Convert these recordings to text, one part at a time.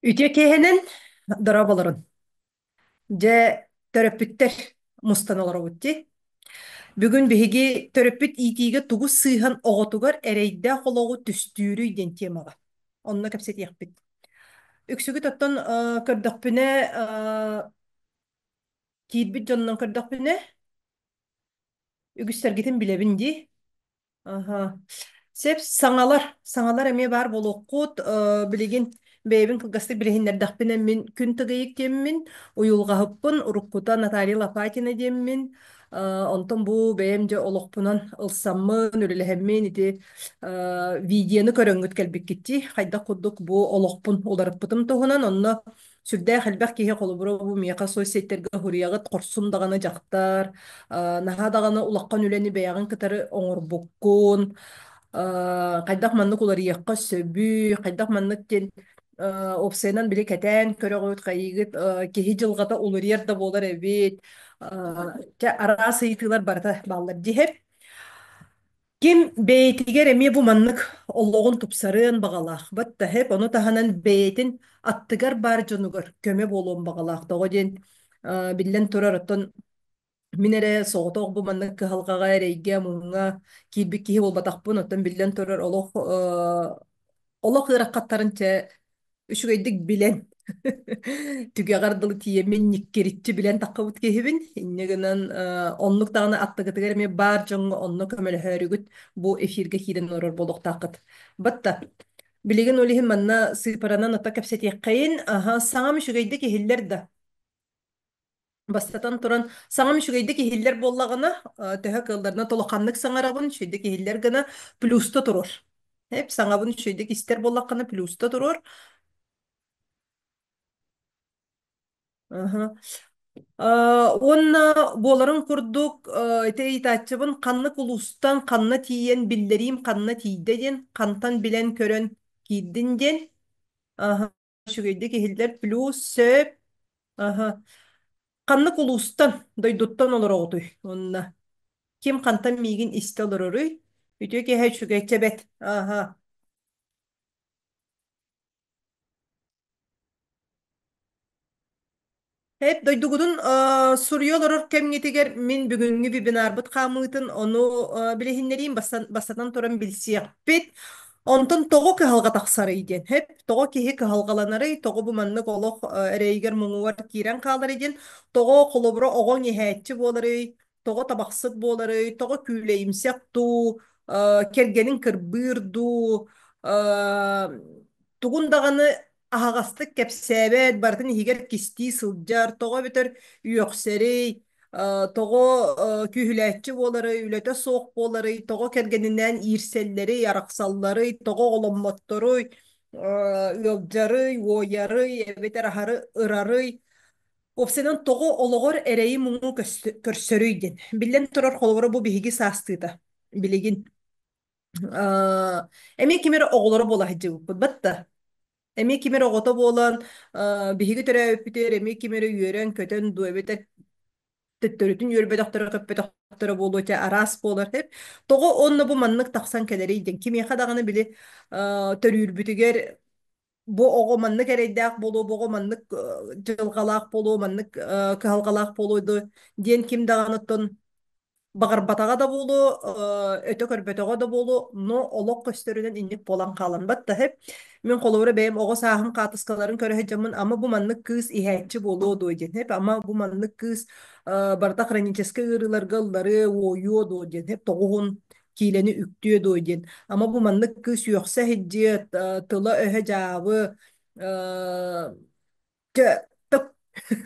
Үтүө киэһэнэн дорооболорун. Дьэ, төрөппүттэр мустан олоробут дии. Бүгүн биһиги төрөппүт иитиигэ тугу сыыһан оҕотугар эрэйдээх олоҕу түстүүрүй диэн темаҕа. Онно кэпсэтиэхпит. Үксүгүт оттон көрдөхпүнэ, киирбит дьонунан көрдөхпүнэ, үгүстэргитин билэбин дии. Аха. Сеп саҥалар, саҥалар эмиэ баар буолуоххут. Билигин бэйэбин кылгастык билиһиннэрдэхпинэ мин Күн Тыгыйык диэммин, уйулҕаһыппын, уруккута Наталья Лопатина диэммин. Онтон бу бэйэм дьэ олохпунан ылсаммын, үлэлэһэммин ити видеоны көрөҥҥүт кэлбиккит дии. Хайдах курдук бу олохпун уларыппытым туһунан. Онно сүрдээх элбэх киһи холобура бу миэхэ соцсетьтэргэ суруйаҕыт хорсун даҕаны дьахтар, наһаа даҕаны улахан үлэни бэйэҕин кытары оҥорбуккун, хайдах маннык уларыйыахха сөбүй, хайдах маннык диэн уопсайынан били кэтээн көрөҕүт, хайыгыт киһи дьылҕата уларыйар да буолар эбит. Чэ, араас ыйытыылар барыта бааллар диэһэр. Ким бэйэтигэр эмиэ бу маннык олоҕун тупсарыан баҕалаах, баттаһып, ону таһынан бэйэтин аттыгар баар дьонугар көмө буолуон баҕалаах. Тоҕо диэн биллэн турар, оттон мин эрэ соҕотох бу маннык кыһалҕаҕа, эрэйгэ, муҥҥа киирбит киһи буолбатахпын. Оттон биллэн турар, олох олох ыарахаттарын чэ үчүгэйдик билэн түгэҕэр дылы тиийэммин ньиккириччи билэн таххыбыт киһибин. Инньэ гынан оннук даҕаны аттыгытыгар эмиэ баар дьоҥҥо онно көмөлөһөөрүгүт бу эфиргэ киирэн олорор буолуохтааххыт. Батта билигин ол иһин манна сыыпаранан ото кэпсэтиэххэйин. Аха, саҥам үчүгэйдик иһиллэр да. Бастатан туран, саҥам үчүгэйдик иһиллэр буоллаҕына, төһө кыалларынан толоханнык саҥарабын, үчүгэйдик иһиллэр гына плюста туруор. Эп саҥабын үчүгэйдик истэр буоллаххына плюста туруор. Аха. Уонна буоларын курдук, ити ыйытааччыбын ханнык улуустан ханна тиийэн биллэриим ханна тиийдэ диэн, хантан билэн-көрөн киирдин диэн. Аха. Үчүгэйдик иһиллэр плюс сөп. Аха. Ханнык улуустан, дойдуттан олороҕутуй уонна ким хантан миигин истэ олороруй? Үтүө киэһэ үчүгэй чэбэт. Аха. Эп дойдугутун суруйа олорор кэмҥитигэр мин бүгүҥҥү вебинарбыт хаамыытын ону билиһиннэриим бастатан туран билсиэхпит. Онтон тоҕо кыһалҕа тахсарый диэн, хэп тоҕо киһи кыһалҕаланарый, тоҕо бу маннык олох эрэйигэр муҥугар киирэн хааларый диэн, тоҕо холобура оҕоҥ иһээччи буоларый, тоҕо табахсыт буоларый, тоҕо күүлэйимсэх дуу, кэргэнин кырбыыр дуу, тугун даҕаны аһаҕастык кэпсээбэт, барытын иһигэр кистии сылдьар, тоҕо эбэтэр үөхсэрий, тоҕо күүһүлээччи буоларый, үлэтэ суох буоларый, тоҕо кэргэнинээн иирсэллэрий, арахсалларый, тоҕо оҕоломмотторуй, ыалдьарый, уойарый, эбэтэр аһары ырарый. Уопсайынан тоҕо олоҕор эрэйи-муҥу көрсөрүй диэн. Биллэн турар, холобура бу биһиги саастыыта. Билигин эмиэ ким эрэ оҕолоро буола сылдьыбыппыт батта. Эмиэ ким эрэ оҕото буолан, биһиги төрөөбүппүтүгэр эмиэ ким эрэ үөрэн-көтөн дуу эбэтэр төттөрүтүн үөрбөтөхтөрө-көппөтөхтөрө буолуо этэ, араас буолар эбит. Тоҕо онно бу маннык тахсан кэлэрий диэн кимиэхэ даҕаны били төрүүрбүтүгэр бу оҕо маннык эрэйдээх буолуо, бу оҕо маннык дьылҕалаах буолуо, маннык кыһалҕалаах буолуо диэн ким даҕаны оттон баҕарбатаҕа да буолуо, өтө көрбөтөҕө да буолуо, но олох көстөрүнэн инник буолан хаалан баттаһып. Мин холобура бэйэм оҕо сааһым хаатыскаларын көрө сылдьаммын, ама бу маннык кыыс иһээччи буолуо дуо диэн, хэп, ама бу маннык кыыс барыта хроническай ыарыыларга ылларыа, уойуо дуо диэн, хэп, тоҕуһун киилэни үктүө дуо диэн. Ама бу маннык кыыс үөхсэ сылдьыа, тыла-өһө дьаабы,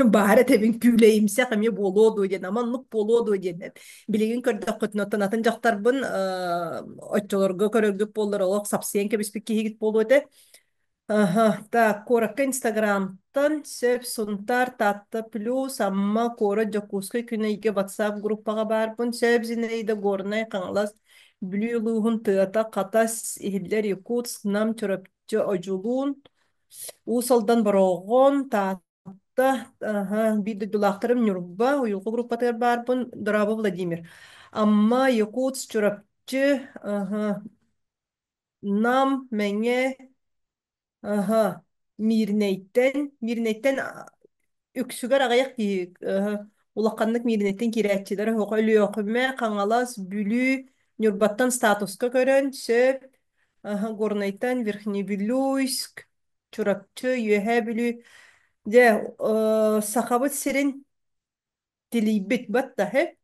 баара этэбин күүлэйимсэх эмиэ буолуо дуо диэн, ама оннук буолуо дуо диэн. Билигин көрдөххүтүнэ, оттон атын дьахтарбын оччолорго көрөргүт буоллар олох сапсыйан кэбиспит киһигит буолуо этэ. Аха, так, куоракка Инстаграмтан сөп Сунтаар, Таатта плюс, Амма, куорат, Дьокуускай күн эйгэ WhatsApp группаҕа баарбын. Сөп Зинаида, Горнай, Хаҥалас, Бүлүү улууһун тыата, Хатас, Иһиллэр, Якутск, Нам, Чурапчы, Одьулуун, Уус Алдан, Бороҕон, Таатта, аха, биир дойдулаахтарым Ньурба, уйулҕа группатыгар баарбын, Дорообо Владимир. Амма, Якутск, Чурапчы, аха, Нам, Мэҥэ, аха. Миирнэйтэн, Миирнэйтэн үксүгэр аҕыйах киһи улаханнык Миирнэйтэн киирээччилэр оһоҕо Өлүөхүмэ, Хаҥалас, Бүлүү, Ньурбаттан статуска көрөн сөп, Горнайтан, Верхневилюйск, Чурапчы, Үөһээ Бүлүү. Дьэ, Сахабыт сирин тилийбит баттаһы.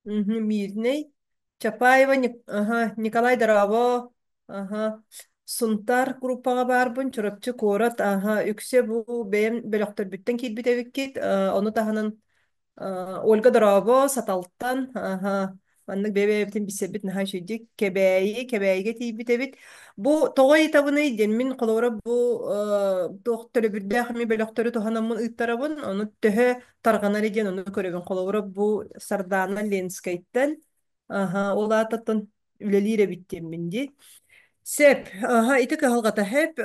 Мирнэй. Чапаева ага, Николай Дорово, ага. Сунтаар группаҕа баарбын, Чурапчы куорат, ага, үксэ бу бэйэм бөлөхтөрбүттэн киирбит эбиккит. Ону таһынан Ольга Дорово, Саталтан, ага, маннык бэйэ-бэйэбитин билсэрбит наһаа үчүгэй. Кэбээйи, Кэбээйигэ тиийбит эбит. Бу тоҕо ыйытабыный диэн мин холобура бу туох төлөбүрдээх эми бөлөхтөрү туһанаммын ыыттарабын, ону төһө тарҕанар диэн ону көрөбүн. Холобура, бу Сардаана Ленскэйтэн, аха, ол аататтан үлэлиир эбит диэммин дии. Сөп, аха, ити кыһалҕата сөп.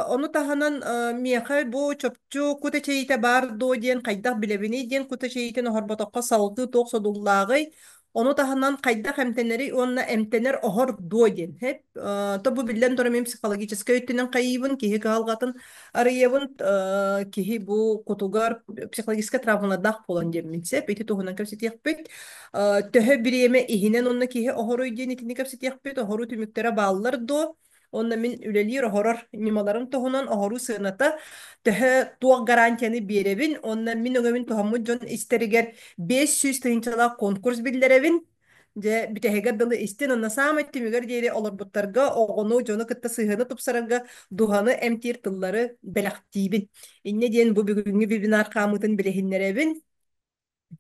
Ону таһынан миэхэ бу чопчу кут эчэйиитэ баар дуо диэн хайдах билэбиний диэн кут эчэйиитин оһорботоххо салгыы туох содуллааҕый? Ону таһынан хайдах эмтэнэрий уонна эмтэнэр оһор дуо диэн. Сөп. То бу биллэн турар мин психологическай өттүнэн хайыыбын, киһи кыһалҕатын арыйабын, киһи бу кутугар психологическай травмалардаах буолан диэммин сөп. Ити туһунан кэпсэтиэхпит. Төһө бириэмэ иһинэн онно киһи оһоруй диэн итини кэпсэтиэхпит. Оһоруу түмүктэрэ бааллар дуо? Онно мин үлэлиир оһорор ньымаларым туһунан оһоруу сыаната төһө туох гарантияны биэрэбин уонна мин өҥөбүн туһаммыт дьон истэригэр 500 тыһыынчалаах конкурс биллэрэбин. Дьэ, бүтэһигэр дылы истин, онно саамай түмүгэр диэри олорбуттарга оҕону, дьону кытта сыһыаны тупсарарга дууһаны эмтиир тыллары бэлэхтиибин. Инньэ диэн бу бүгүҥҥү вебинар хаамыытын билиһиннэрэбин.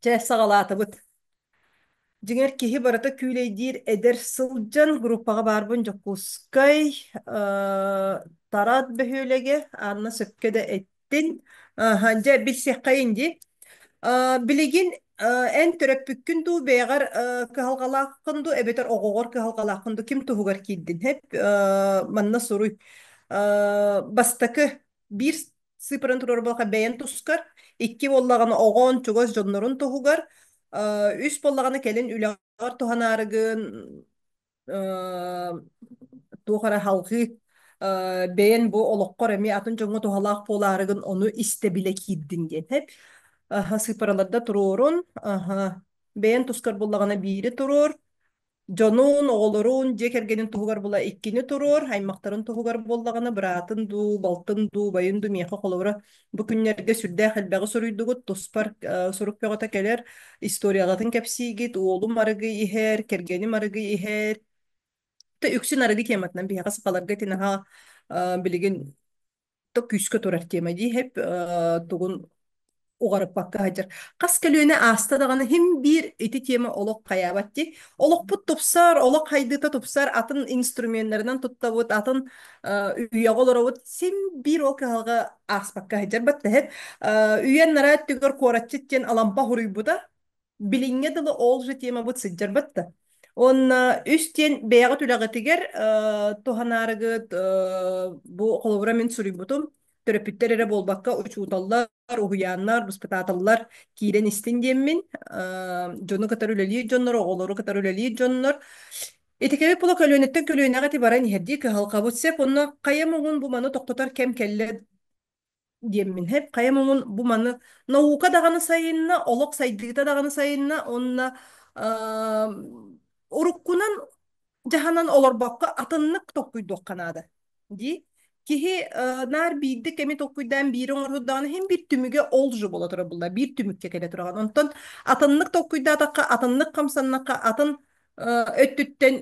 Чэ, саҕалаатыбыт. Дьиҥэр киһи барыта күүлэйдиир эдэр сылдьан группаҕа баарбын Дьокуускай, Тарат бөһүөлэгэ, Анна сөпкө да эттин. Аха, дьэ, билсиэххэйин дии. Билигин эн төрөппүккүн дуу, бэйэҕэр кыһалҕалааххын дуу, эбэтэр оҕоҕор кыһалҕалааххын дуу, ким туһугар киирдин? Хэп, манна суруй. Бастакы биир сыыппараны туруорар буоллахха бэйэн тускар, икки буоллаҕына оҕон, чугас дьоннорун туһугар, үс буоллаҕына кэлин үлэҕэр туһанаарыгын, туох эрэ халҕыы бэйэн бу олоххор эмиэ атын дьоҥҥо туһалаах буолаарыгын ону истэ-билэ киирдин диэн. Хэп. Аха, сыыппараларда туруорун, аха, бэйэн тускар буоллаҕына биири туруор, дьонун, оҕолорун, дьиэ кэргэнин туһугар була иккини туруор, аймахтарын туһугар буоллаҕына быраатын дуу, балтын дуу, убайын дуу миэхэ холобура бу күннэргэ сүрдээх элбэҕи суруйдугут, туспар сурук бөҕөтө кэлэр, историяҕытын кэпсиигит, уолум арыгы иһэр, кэргэним арыгы иһэр. Та үксүн арыгы тематынан биһиэхэ сахаларга ити наһаа билигин то күүскэ турар тема дии хэп тугун уҕарыппакка сылдьар. Хас көлүөнэ ааста даҕаны хим биир ити тема олох хайаабат дии. Олохпут тупсар, олох хайдыыта тупсар, атын инструменнарынан туттабыт, атын үйэҕэ олоробут. Син биир ол кыһалҕа ааспакка сылдьар. Баттаһыт үйэн нара өттүгэр куоратчыт диэн алампа хуруйбута. Билиҥҥэ дылы ол же темабыт сылдьарбат да. Уонна үс диэн бэйэҕит үлэҕитигэр туһанаарыгыт бу холобура мин суруйбутум төрөппүттэр эрэ буолбакка учууталлар, уһуйааннар, баспытааталлар киирэн истин диэммин дьону кытары үлэлиир дьоннор, оҕолору кытары үлэлиир дьоннор Итикэби була көлүөнэттэн көлүөнэҕэ ити баран иһэрдии кыһалҕабыт сөп онно хайа муҥун бу маны тохтотор кэм кэллэ диэммин хэп хайа муҥун бу маны наука даҕаны сайынна, олох сайдыыта даҕаны сайынна уонна уруккунан дьаһанан олорбокко атыннык толкуйдуохха наада дии. Киһи наар биирдик кэми толкуйдаан биири оҥордоҕуна иһин биир түмүгэ ол же буола турар буолла биир түмүккэ кэлэ тураҕын. Онтон атыннык толкуйдаатахха, атыннык хамсаннахха, атын өттүттэн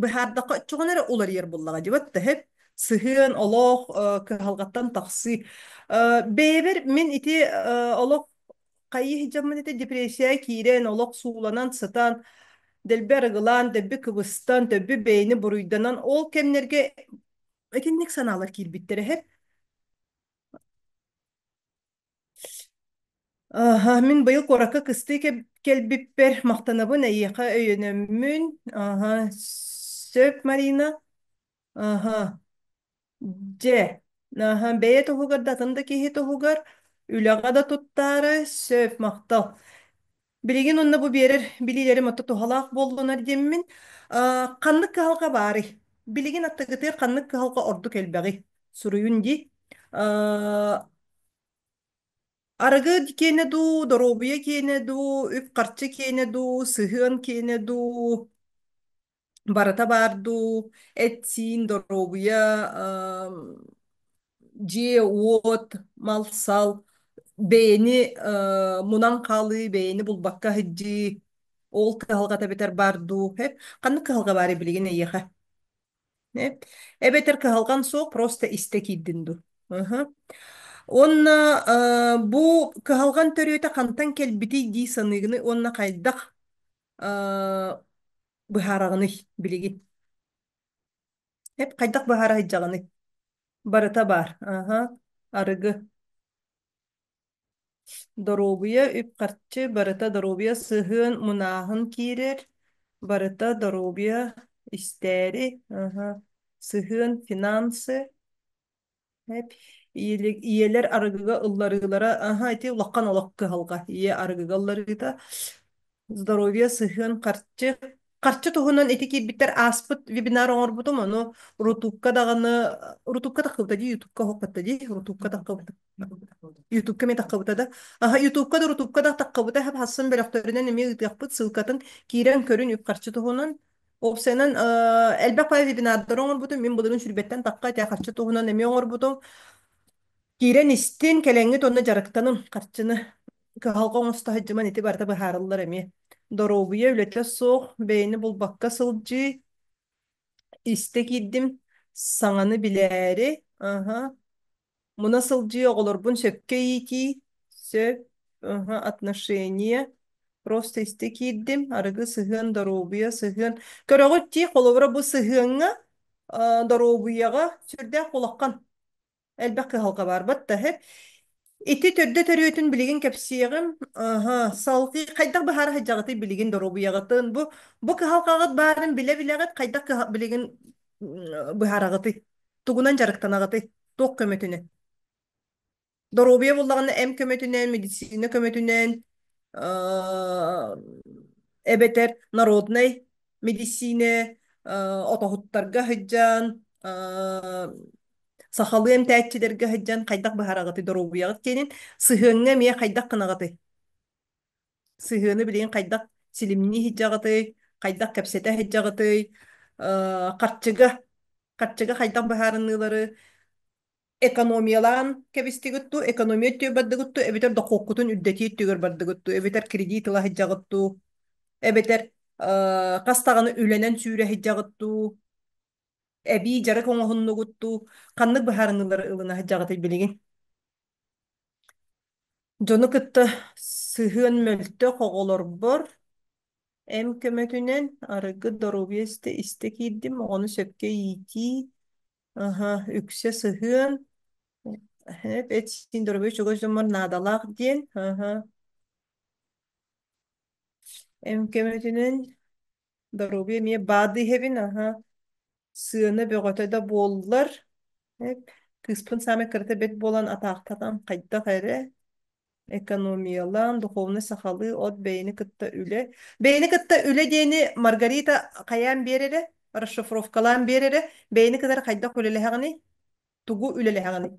быһаардахха оччоҕуна эрэ уларыйар буоллаҕа дии тэһэп сыһыан олох кыһалҕаттан тахсыы. Бэйэбэр мин ити олох хайыы сылдьаммын ити депрессия киирэн олох сууланан сытан дэлби арыгылаан дэлби кыбыстан төбү бэйэни буруйданан ол кэмнэргэ итинник санаалар киирбиттэрэ эһэп. Аха, мин быйыл куоракка кыстыы кэлбиппэр махтанабын эйиэхэ өйөнөммүн. Аха, сөп, Марина. Аха, дьэ. Аха, бэйэ туһугар да атын да киһи туһугар үлэҕэ да туттаары сөп, махтал. Билигин онно бу биэрэр билиилэрим ото туһалаах буоллунар диэммин. Ханнык кыһалҕа баарый? Билигин аттыгытыгар ханнык кыһалҕа ордук элбэҕий? Суруйун дии. Арыгы киэнэ дуу, доруобуйа киэнэ дуу, үп-харчы киэнэ дуу, сыһыан киэнэ дуу, барыта баар дуу, эт-сиин, доруобуйа, дьиэ-уот, мал-сал, бэйэни мунан хаалыы, бэйэни булбакка сылдьыы, ол кыһалҕата эбэтэр баар дуу, ханнык кыһалҕа баарый билигин эйиэхэ? Эбэтэр кыһалҕан суох, просто истэ киирдин дуу. Уонна бу кыһалҕан төрүөтэ хантан кэлбитий дии саныыгыный уонна хайдах быһаараҕыный билигин? Хайдах быһаара сылдьаҕыный? Барыта баар. Аха. Арыгы. Доруобуйа, үп-харчы, барыта доруобуйа сыһыан мунааһын киирэр, барыта доруобуйа истээри, аха, сыһыан финансы, ийэлэр арыгыга ылларыылара, аха, ити улахан олох кыһалҕа, ийэ арыгыга ылларыыта, здоровье, сыһыан, харчы. Харчы туһунан ити киирбиттэр ааспыт вебинар оҥорбутум, ону Рутубка даҕаны, Рутубка таххыбыта дии, Ютубка оһохпатта дии, Рутубка таххыбыта. Ютубка эмиэ таххыбыта да. Аха, Ютубка да, Рутубка да таххыбыта, хассын бөлөхтөрүнэн эмиэ ыытыахпыт, ссылкатын киирэн көрүн үп-харчы туһунан. Опсайынан элбэх пай вебинардары оҥорбутум, мин былырыын сүүрбэттэн тахха ити харчы туһунан эмиэ оҥорбутум. Киирэн истин, кэлэҥҥит уонна дьарыктаным харчыны кыһалҕа оҥосто сылдьыман ити барыта быһаарыллар эмиэ. Доруобуйа үлэтэ суох, бэйэни булбакка сылдьыы, истэ киирдим, саҥаны билээри, аха, муна сылдьыы оҕолорбун сөпкө иитии, сөп, аха, отношения, просто истэ киирдим, арыгы сыһыан, доруобуйа сыһыан. Көрөҕүт дии, холобура бу сыһыаҥҥа, доруобуйаҕа сүрдээх улахан элбэх кыһалҕа баар баттаһы. Ити төрдө төрүөтүн билигин кэпсиэҕим. Аха, салгыы хайдах быһаара сылдьаҕытый билигин доруобуйаҕытын? Бу кыһалҕаҕыт баарын билэ-билэҕит хайдах билигин быһаараҕытый? Тугунан дьарыктанаҕытый? Туох көмөтүнэн? Доруобуйа буллаҕына эм көмөтүнэн, медицина көмөтүнэн, эбэтэр народнай медицина отоһуттарга сылдьан, сахалыы эмтээччилэргэ сылдьан хайдах быһараҕытый доруобуйаҕыт диэнин, сыһыаҥҥа эмиэ хайдах гынаҕытый? Сыһыаны билигин хайдах силимнии сылдьаҕытый, хайдах кэпсэтэ сылдьаҕытый, харчыга, харчыга хайдах быһаарыныылары экономиялаан кэбистигит дуу, экономия өттүгэр бардыгыт дуу, эбэтэр дохуоккутун үрдэтии өттүгэр бардыгыт дуу, эбэтэр кредит ыла сылдьаҕыт дуу, эбэтэр хас даҕаны үлэнэн сүүрэ сылдьаҕыт дуу, эбии дьарык оҥоһуннугут дуу, ханнык быһаарыныылары ылына сылдьаҕытый билигин? Дьону кытта сыһыан мөлтөх оҕолорбор эм көмөтүнэн арыгы доруобуйа истэ истэ киирдим, оҕону сөпкө иитии, аха, үксэ сыһыан, эт-сиин доруобуйа чугас дьоммор наадалаах диэн, аха, эм көмөтүнэн доруобуйа эмиэ баады иһэбин, аха, сыана бөҕөтө да буоллар, кыыспын саамай кырата бэрт буолан атаахтатан хайдах эрэ экономиялаан, духовный сахалыы от бэйэни кытта үлэ. Бэйэни кытта үлэ диэни Маргарита хайаан биэрэрэ, расшифровкалаан биэрэрэ, бэйэни кытары хайдах үлэлэһэҕиний, тугу үлэлэһэҕиний?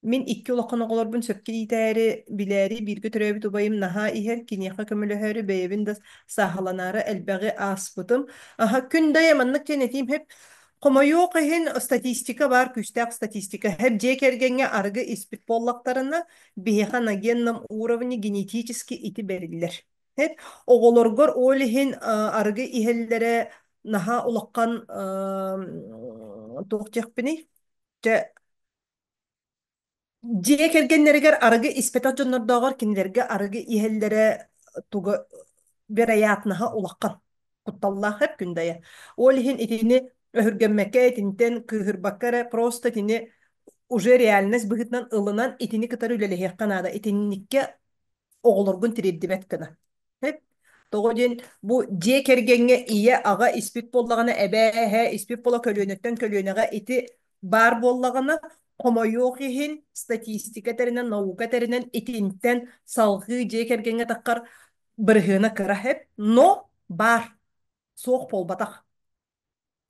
Мин икки улахан оҕолорбун сөпкө иитээри, билээри бииргэ төрөөбүт убайым наһаа иһэр, киниэхэ көмөлөһөөрү бэйэбин да сааһыланаары элбэҕи ааспытым. Аһа, күн дайа маннык диэн этиим сөп. Хомойуох иһин, статистика баар, күүстээх статистика. Сөп дьиэ кэргэҥҥэ арыгы испит буоллахтарына, биһиэхэ на генном уровне генетически ити бэриллэр. Сөп. Оҕолоргор ол иһин арыгы иһэллэрэ наһаа улахан туох диэхпиний? Дьэ, дьиэ кэргэннэригэр арыгы испэтэх дьоннордооҕор кинилэргэ арыгы иһэллэрэ туга вероятноһа улахан кутталлаах эп күндэйэ. Ол иһин итини өһүргэммэккэ, итинтэн кыыһырбакка эрэ просто итини уже реальность быһыытынан ылынан итини кытары үлэлэһиэххэ наада. Итинниккэ оҕолоргун тириэрдибэт гына. Тоҕо диэн бу дьиэ кэргэҥҥэ ийэ аҕа испит буоллаҕына эбээ эһээ испит буола көлүөнэттэн көлүөнэҕэ ити баар буоллаҕына хомойуох иһин статистика тэринэн наука тэринэн итинтэн салҕыы дьиэ кэргэҥҥэ таххар бырыһыана кыра хэп но баар суох буолбатах.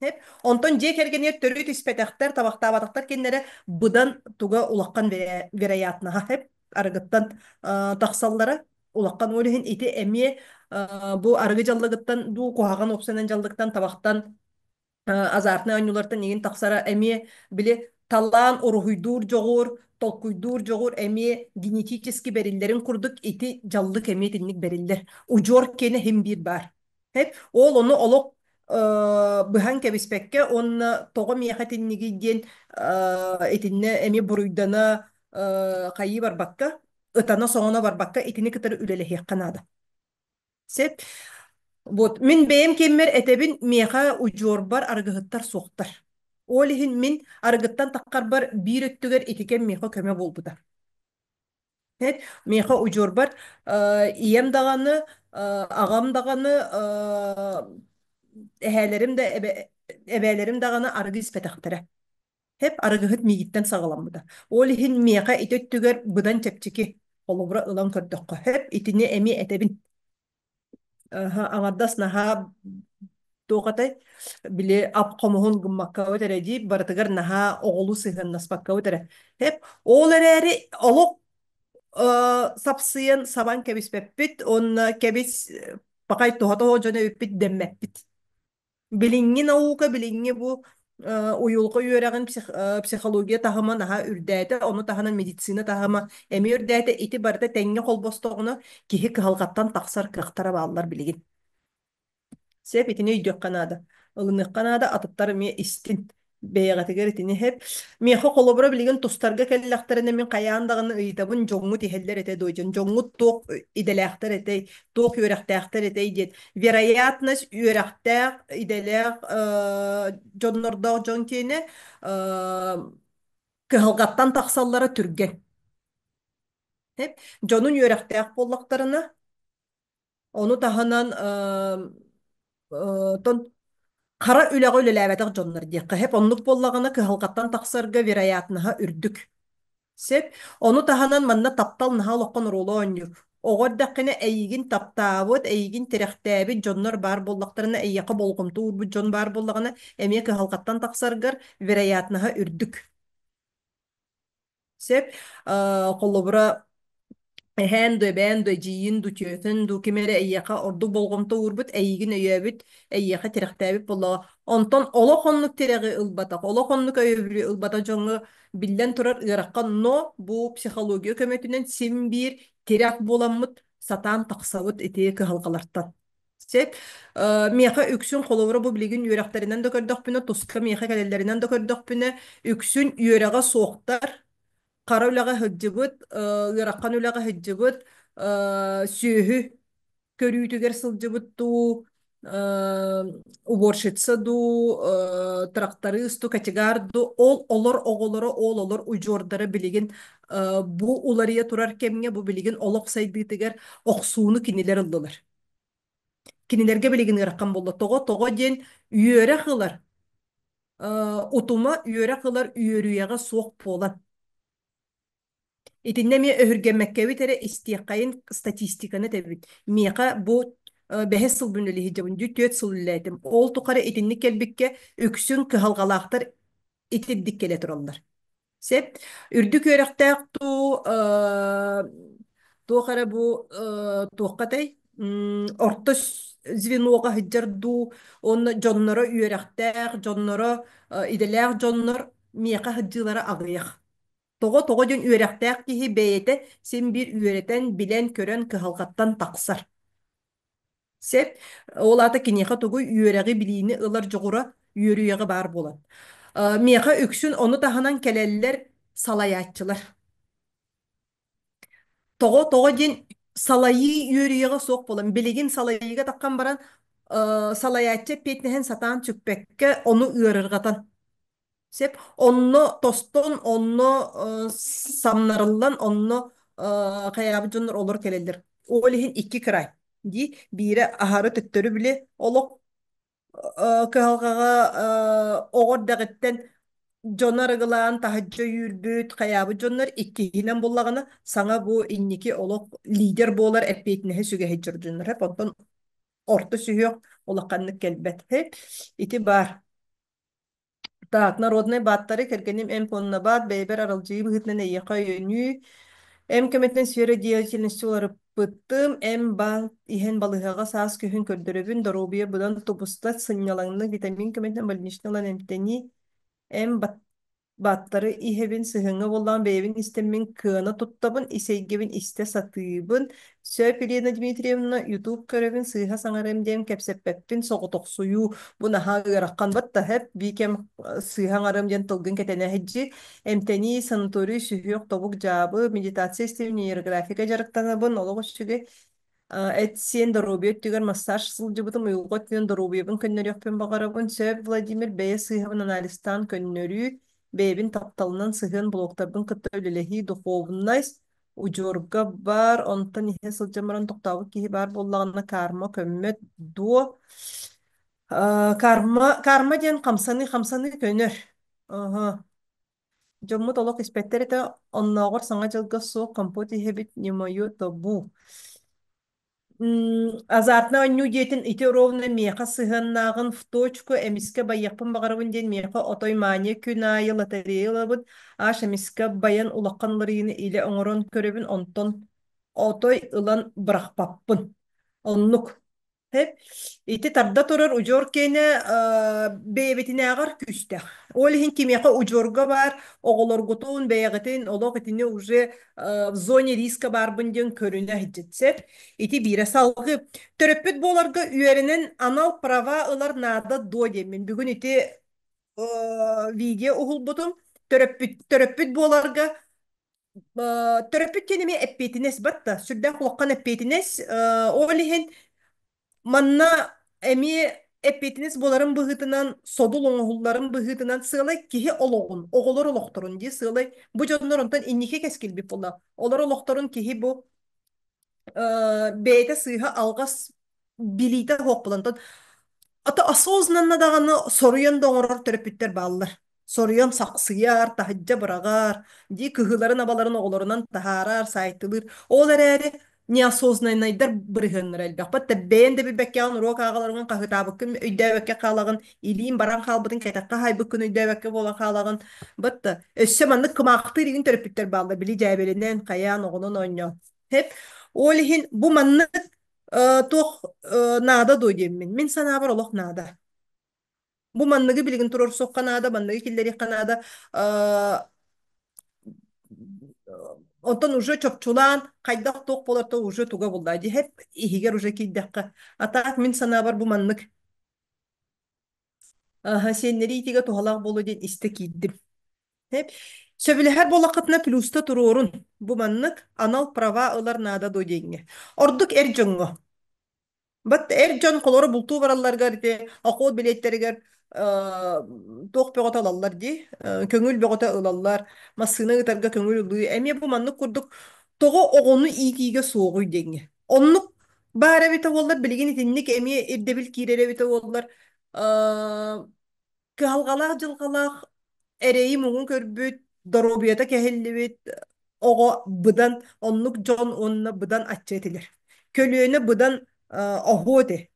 Хеп. Онтон дьиэ кэргэнигэр төрүт испэтэхтэр, табахтаабатахтар кинилэрэ быдан туга улахан вероятноһа хеп арыгыттан тахсаллара улахан. Ол иһин ити эмиэ бу арыгы дьаллыгыттан дуу, куһаҕан уопсайынан дьаллыктан, табахтан, азартнай оонньуулартан игин тахсара эмиэ били талаан уруһуйдуур дьоҕур, толкуйдуур дьоҕур эмиэ генетически бэриллэрин курдук ити дьаллык эмиэ итинник бэриллэр. Удьуор киэнэ иһин биир баар. Ол ону олох быһан кэбиспэккэ уонна тоҕо миэхэ итиннигий диэн итиннэ эмиэ буруйдана хайыы барбакка, ытана-соҥоно барбакка итини кытары үлэлэһиэххэ наада. Сөп. Вот мин бэйэм кэммэр этэбин, миэхэ удьуорбар арыгыһыттар суохтар. Ол иһин мин арыгыттан таххарбар биир өттүгэр ити кэм миэхэ көмө буолбута. Миэхэ удьуорбар ийэм даҕаны, аҕам даҕаны, эһээлэрим да, эбээлэрим даҕаны арыгы испэтэхтэрэ. Хэп арыгыһыт миигиттэн саҕаламмыта. Ол иһин миэхэ ити өттүгэр быдан чэпчэки. Холобура ылан көрдөххө, хэп итини эмиэ этэбин. Аҥардас наһаа туох этэй, били ап-хомуһун гыммаккабыт эрэ дии, барытыгар наһаа оҕолуу сыһыаннаспаккабыт эрэ. Хэп, ол эрээри олох сапсыйан сабан кэбиспэппит уонна кэбис пакай туһа-тоһо дьон эбиппит дэммэппит. Билиҥҥи наука, билиҥҥи бу уйулҕа үөрэҕин психология таһыма наһаа үрдээтэ, ону таһынан медицина таһыма эмиэ үрдээтэ. Ити барыта тэҥҥэ холбостоҕуна киһи кыһалҕаттан тахсар кыахтара бааллар билигин. Сөп, итини өйдүөххэ наада. Ылыныахха наада, атыттар эмиэ истин. Бэйэҕитигэр итини иһэр. Миэхэ холобура билигин тустарга кэллэхтэринэ мин хайаан даҕаны ыйытабын дьоҥҥут иһэллэр этэ дуо дьон дьоҥҥут туох идэлээхтэр этэй, туох үөрэхтээхтэр этэй диэн. Вероятность үөрэхтээх, идэлээх дьоннордоох дьон киэнэ кыһалҕаттан тахсаллара түргэн. Дьонун үөрэхтээх буоллахтарына, ону таһынан тон хара үлэҕэ үлэлээбэтэх дьоннор диэххэ сөп. Оннук буоллаҕына кыһалҕаттан тахсарга вероятноһа үрдүк. Сөп. Ону таһынан манна таптал наһаа олоххо оруолу оонньуур. Оҕо эрдэххинэ эйигин таптаабыт, эйигин тирэхтээбит дьоннор баар буоллахтарына, эйиэхэ болҕомто уурбут дьон баар буоллаҕына, эмиэ кыһалҕаттан тахсаргар вероятноһа үрдүк. Сөп. Холобура, эһээн дуу, эбээн дуу, эдьиийин дуу, түөтүн дуу, ким эрэ эйиэхэ ордук болҕомто уурбут, эйигин өйөөбүт, эйиэхэ тирэхтээбит буоллаҕа. Онтон олох оннук тирэҕи ылбатах, олох оннук өйөбүлү ылбатах дьоҥҥо биллэн турар ыарахан, но бу психология көмөтүнэн син биир тирэх буоламмыт сатаан тахсабыт ити кыһалҕалартан. Сөп. Миэхэ үксүн холобура бу билигин үөрэхтэринэн да көрдөхпүнэ, туска миэхэ кэлэллэринэн да көрдөхпүнэ, үксүн үөрэҕэ суохтар, хара үлэҕэ сылдьыбыт, ыарахан үлэҕэ сылдьыбыт, сүөһү көрүүтүгэр сылдьыбыт дуу, уборщица дуу, тракторист дуу, кочегар дуу, ол олор оҕолоро, ол олор удьуордара билигин бу уларыйа турар кэмҥэ, бу билигин олох сайдыытыгар охсууну кинилэр ыллылар. Кинилэргэ билигин ыарахан буолла. Тоҕо? Тоҕо диэн үөрэх ылар, утума үөрэх ылар үөрүйэҕэ суох буолан. Итиннэ эмиэ өһүргэммэккэбит эрэ истиэххэйин статистиканы этэбит. Миэхэ бу бэһис сылбын үлэлиһдьэбин, 4 сыл үлэлээтим. Ол тухары итинник кэлбиккэ үксүн кыһалҕалаахтар итирдик кэлэ тураллар. Сөп. Үрдүк үөрэхтээх дуу, туох эрэ бу туохха этэй? Орто звеноҕа сылдьар дуу, уонна дьонноро үөрэхтээх, дьонноро идэлээх дьоннор миэхэ сылдьыылара аҕыйах. Тоҕо тоҕо диэн үөрэхтээх киһи бэйэтэ син биир үөрэтэн, билэн-көрөн кыһалҕаттан тахсар. Сөп. Ол аата киниэхэ тугуй үөрэҕи, билиини ылар дьоҕура, үөрүйэҕэ баар буолан. Миэхэ үксүн ону таһынан кэлэллэр салайааччылар. Тоҕо тоҕо диэн салайыы үөрүйэҕэ суох буолан, билигин салайыыга таххан баран, салайааччы эппиэтинэһин сатаан сүкпэккэ, ону ыарырҕатан. Сөп. Онно тостон, онно самнарыллан, онно хайаабыт дьоннор олор кэлэллэр. Ол иһин икки кырай дии. Биирэ аһары төттөрү били олох кыһалҕаҕа оҕо эрдэҕиттэн дьону арыгылаан таһырдьа үүрбүт, хайаабыт дьоннор иккиһинэн буллаҕына саҥа бу инники олох лидер буолар эппиэтинэһи сүгэ сылдьар дьоннор. Оттон орто сүһүөх улаханнык кэлбэт. Ити баар. Так, народнай бааттары кэргэним эмп уонна баат, бэйэбэр аралдьыйыы быһыытынан эйиэхэ өйөнүү, эм көмөтүнэн сфера деятельности уларыппытым, эм баан иһэн балыыһаҕа саас күһүн көрдөрөбүн, доруобуйа быдан тубуста, сынньалаҥнык витамин көмөтүнэн больничный ылан эмтэнии, эм баттары иһэбин, сыһыаҥҥа буоллаҕым бэйэбин истэммин кыана туттабын, ис эйгэбин истэ сатыыбын. Сөп, Елена Дмитриевна, YouTube көрөбүн, сыыһа саҥарыам диэн кэпсэппэппин, соҕотохсуйуу бу наһаа ыарахан баттаһып, биикэм сыыһа аҥарыам диэн тылгын кэтэнэ сылдьыы, эмтэнии, санаторий, сүһүөх, тобук дьаабы, медитация истэбин, нейрографика дьарыктанабын, олох үчүгэй. Эт-сиэн доруобуйа өттүгэр массаж сылдьыбытым, уйулҕа өттүнэн доруобуйабын көннөрүөхпүн баҕарабын. Сөп, Владимир, бэйэ сыыһабын анализтаан көннөрүү, бэйэбин тапталынан сыһыан блоктарбын кытта үлэлэһии, духовность, удьуорга бар, онтон иһэ сылдьан баран тохтообут киһи баар буоллаҕына карма көммөт дуо? Карма, карма диэн хамсаныы, хамсаныы көнөр. Аха. Дьоммут олох испэттэр этэ, оннооҕор Саҥа дьылга суох компот иһэбит, не мое табу. Азартнай оонньуу диэтин ити ровно миэхэ сыһыаннааҕын в точку эмискэ байыахпын баҕарабын диэн миэхэ отой мания күн аайы лотерея ылабын, аж эмискэ байан улахан уларыйыыны илэ оҥорон көрөбүн, онтон отой ылан бырахпаппын. Оннук. Ити тарда турар удьуор киэнэ бэйэбитинээҕэр күүстээх. Ол иһин кимиэхэ удьуорга баар оҕолоргутун, бэйэҕитин олох итини уже в зоне риска баарбын диэн көрүнэ сылдьытсэп. Ити биирэ салгыы. Төрөппүт буоларга үөрэнэн анал права ылар наада дуо диэммин. Бүгүн ити видео уһулбутум. Төрөппүт буоларга төрөппүт диэн эмиэ эппиэтинэс батта сүрдээх улахан эппиэтинэс. Ол иһин манна эмиэ эппиэтинэс буоларын быһыытынан содул оҥоһулларын быһыытынан сыалай киһи олоҕун оҕолор олохторун дии сыалай бу дьоннор онтон инники кэскилбит буолла олор олохторун киһи бу бэйэтэ сыыһа алҕас билиитэ суох буолан ата осознанно даҕаны соруйан да оҥорор төрөппүттэр бааллар. Соруйан сахсыйар, таһырдьа быраҕар, дии кыһыыларын-абаларын оҕолорунан таһаарар, саайтылыыр. Ол эрээри неосознаннайдар бырыһыаннара элбэх. Батта бэйэн да билбэккэҕин уруок ааҕаларгын хаһыытаабыккын өйдөөбөккө хаалаҕын, илиин баран хаалбытын кэтэххэ хаайбыккын өйдөөбөккө буолан хаалаҕын. Батта өссө маннык кымаахтыыр игин төрөппүттэр бааллар. Били дьээбэлэнэн, хайаан оҕонон оонньоон. Хеп. Ол иһин бу маннык туох наада дуо диэммин. Мин санаабар олох наада. Бу манныгы билигин туруорсуохха наада, манныгы киллэриэххэ наада. Онтон уже чопчулаан хайдах туох буолар то уже туга булла. Диһэп иһигэр уже киирдэххэ. А так мин санаабар бу маннык сиэннэри иитиигэ туһалаах буолуо диэн истэ киирдим. Сөбүлэһэр буоллаххытына плюста туруорун. Бу маннык анал права ылар наада дуо диэҥҥэ. Ордук эр дьоҥҥо. Бат эр дьон холоро бултуу баралларыгар ити охот билиэттэригэр туох бөҕөтө ылаллар дии, көҥүл бөҕөтө ылаллар, массыына ыытарга көҥүл ылыы. Эмиэ бу маннык курдук тоҕо оҕону иитиигэ суоҕуй диэҥҥэ. Оннук баар эбитэ буоллар, билигин итинник эмиэ ирдэбил киирэр эбитэ буоллар, кыһалҕалаах дьылҕалаах эрэйи-муҥу көрбүт, доруобуйата кэһиллибит оҕо быдан оннук дьон уонна быдан ачча этилэр. Көлүөнэ быдан оһуо этэ.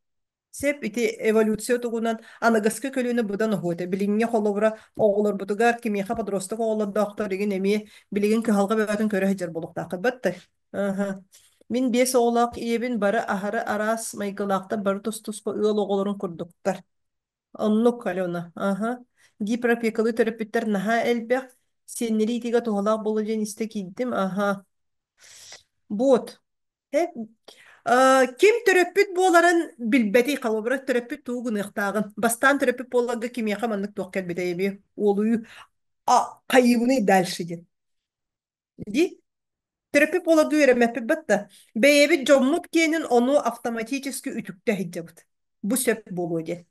Сеп ити эволюция тугунан аныгыскы көлүөнэ быдан оһуо этэ. Билиҥҥи холобура оҕолорбутугар кимиэхэ подросток оҕолордоохтор игин эмиэ билигин кыһалҕа бөҕөтүн көрө сылдьар буолуохтааххыт батта. Мин биэс оҕолоох ийэбин бары аһары араас майгылаахтар бары тус-туспа ыал оҕолорун курдуктар. Оннук, Алена. Аха. Гиперопекалыы төрөппүттэр наһаа элбэх. Сиэннэри иитиигэ туһалаах буолуо диэн истэ киирдим. Аха. Вот. Ким төрөппүт буоларын билбэтий холобура төрөппүт тугу гыныахтааҕын. Бастаан төрөппүт буоларга кимиэхэ маннык туох кэлбитэй эбиэ уолуйуу а хайыыбыный дальше диэн. Дии. Төрөппүт буоларга үөрэммэппит батта. Бэйэбит дьоммут киэнин ону автоматически үтүктэ сылдьабыт. Бу сөп буолуо диэн.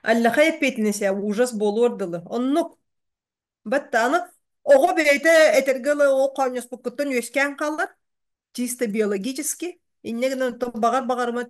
Аллахай эппиэтинэсэ ужас буолуор дылы. Оннук. Батта аны оҕо бэйэтэ этэргэ дылы ол хоонньоспуккуттан үөскээн хаалар. Чисто биологически. Инньэ гынан оттон баҕар баҕарыма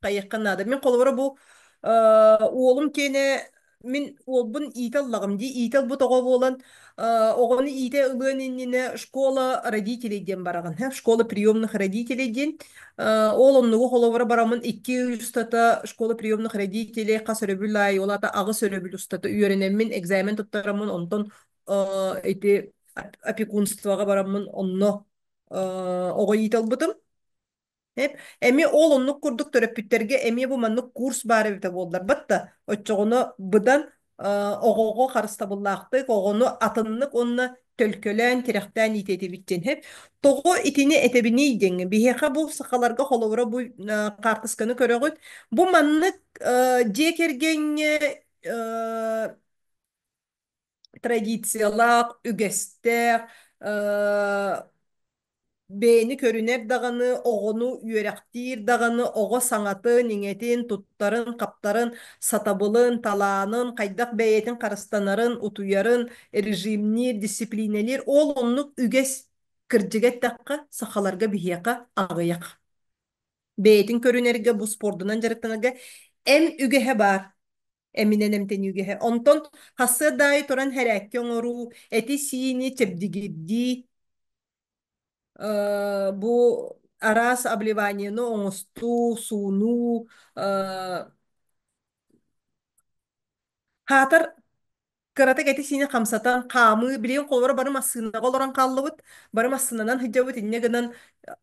хайыахха наада. Мин холобура бу уолум киэнэ Мин уолбун иитэ ыллаҕым дии. Иитэ ылбыт оҕо буолан, оҕону иитэ ылыан иннинэ школа родителей диэн бараҕын. Школа приемных родителей диэн. Ол оннугу холобура бараммын 2 ый устата школа приемных родителей хас өрөбүл аайы, ол аата 8 өрөбүл устата үөрэнэммин, экзамен туттараммын, онтон ити опекунствоҕа бараммын онно оҕо иитэ ылбытым. Эп, эмиэ ол оннук курдук төрөппүттэргэ эмиэ бу маннык курс баар эбитэ буолларбат да, оччоҕуна быдан оҕоҕо харыстабыллаахтык, оҕону атыннык уонна төлкөлөөн, тирэхтээн иитиэтибит диэн. Эп, тоҕо итини этэбиний диэҥҥэ, биһиэхэ бу сахаларга холобура бу хаартысканы көрөҕүт. Бу маннык дьиэ кэргэҥҥэ традициялаах, үгэстээх, бэйэни көрүнэр даҕаны, оҕону үөрэхтиир даҕаны, оҕо саҥатын, иҥэтин, туттарын, хаптарын, сатабылын, талаанын, хайдах бэйэтин харыстанарын, утуйарын, режимниир, дисциплинэлиир, ол оннук үгэс кырдьыга эттэххэ, сахаларга биһиэхэ аҕыйах. Бэйэтин көрүнэргэ, бу спордунан дьарыктанарга эн үгэһэ баар, эминэн эмтэнии үгэһэ. Онтон хассыа аайы туран хэрээккэ оҥоруу, эти-сиини чэбдигирдии, бу араас обливаниены оҥостуу, суунуу, хаатар кыратык эти-сиини хамсатан, хаамыы, билигин холобура бары массыынаҕа олорон хааллыбыт, бары массыынанан сылдьабыт, инньэ гынан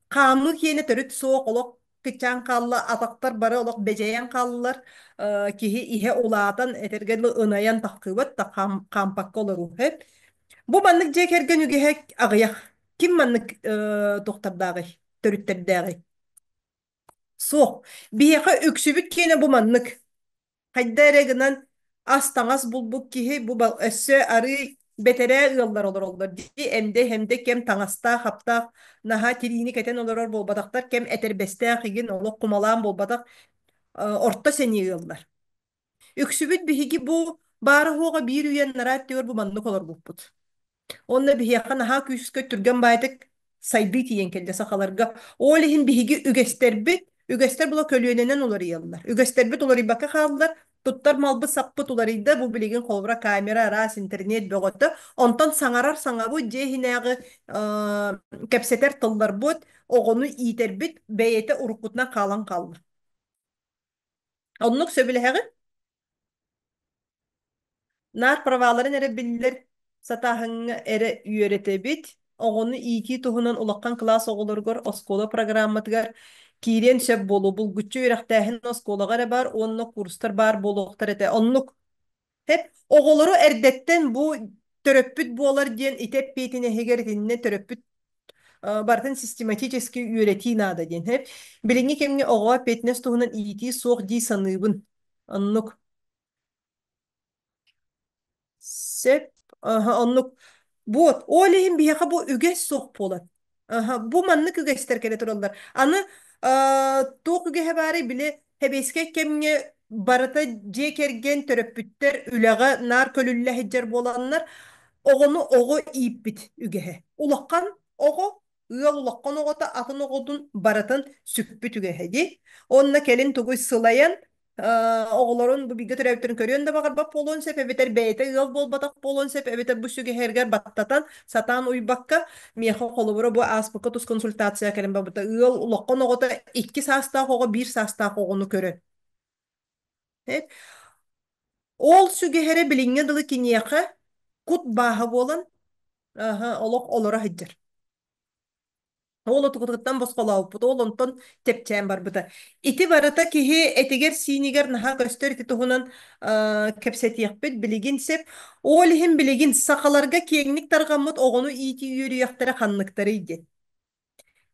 хаамыы киэнэ төрүт суох, олох кыччаан хаалла, атахтар бары олох бэдьэйэн хааллылар, киһи иһэ улаатан, этэргэ дылы ынайан таххыбат да хаампакка олоруу. Бу маннык дьиэ кэргэн үгэһэ аҕыйах. Ким маннык туохтардааҕый, төрүттэрдээҕий? Суох. Биһиэхэ үксүбүт киэнэ бу маннык. Хайда эрэ гынан ас-таҥас булбут киһи бу өссө арыый бэтэрээ ыаллар олороллор дии эмдэ-хэмдэ кэм таҥастаах-хаптаах наһаа тириини кэтэн олорор буолбатахтар кэм этэрбэстээх игин олох кумалаан буолбатах орто сэниэ ыаллар. Үксүбүт биһиги бу баара-суоҕа биир үйэ анараа өттүгэр бу маннык олорбуппут. Уонна биһиэхэ наһаа күүскэ түргэн баайдык сайдыы тиийэн кэллэ сахаларга. Ол иһин биһиги үгэстэрбит, үгэстэр була көлүөнэнэн уларыйаллар. Үгэстэрбит уларыйбакка хааллар, туттар малбыт-саппыт уларыйда. Бу билигин холобура камера, араас интернет бөҕөтө. Онтон саҥарар саҥабыт, дьиэ иһинээҕи кэпсэтэр тылларбыт, оҕону иитэрбит бэйэтэ уруккутунан хаалан хаалла. Оннук сөбүлэһэҕин? Наар праваларын эрэ биллэр сатааһыҥҥа эрэ үөрэтэбит. Оҕону иитии туһунан улахан кылаас оҕолоругар оскуола программатыгар киириэн сөп буолуо. Булгуччу үөрэхтээһин оскуолаҕа эрэ баар уонна курстар баар буолуохтар этэ. Оннук. Хэп оҕолору эрдэттэн бу төрөппүт буолар диэн ити эппиэтинэһигэр итиннэ төрөппүт барытын систематически үөрэтии наада диэн. Хэп билиҥҥи кэмҥэ оҕоҕо эппиэтинэс туһунан иитии суох дии саныыбын. Оннук. Сөп. Аһа, оннук. Вот, ол иһин биһиэхэ бу үгэс суох буолар. Аһа, бу маннык үгэстэр кэлэ тураллар. Аны туох үгэһэ баарый, били сэбиэскэй кэмҥэ барыта дьиэ кэргэн, төрөппүттэр үлэҕэ наар көлүллэ сылдьар буоланнар, оҕону оҕо ииппит үгэһэ. Улахан оҕо, ыал улахан оҕото атын оҕотун барытын сүкпүт үгэһэ дии. Онно кэлин тугуй сылайан оҕолорун бу бииргэ төрөөбүттэрин көрүөн да баҕарбат буолуон сөп, эбэтэр бэйэтэ ыал буолбатах буолуон сөп, эбэтэр бу сүгэһэргэр баттатан, сатаан уйбакка, миэхэ холобура бу ааспыкка тус консультация кэлэн барбыта. Ыал улахан оҕото 2 саастаах оҕо 1 саастаах оҕону көрөн. Ол сүгэһэрэ билиҥҥэ дылы киниэхэ кут бааһа буолан, олох олоро сылдьар. Ол отугутуттан босхолообуппут, ол онтон чэпчээн барбыта. Ити барыта киһи этигэр-сиинигэр наһаа көстөр ити туһунан кэпсэтиэхпит билигин сөп. Ол иһин билигин сахаларга киэҥник тарҕаммыт оҕону иитии үөрүйэхтэрэ ханныктарый диэн.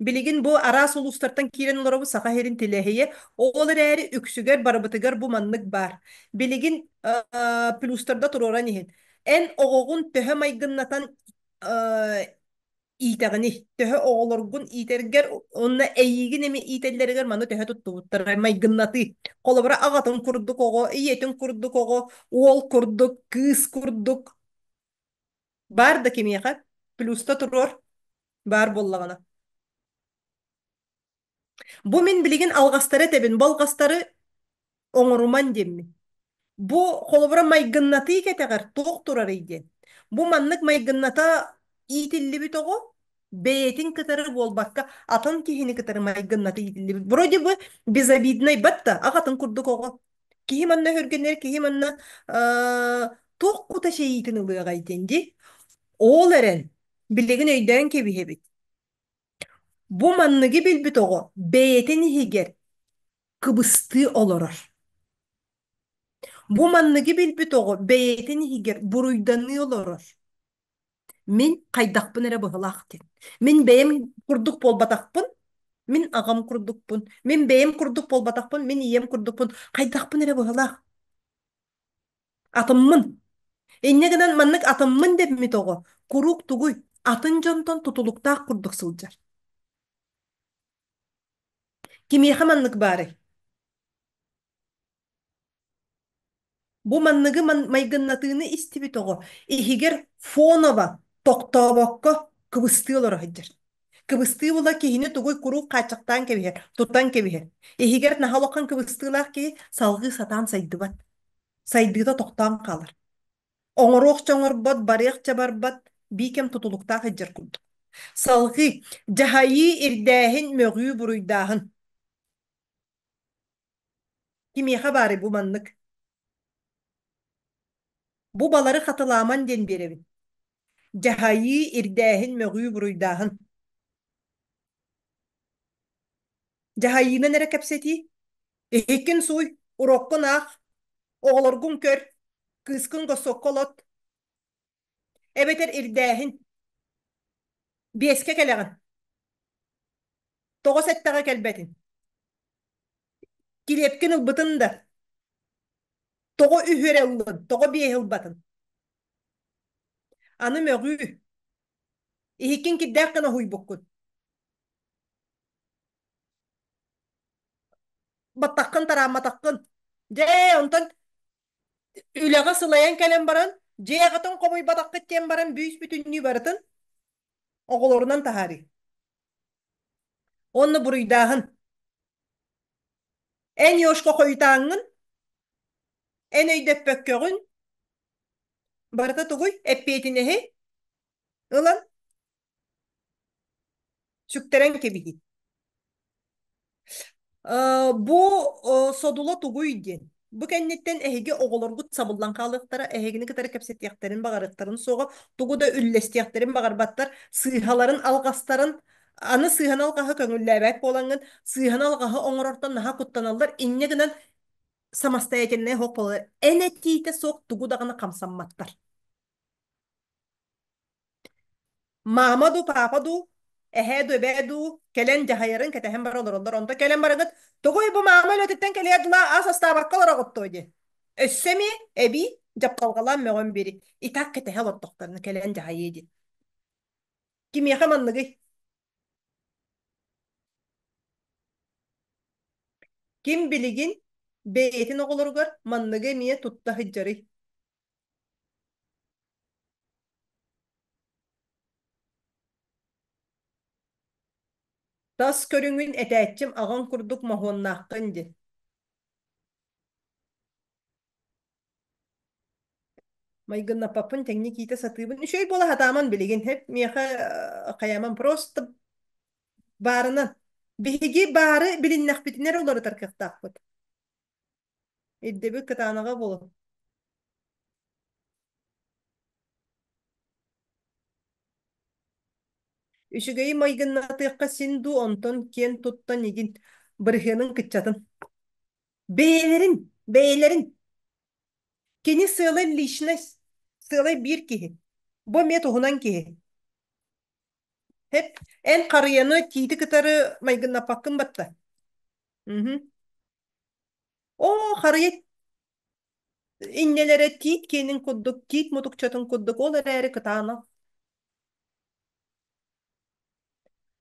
Билигин бу араас улуустартан киирэн олоробут Саха сирин тилэһийэ. Ол эрээри үксүгэр барыбытыгар бу маннык баар. Билигин плюстарда туруоран иһин. Эн оҕоҕун төһө майгыннатан иитэҕиний? Төһө оҕолоргун иитэргэр уонна эйиигин эмиэ иитэллэригэр маны төһө туттубуттарай майгыннатыы. Холобура, аҕатын курдук оҕо, ийэтин курдук оҕо, уол курдук, кыыс курдук баар да кимиэхэ плюста туруор баар буоллаҕына. Бу мин билигин алҕастары этэбин, бу алҕастары оҥоруман диэммин. Бу холобура майгыннатыы кэтэҕэр туох турарый диэн. Бу маннык майгынната иитиллибит оҕо бэйэтин кытары буолбакка атын киһини кытары майгынната иитиллибит. Вроде бы безобидный батта аҕатын курдук оҕо. Киһи манна өһүргэнэр, киһи манна туох кута чэйиитин ылыаҕай диэн дии. Ол эрэн билигин өйдөөн кэбиһэбит. Бу манныгы билбит оҕо бэйэтин иһигэр кыбыстыы олорор. Бу манныгы билбит оҕо бэйэтин иһигэр буруйданыы олорор. Мин хайдахпын эрэ быһылаах диэн. Мин бэйэм курдук буолбатахпын, мин аҕам курдукпун. Мин бэйэм курдук буолбатахпын, мин ийэм курдукпун. Хайдахпын эрэ быһылаах. Атыммын. Инньэ гынан маннык атыммын дэммит оҕо куруук тугуй атын дьонтон тутулуктаах курдук сылдьар. Кимиэхэ маннык баарый? Бу манныгы майгыннатыыны истибит оҕо иһигэр фоново тохтообокко кыбыстыы олоро сылдьар. Кыбыстыы була киһини тугуй куруук хааччахтаан кэбиһэр, тутан кэбиһэр. Иһигэр наһаа улахан кыбыстыылаах киһи салҕыы сатаан сайдыбат. Сайдыыта тохтоон хаалар. Оҥоруохча оҥорбот, барыахча барбат, биикэм тутулуктаах сылдьар курдук. Салҕыы, дьаһайыы, ирдээһин, мөҕүү, буруйдааһын. Кимиэхэ баарый бу маннык? Бу балары хатылааман диэн биэрэбин. Дьаһайыы, ирдээһин, мөҕүү, буруйдааһын. Дьаһайыынан эрэ кэпсэтии. Иһиккин сууй, уроккун аах, оҕолоргун көр, кыыскын госуокка олот. Эбэтэр ирдээһин. Биэскэ кэлэҕин. Тоҕо сэттэҕэ кэлбэтин. Килиэпкин ылбытын да, тоҕо үһү эрэ ыллын, тоҕо биэһи ылбатын. Аны мөҕүү. Иһиккин кирдээх гына уһуйбуккун. Баттаххын тараамматаххын. Дьэ, онтон үлэҕэ сылайан кэлэн баран, дьиэ аҕатын хомуйбатаххыт диэн баран бүүс-бүтүннүү барытын оҕолорунан таһаарыы. Уонна буруйдааһын. Эн Ёшка хойутааҥҥын, эн өйдөппөккөҕүн, барыта тугуй? Эппиэтинэһи ылан сүктэрэн кэбиһии. Бу содула тугуй диэн. Бу кэнниттэн эһиги оҕолоргут сабыллан хаалыахтара, эһигини кытары кэпсэтиэхтэрин баҕарыахтарын суоҕа, тугу да үллэстиэхтэрин баҕарбаттар, сыыһаларын, алҕастарын аны сыыһаны алҕаһы көҥүллээбэт буолаҥҥын, сыыһаны алҕаһы оҥорортон наһаа куттаналлар, инньэ гынан самостоятельнай оһох буолар. Эн этиитэ суох тугу даҕаны хамсамматтар. Маама дуу, паапа дуу, эһээ дуу, эбээ дуу кэлэн дьаһайарын кэтэһэн бара олороллор. Онто кэлэн бараҥыт, тугуй бу маама үлэтиттэн кэлиэ дыла ас астаабакка олороҕут дуо диэн. Өссө эмиэ эбии дьапталҕалаан мөҕөн биэри. И так кэтэһэ олордохторуна кэлэн дьаһайыы диэн. Кимиэхэ манныгый? Ким билигин бэйэтин оҕолоругар манныгы эмиэ тутта сылдьарый? Тас көрүҥүн этээччим аҕаҥ курдук моһуоннааххын диэн. Майгыннаппаппын тэҥник иитэ сатыыбын. Үчүгэй буола сатааман билигин. Хэп миэхэ хайааман просто баарынан. Биһиги баары билиннэхпитинэ эрэ уларытар кыахтаахпыт. Ирдэбил кытаанаҕа буолуо. Үчүгэйи майгыннатыахха син дуу, онтон киэн туттан игин бырыһыанын кыччатын. Бэйэлэрин, бэйэлэрин. Кини сыалай личность, сыалай биир киһи. Бу эмиэ туһунан киһи. Хэп, эн харыйаны тиити кытары майгыннаппаккын батта. Мгм. Оо, харыйа иннэлэрэ тиит киэнин курдук, тиит мутукчатын курдук, ол эрээри кытаанах.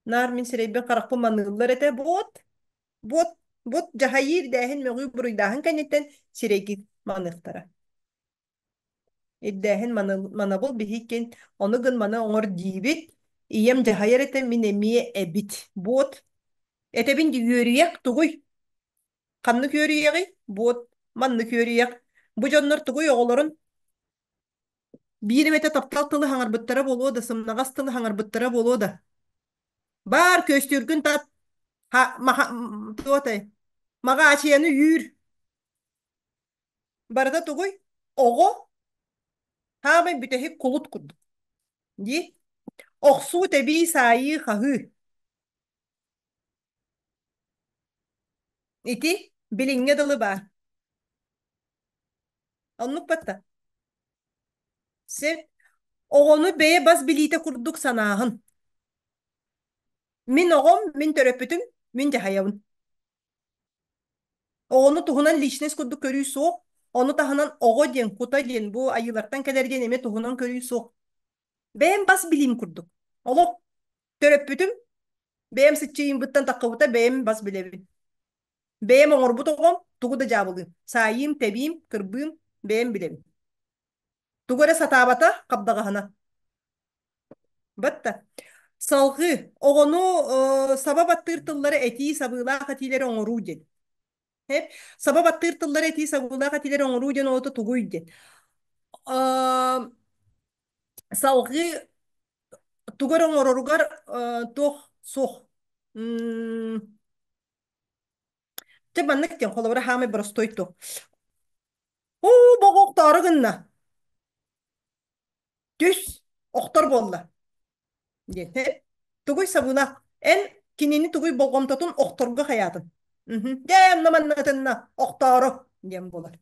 Наар мин сирэйбин харахпын маныыллар этэ. Буот, буот, буот дьаһайыы ирдээһин, мөҕүү буруйдааһын кэнниттэн сирэйгин маныахтара. Ирдээһин манабыл биһиккин ону гын маны оҥор диибит. Ийэм дьаһайар этэ, мин эмиэ эбит. Буот, этэбин дии үөрүйэх тугуй? Ханнык үөрүйэҕий? Буот, маннык үөрүйэх. Бу дьоннор тугуй оҕолорун биир эмэтэ таптал тылы хаҥарбыттара буолуо да, сымнаҕас тылы хаҥарбыттара буолуо да. Баар көстүүргүн тат, ха, маха, туотай, маҕаачыйаны үүр. Барыта тугуй? Оҕо хаамай бүтэһик кулут курдук. Дии. Охсуу, тэбии, саайыы, хаһыы. Ити билиҥҥэ дылы баар. Оннук батта. Сир оҕону бэйэ бас билиитэ курдук санааһын. Мин оҕом, мин төрөппүтүм, мин дьаһайабын. Оҕону туһунан личность курдук көрүү суох. Ону таһынан оҕо диэн, кута диэн, бу айыылартан кэлэр диэн эмиэ туһунан көрүү суох. Бэйэм бас билиим курдук. Олох төрөппүтүм, бэйэм сыччыйымбыттан таххыбыта бэйэм бас билэбин. Бэйэм оҥорбут оҕом тугу да дьаабылыым. Саайыым, тэбиим, кырбыым, бэйэм билэбин. Тугу эрэ сатаабата хабдаҕаһына. Батта. Салҕыы оҕону саба баттыыр тыллары этии сабыылаах этиилэри оҥоруу диэн. Саба баттыыр тыллары этии сабыылаах этиилэри оҥоруу диэн оҕото тугуй диэн. Салҕыы тугу эрэ оҥороругар туох суох. Дьэ маннык диэн холобура хаамай боростуой туох. Уу боҕуохтоору гынна. Түс охтор буолла диэн. Тугуй сабыылаах эн кинини тугуй болҕомтотун охторго хайаатын. Дьэ онно манна охтоору диэн буолар.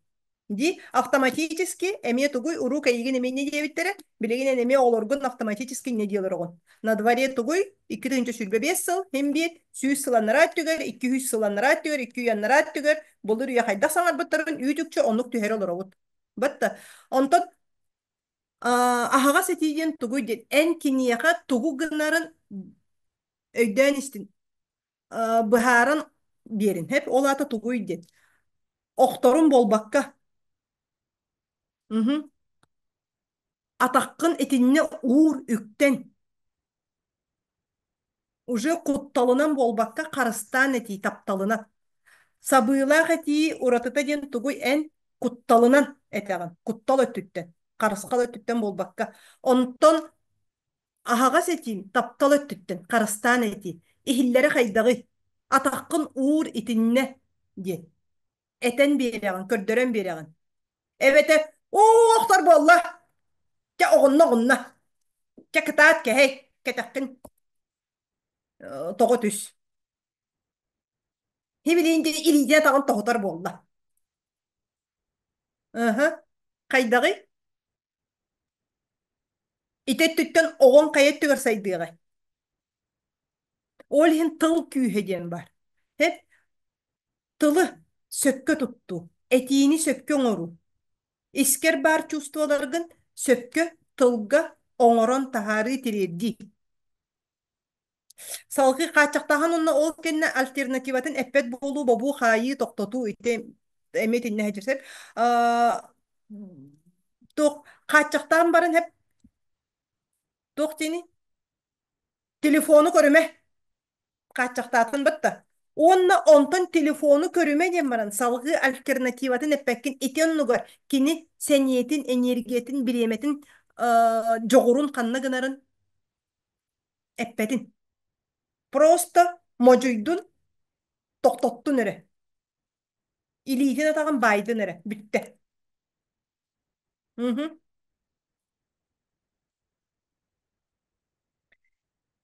Дии автоматически эмиэ тугуй уруук эйигин эмиэ инньэ диэбиттэрэ билигин эн эмиэ оҕолоргун автоматически инньэ диэлэр оҕон на дворе тугуй 2025 сыл һин биир 100 сыл анараа өттүгэр 200 сыл анараа өттүгэр 2 үйэ анараа өттүгэр былыр үйэ хайдах саҥарбыттарын үүт-үкчү оннук түһэрэ олоробут батта онтон аһаҕас этии диэн тугуй диэн эн киниэхэ тугу гынарын өйдөөн истин быһааран биэрин хэп ол аата тугуй диэн охторун буолбакка атаххын итиннэ уур үктэн уже кутталынан буолбакка харыстаан этии тапталынан сабыылаах этии уратыта диэн тугуй эн кутталынан этэҕин куттал өттүттэн харысхал өттүттэн буолбакка онтон аһаҕас этиим таптал өттүттэн харыстаан этии иһиллэрэ хайдаҕый атаххын уур итиннэ диэн этэн биэрэҕин көрдөрөн биэрэҕин эбэтэр уу охтор буолла чэ оҕунна оҕунна чэ кытаат кэһэй кэтэххин тоҕо түс хибилиин илиитин атаҕын тоһутар буолла ыһы хайдаҕый ити өттүттэн оҕоҥ хайа өттүгэр сайдыаҕай ол иһин тыл күүһэ диэн баар Хэп тылы сөпкө туттуу этиини сөпкө оҥоруу искэр баар чувстволаргын сөпкө тылга оҥорон таһаарыы тириэрдии Салгыы хааччахтааһын уонна ол кэннэ альтернативатын эппэт буолуу, бобуу, хаайыы, тохтотуу ити эмиэ итиннэ сылдьар сөп. Туох хааччахтаан баран эп туох диэний? Телефону көрүмэ хааччахтаатын батта. Уонна онтон телефону көрүмэ диэн баран салгыы альтернативатын эппэккин ити оннугар кини сэниэтин, энергиятын, бириэмэтин дьоҕурун ханна гынарын эппэтин. Просто модьуйдун, тохтоттун эрэ. Илиитин атаҕын баайдын эрэ. Бүттэ. Мгм.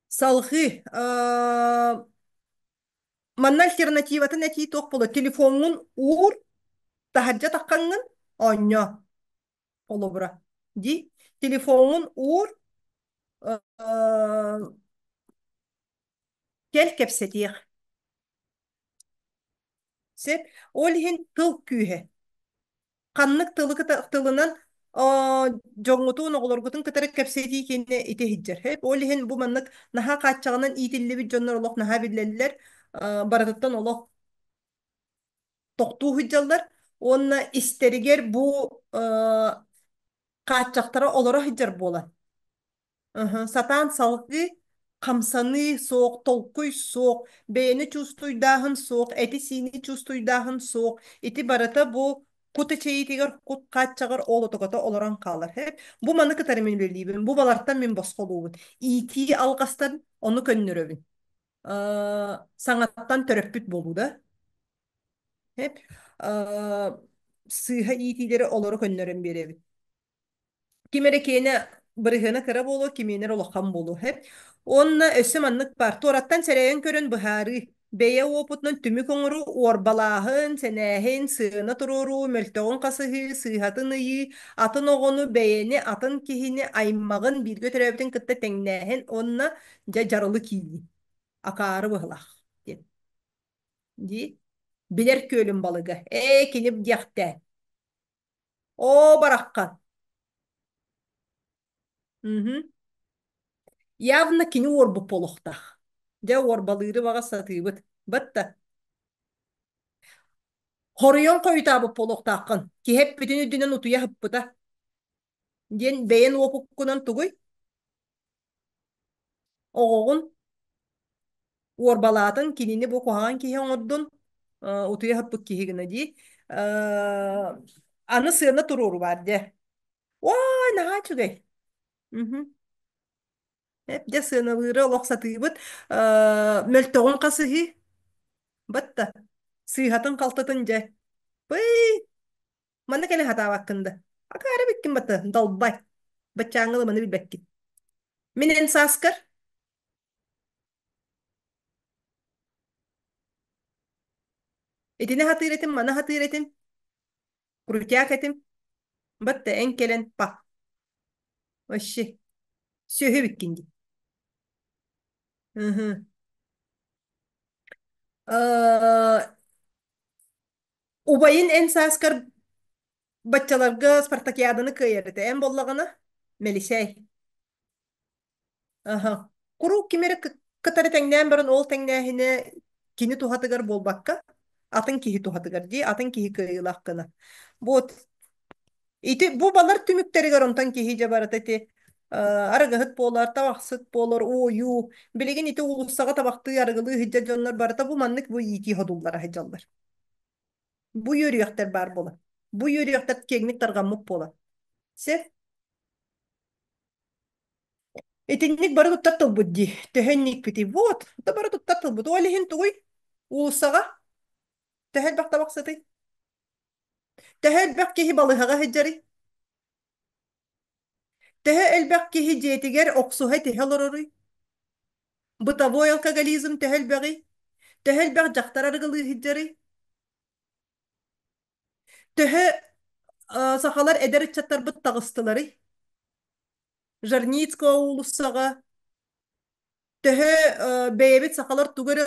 Салҕыы. Манна альтернативатын этии туох буолуо? Телефоҥҥун уур, таһырдьа таххаҥҥын оонньоо. Холобура. Дии. Телефоҥҥун уур, кэл кэпсэтиэх. Сөп. Ол иһин тыл күүһэ. Ханнык тылы тылынан дьоҥҥутун, оҕолоргутун кытары кэпсэтии киэнэ ити иһдьэр. Ол иһин бу маннык наһаа хааччаҕынан иитиллибит дьоннор олох наһаа биллэллэр, барытыттан олох тохтуу сылдьаллар уонна истэригэр бу хааччахтара олоро сылдьар буолан сатаан салгыы хамсаныы суох, толкуй суох, бэйэни чувствуйдааһын суох, эти-сиини чувствуйдааһын суох. Ити барыта бу Кут эчэйиитигэр, кут хааччаҕар ол отокото олорон хаалар. Бу маны кытары мин үлэлиибин, бу балартан мин босхолуубун. Иитии алҕастан ону көннөрөбүн. Саҥаттан төрөппүт буолуу да. Сыыһа иитиилэри олору көннөрөн биэрэбин. Ким эрэ киэнэ бырыһыана кыра буолуо, кимиэнэ эрэ улахан буолуо. Уонна өссө маннык баар. Туораттан сэрэйэн көрөн быһаарыы. Бэйэ уопутунан түмүк оҥоруу, уорбалааһын, сэнээһин, сыана туруоруу, мөлтөҕүн хасыһыы, сыыһатын ыйыы, атын оҕону, бэйэни, атын киһини, аймаҕын, бииргэ төрөөбүтүн кытта тэҥнээһин уонна дьэ дьарылы киирии. Акаары быһылаах диэн. Дии. Билэр күөлүм балыга. Ээ, кини диэхтээ. Оо, бараххан. Мгм. Явно кини уорбут буолуохтаах. Дьэ, уорбалыыры баҕас сатыыбыт. Батта. Хоруйан хойутаабыт буолуохтааххын. Киһи эппитин үрдүнэн утуйа сыппыта. Диэн бэйэн уопуккунан тугуй? Оҕоҕун уорбалаатын, кинини бу куһаҕан киһи оҥордун, утуйа сыппыт киһи гына дии. Аны сыана туруору баар дьэ. Ой, наһаа үчүгэй. Мгм. Дьэ сыаналыыры олох сатыыбыт. Мөлтөҕүн хасыһыы. Батта. Сыыһатын-халтытын дьэ. Пый, манна кэлэ сатаабаккын да. Акаары биккин батта, долбай. Баччааҥҥы маны билбэккин. Мин эн сааскар итини хатыыр этим, маны хатыыр этим, крутяк этим. Батта эн кэлэн па. Вообще. Сүөһү биккин дии. Мгм. Э, Убайын эн сааскар баччаларга спартакиаданы кыайар этэ. Эн буоллаҕына, мэлисээй. Аха. Куруук ким эрэ кытары тэҥнээн баран ол тэҥнээһинэ кини туһатыгар буолбакка, атын киһи туһатыгар дии, атын киһи кыайыылаах гына. Вот ити бу балар түмүктэригэр онтон киһи дьэ барыта ити арыгыһыт буолар, табахсыт буолар, уойуу. Билигин ити уулуссаҕа табахтыы, арыгылыы сылдьар дьоннор барыта бу маннык бу иитии содуллара сылдьаллар. Бу үөрүйэхтэр баар буолар. Бу үөрүйэхтэр киэҥник тарҕаммыт буолар. Сир итинник бары туттар тылбыт дии. Төһө инникпитий? Вот, да бары туттар тылбыт. Ол иһин тугуй? Уулуссаҕа төһө элбэх табахсытый? Төһө элбэх киһи балыһаҕа сылдьарый? Төһө элбэх киһи дьиэтигэр охсуһа итиһэ олороруй? Бытовой алкоголизм төһө элбэҕий? Төһө элбэх дьахтар арыгылыы сылдьарый? Төһө сахалар эдэр ыччаттарбыт таҕыстыларый? Жарницкого уулуссаҕа төһө бэйэбит сахалар тугу эрэ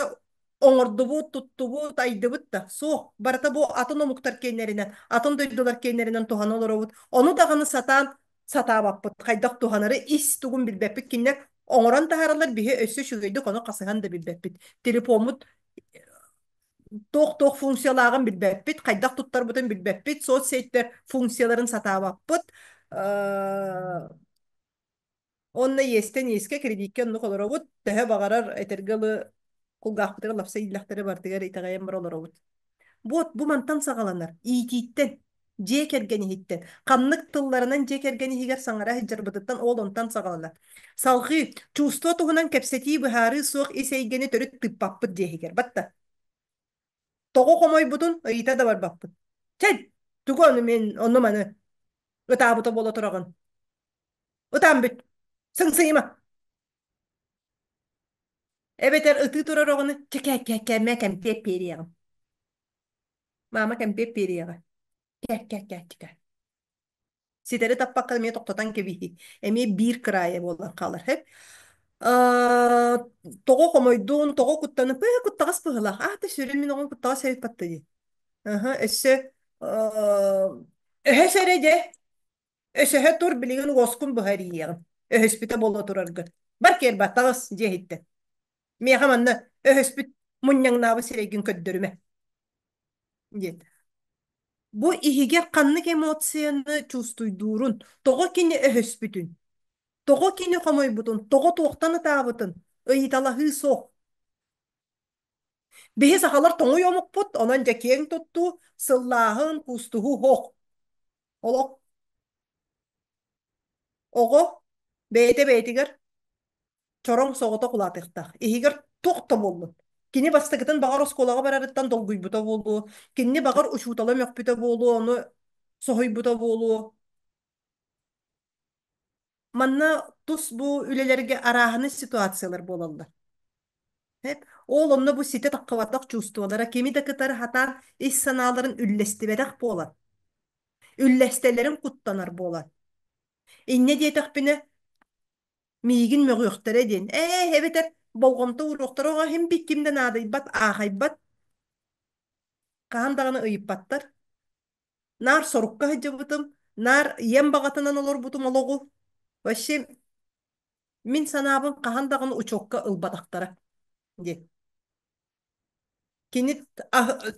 оҥордубут, туттубут, айдыбыт да суох. Барыта бу атын омуктар киэннэринэн, атын дойдулар киэннэринэн туһана олоробут. Ону даҕаны сатаан сатаабаппыт. Хайдах туһанары ис тугун билбэппит. Кинилэр оҥорон таһаараллар, биһи өссө үчүгэйдик ону хасыһан да билбэппит. Телефоммут туох-туох функциялааҕын билбэппит, хайдах туттарбытын билбэппит, соцсеттэр функцияларын сатаабаппыт. Онно иэстэн иэскэ кредиккэ оннук олоробут. Төһө баҕарар этэргэ ылы кулгаахпытыгар лапса ииллэхтэрэ барытыгар итэҕэйэн бара олоробут. Вот бу мантан саҕаланар. Иитииттэн, дьиэ кэргэн иһиттэн. Ханнык тылларынан дьиэ кэргэн иһигэр саҥара сылдьарбытыттан ол онтон саҕаланар. Салҕыы, чувство туһунан кэпсэтии быһаарыы суох ис эйгэни төрүт тыыппаппыт диэһигэр. Батта. Тоҕо хомойбутун ыйыта да барбаппыт. Чэ, тугу ону мин ону маны ытаабыта буола тураҕын. Ытаан бүт. Сыҥсыйыма. Эбэтэр ытыы турар оҕону чэ кээ кээ кээ кэмпиэт биэриэҕим. Маама кэмпиэт биэриэҕэ. Кээ кээ кээ кээ. Ситэри таппакка эмиэ тохтотон кэбиһии. Эмиэ биир кыраайа буолан хаалар. Хэп. Тоҕо хомойдун, тоҕо куттанып, ээ куттаҕас быһыылаах. Аата сүрүн мин оҕом куттаҕас эбит батта дии. Аха, өссө өһөс эрэ дьэ. Өсөһө тур, билигин уоскун быһа эрийиэҕим. Өһөспүтэ буола тураргын. Бар киэр бар, таҕыс дьиэ иһиттэн. Миэхэ манна өһөспүт мунньаҥнаабыт сирэйгин көрдөрүмэ диэн. Бу иһигэр ханнык эмоцияны чувствуйдуурун, тоҕо кини өһөспүтүн, тоҕо кини хомойбутун, тоҕо туохтан ытаабытын ыйыталаһыы суох. Биһи сахалар тоҥуй омукпут, онон дьэ киэҥ туттуу, сыллааһын, куустуһуу һуох. Олох оҕо бэйэтэ бэйэтигэр чороҥ соҕотох улаатыахтаах. Иһигэр туох да буоллун. Кини бастакытын баҕар оскуолаҕа барарыттан долгуйбута буолуо, кинини баҕар учуутала мөхпүтэ буолуо, ону соһуйбута буолуо. Манна тус бу үлэлэргэ арааһынай ситуациялар буолаллар. Ол онно бу ситэ таххыбатах чувстволара кими да кытары хатаан ис санааларын үллэстибэтэх буолан, үллэстэлэрин куттанар буолан. Инньэ диэтэхпинэ, миигин мөҕүөхтэрэ диэн, ээ, эбэтэр болҕомто ууруохтара оҕо иһин бит ким да наадыйбат, аахайбат, хаһан даҕаны ыйыппаттар. Наар сорукка сылдьыбытым, наар ийэм баҕатынан олорбутум олоҕу. Вообще мин санаабын хаһан даҕаны учуокка ылбатахтара диэн. Кини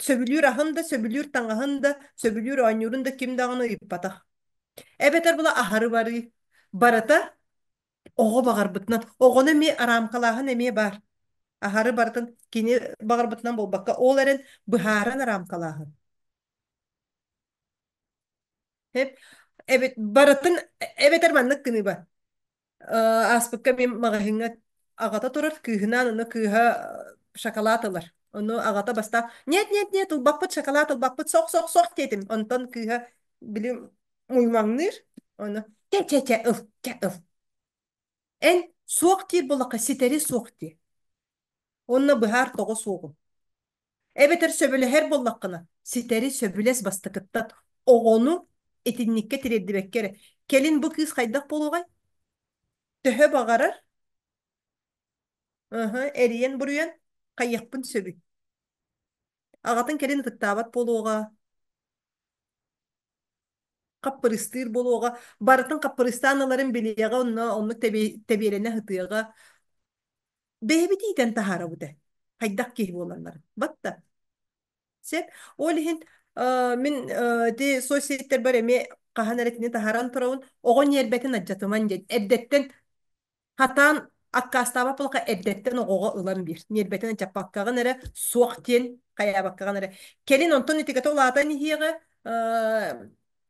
сөбүлүүр аһын да, сөбүлүүр таҥаһын да, сөбүлүүр оонньуурун да ким даҕаны ыйыппатах. Эбэтэр була аһары барыы. Барыта оҕо баҕарбытынан. Оҕону эмиэ арамкалааһын эмиэ баар. Аһары барытын кини баҕарбытынан буолбакка, ол эрэн быһааран арамкалааһын. Эбит барытын эбэтэр маннык гыныба. Ааспыкка мин маҕаһыыҥҥа аҕата турар кыыһынаан ону кыыһа шоколад ылар. Ону аҕата бастаан нет нет нет ылбаппыт шоколад ылбаппыт сох сох сох диэтим. Онтон кыыһа били муймаҥныыр. Ону чэ чэ чэ ыл чэ ыл. Эн суох диир буоллахха ситэри суох диэ. Уонна быһаар тоҕо суоҕун. Эбэтэр сөбүлэһэр буоллаххына, ситэри сөбүлэс бастакыттан оҕону итинниккэ тириэрдибэккэ эрэ. Кэлин бу кыыс хайдах буолуоҕай? Төһө баҕарар эрийэн-буруйан хайыахпын сөбүй? Аҕатын кэлин ытыктаабат буолуоҕа, хаппырыстыыр буолуоҕа, барытын хаппырыстаан ыларын билиэҕэ, онно оннук тэбиэлэнэ сытыаҕа. Бэйэбит иитэн таһаарабыт ээ. Хайдах киһи буолалларын. Батта. Сеп. Ол иһин мин ити соцсеттербэр эмиэ хаһан эрэ итини таһааран турабын. Оҕо ньиэрбэтин алдьатыман диэн. Эрдэттэн хатаан аккаастаабат буоллахха эрдэттэн оҕоҕо ылан биэр. Ньиэрбэтин алдьаппаккаҕын эрэ суох диэн хайаабаккаҕын эрэ. Кэлин онтон итигэтэ улаатан иһиэҕэ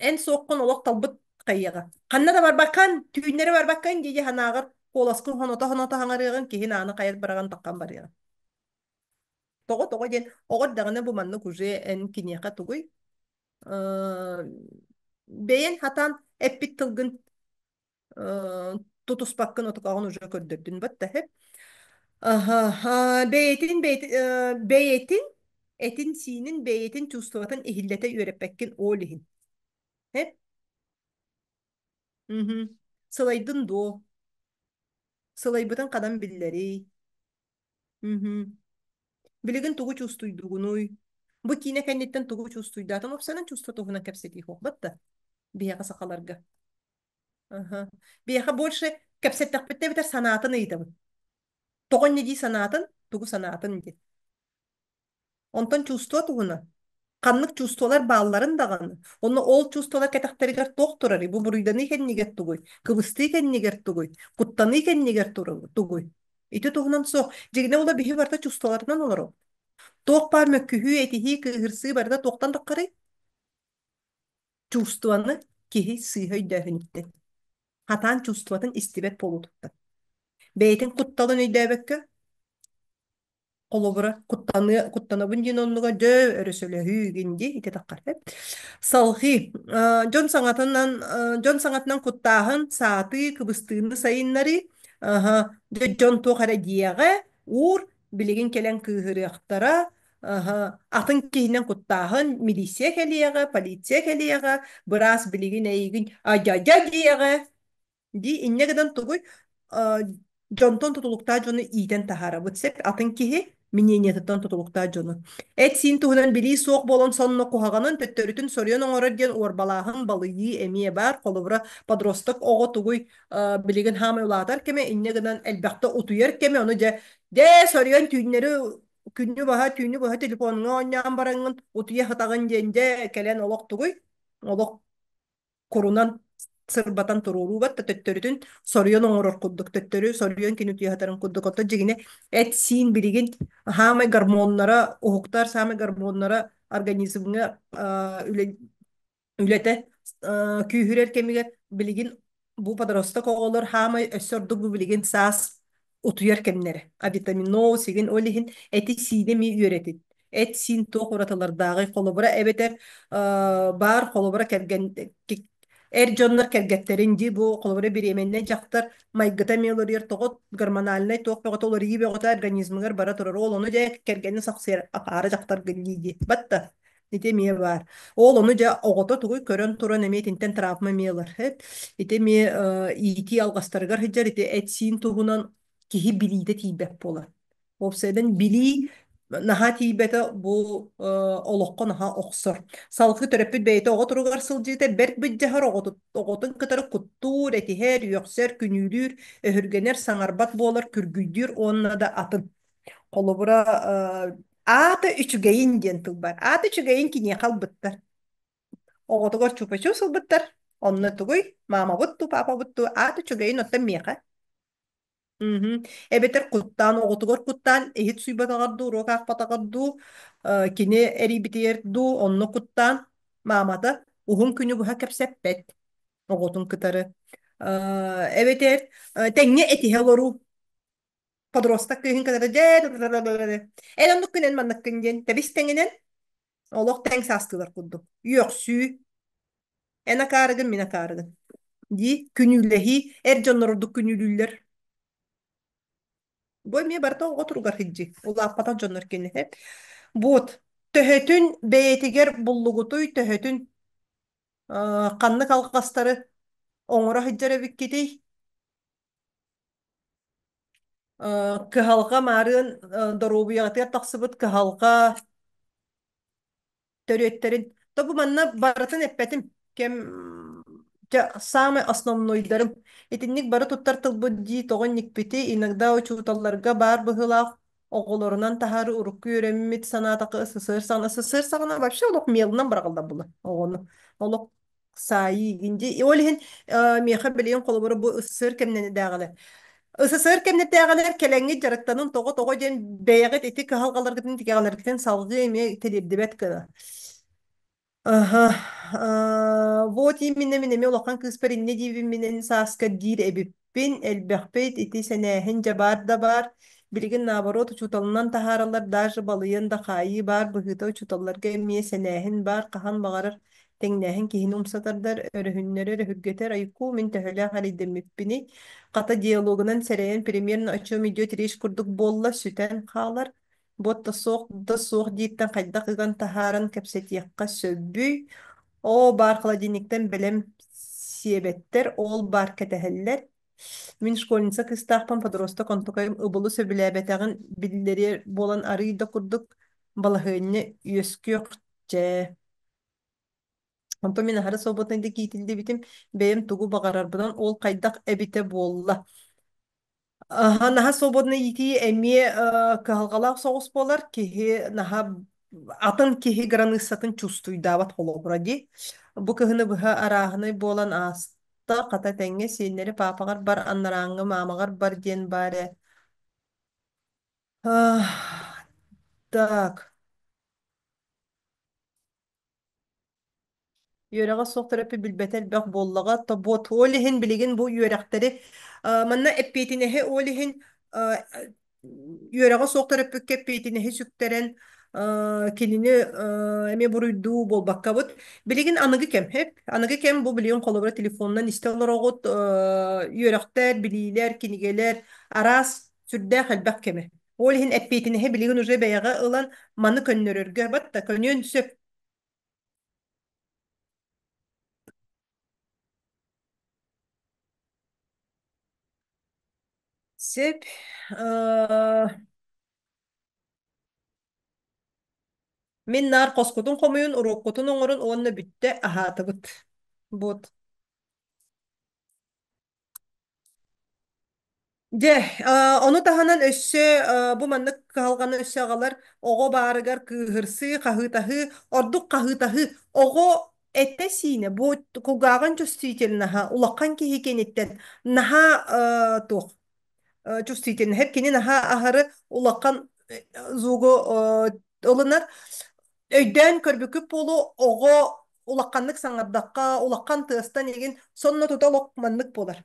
эн суоххун олох талбыт хайыаҕа. Ханна да барбаккан, түүннэри барбаккан дии санааҕар куоласкын хоното-хоното хаҥарыаҕын киһин ааны хайат быраҕан таххан барыаҕа. Тоҕо тоҕо диэн оҕо эрдэҕинэ бу маннык уже эн киниэхэ тугуй? Бэйэн хатаан эппит тылгын тутуспаккын отукаҕын уже көрдөрдүн батта Аха, бэйэтин бэйэтин этин-сиинин бэйэтин чувствотын иһиллэтэ үөрэппэккин ол иһин. Эп? Мгм. Сылайдын дуо? Сылайбытын хадан биллэрий? Мгм. Билигин тугу чувствуйдугунуй? Бу киинэ кэнниттэн тугу чувствуйдаатым? Опсанан чувство туһунан кэпсэтии буолбат да биһиэхэ сахаларга. Аха. Биһиэхэ больше кэпсэттэхпитинэ эбэтэр санаатын ыйытабын. Тоҕо инньэ дии санаатын, тугу санаатын диэн. Онтон чувство туһунан. Ханнык чувстволар баалларын даҕаны. Онно ол чувстволар кэтэхтэригэр туох турарый? Бу буруйданыы кэннигэр тугуй? Кыбыстыы кэннигэр тугуй? Куттаныы кэннигэр тугуй? Ити туһунан суох. Дьиҥинэ ула биһи барыта чувстволарынан олоробут. Туох баар мөккүһүү, этиһии, кыыһырсыы барыта туохтан таххарый? Чувствоны киһи сыыһа өйдөөһүнүттэн. Хатаан чувствотын истибэт буолуутуттан. Бэйэтин кутталын өйдөөбөккө, холобура, куттаныа, куттанабын диэн оннуга дьэ өрөсөлөһүү гин дии ити таххар. Салҕыы дьон саҥатынан дьон саҥатынан куттааһын, саатыы, кыбыстыыны сайыннарыы, дьон туох эрэ диэҕэ, уур, билигин кэлэн кыыһырыахтара, атын киһинэн куттааһын, милиция кэлиэҕэ, полиция кэлиэҕэ, быраас билигин эйигин адьадьа диэҕэ, дии инньэ гынан тугуй дьонтон тутулуктаах дьону иитэн таһаарабыт сөп атын киһи мнениетыттан тутулуктаах дьону эт-сиин туһунан билии суох буолан сонно куһаҕанын төттөрүтүн соруйан оҥорор диэн уорбалааһын балыйыы эмиэ баар холобура подросток оҕо тугуй билигин хаамай улаатар кэмэ инньэ гынан элбэхтэ утуйар кэмэ ону дьэ дьэ соруйан түүннэри күнү баһа түүнү быһа телефоҥҥа оонньоон бараҥҥын утуйа сытаҕын диэн дьэ кэлэн олох тугуй олох курунан сырбатан туруоруубат да төттөрүтүн соруйан оҥорор курдук, төттөрү соруйан кини утуйа курдук. Оттон дьиҥинэ эт-сиин билигин хаамай гормоннара уһуктар, саамай гормоннара организмҥа үлэ үлэтэ күүһүрэр кэмигэр билигин бу подросток оҕолор хаамай өссө ордук бу билигин саас утуйар кэмнэрэ. Авитаминоз игин ол иһин эти-сиини эмиэ үөрэтин. Эт-сиин туох уратылардааҕый холобура эбэтэр баар холобура кэргэн эр дьоннор кэргэттэрин дии бу холобура беременнай дьахтар майгыта эмиэ уларыйар тоҕо гормональнай туох бөҕөтө уларыйыы бөҕөтө организмыгар бара турар ол ону дьэ кэргэнин сахсыйар акаары дьахтаргын дии дии батта ити эмиэ баар. Ол ону дьэ оҕото тугуй көрөн туран эмиэ итинтэн травма эмиэ ылар. Ити эмиэ иитии алҕастарыгар сылдьар ити эт-сиин туһунан киһи билиитэ тиийбэт буолар. Уопсайынан билии наһаа тиийбэтэ бу олоххо наһаа охсор. Салгыы төрөппүт бэйэтэ оҕо туругар сылдьыыта бэрт быдьаһар оҕотун кытары куттуур, этиһэр, үөхсэр, күнүүлүүр, өһүргэнэр, саҥарбат буолар, күргүйдүүр уонна да атын. Холобура, аата үчүгэйин диэн тыл бар. Аата үчүгэйин киниэхэ ылбыттар. Оҕотугар чупа-чус ылбыттар. Онно тугуй? Маамабыт туу, паапабыт туу, аата үчүгэйин оттон миэхэ. Мгм. Эбэтэр куттаан, оҕотугар куттаан, иһит сууйбатаҕар дуу, уруок аахпатаҕар дуу, кини эрийбитигэр дуу, онно куттаан, маамата уһун күнү быһа кэпсэппэт оҕотун кытары. Эбэтэр тэҥҥэ этиһэ олоруу подросток кыыһын кытары дьэ эн оннуккун эн манныккын диэн тэбис тэҥинэн олох тэҥ саастыылар курдук үөхсүү эн акаарыгын мин акаарыгын дии күнүүлэһии эр дьоннор ордук күнүүлүүллэр бу эмиэ барыта оҕо туругар сылдьыы улааппатах дьоннор киниһэ вот төһөтүн бэйэтигэр буллугутуй төһөтүн ханнык алҕастары оҥоро сылдьар эбиккитий. Кыһалҕа маарыын доруобуйаҕытыгар тахсыбыт кыһалҕа төрүөттэрин. То бу манна барытын эппэтим. Кэм дьэ, самый основнойдарым. Итинник бары туттар тылбыт дии тоҕо инникпити иногда учууталларга баар быһыылаах оҕолорунан таһаары урукку үөрэммит санаатахха СССР саҕана СССР саҕана вообще олох миэлинэн быраҕыллар була оҕону. Олох саайыы инди. Ол иһин миэхэ билигин холобура бу СССР кэмнэнидээҕилэр. СССР кэмнэтээҕилэр кэлэҥҥит дьарыктанын тоҕо-тоҕо диэн бэйэҕит ити кыһалҕаларгытын тикэҕэлэргитин салҕыы эмиэ тириэрдибэт гына. Аха, вот именно мин эмиэ улахан кыыспар инньэ диибин мин сааска диир эбиппин, элбэхпит, ити сэнээһин дьэ баар да баар. Билигин наоборот учууталынан таһаараллар, даже балыйан да хаайыы баар быһыыта учууталларга эмиэ сэнээһин баар, хаһан баҕарар тэҥнээһин киһини умсатардар, өрөһүннэрэр, өһүргэтэр, айкуу мин төһөлөөх эрэйдэммиппиний, хата диалогунан сэрэйэн примерно о чем идет речь курдук буолла, сүтэн хаалар, буотта суох да суох дииртэн хайдах ыган таһааран кэпсэтиэххэ сөбүй, оо баар холодильниктан бэлэм сиэбэттэр, ол баар кэтэһэллэр. Мин школьница кыыстаахпын подросток онтукайым ыбылы сөбүлээбэтэҕин биллэриэр буолан арыый да курдук балаһыанньа үөскүөхчэ. Онтон мин аһара свободнайдык иитиллибитим, бэйэм тугу баҕарарбынан ол хайдах эбитэ буолла. Аһа, наһаа свободнай иитии эмиэ кыһалҕалаах соҕус буолар. Киһи наһаа атын киһи границатын чувствуйдаабат холобура дии. Бу кыһыны быһа арааһынай буолан ааста, хата тэҥҥэ сиэннэри паапаҕар бар, анарааҥҥы маамаҕар бар диэн баар ээ. Ах, так. Үөрэҕэ суох төрөппүт билбэтэ элбэх буоллаҕа. Тобуот ол иһин билигин бу үөрэхтэри манна эппиэтинэһи ол иһин үөрэҕэ суох төрөппүккэ эппиэтинэһи сүктэрэн кинини эмиэ буруйдуу буолбаккабыт. Билигин аныгы кэм, аныгы кэм бу билигин холобура телефонунан истэ олороҕут, үөрэхтэр, билиилэр, кинигэлэр араас сүрдээх элбэх кэмэ. Ол иһин эппиэтинэһи билигин уже бэйэҕэ ылан маны көннөрөргө батта көнүөн сөп. Сөп. Мин наар хоскутун хомуйун, уруоккутун оҥорун уонна бүттэ аһаатыбыт. Вот. Дьэ, ону таһынан өссө бу маннык кыһалҕаны өссө аҕалар оҕо баарыгар кыыһырсыы, хаһыытаһыы, ордук хаһыытаһыы. Оҕо Этэ-сиинэ бу кулгааҕын чувствительноһа улахан киһи кэнниттэн наһаа туох чувствительноһа кини наһаа аһары улахан звугу ылынар. Өйдөөн көрбүккүт буолуо, оҕо улаханнык саҥардахха, улахан тыастан игин сонно тута олох маннык буолар.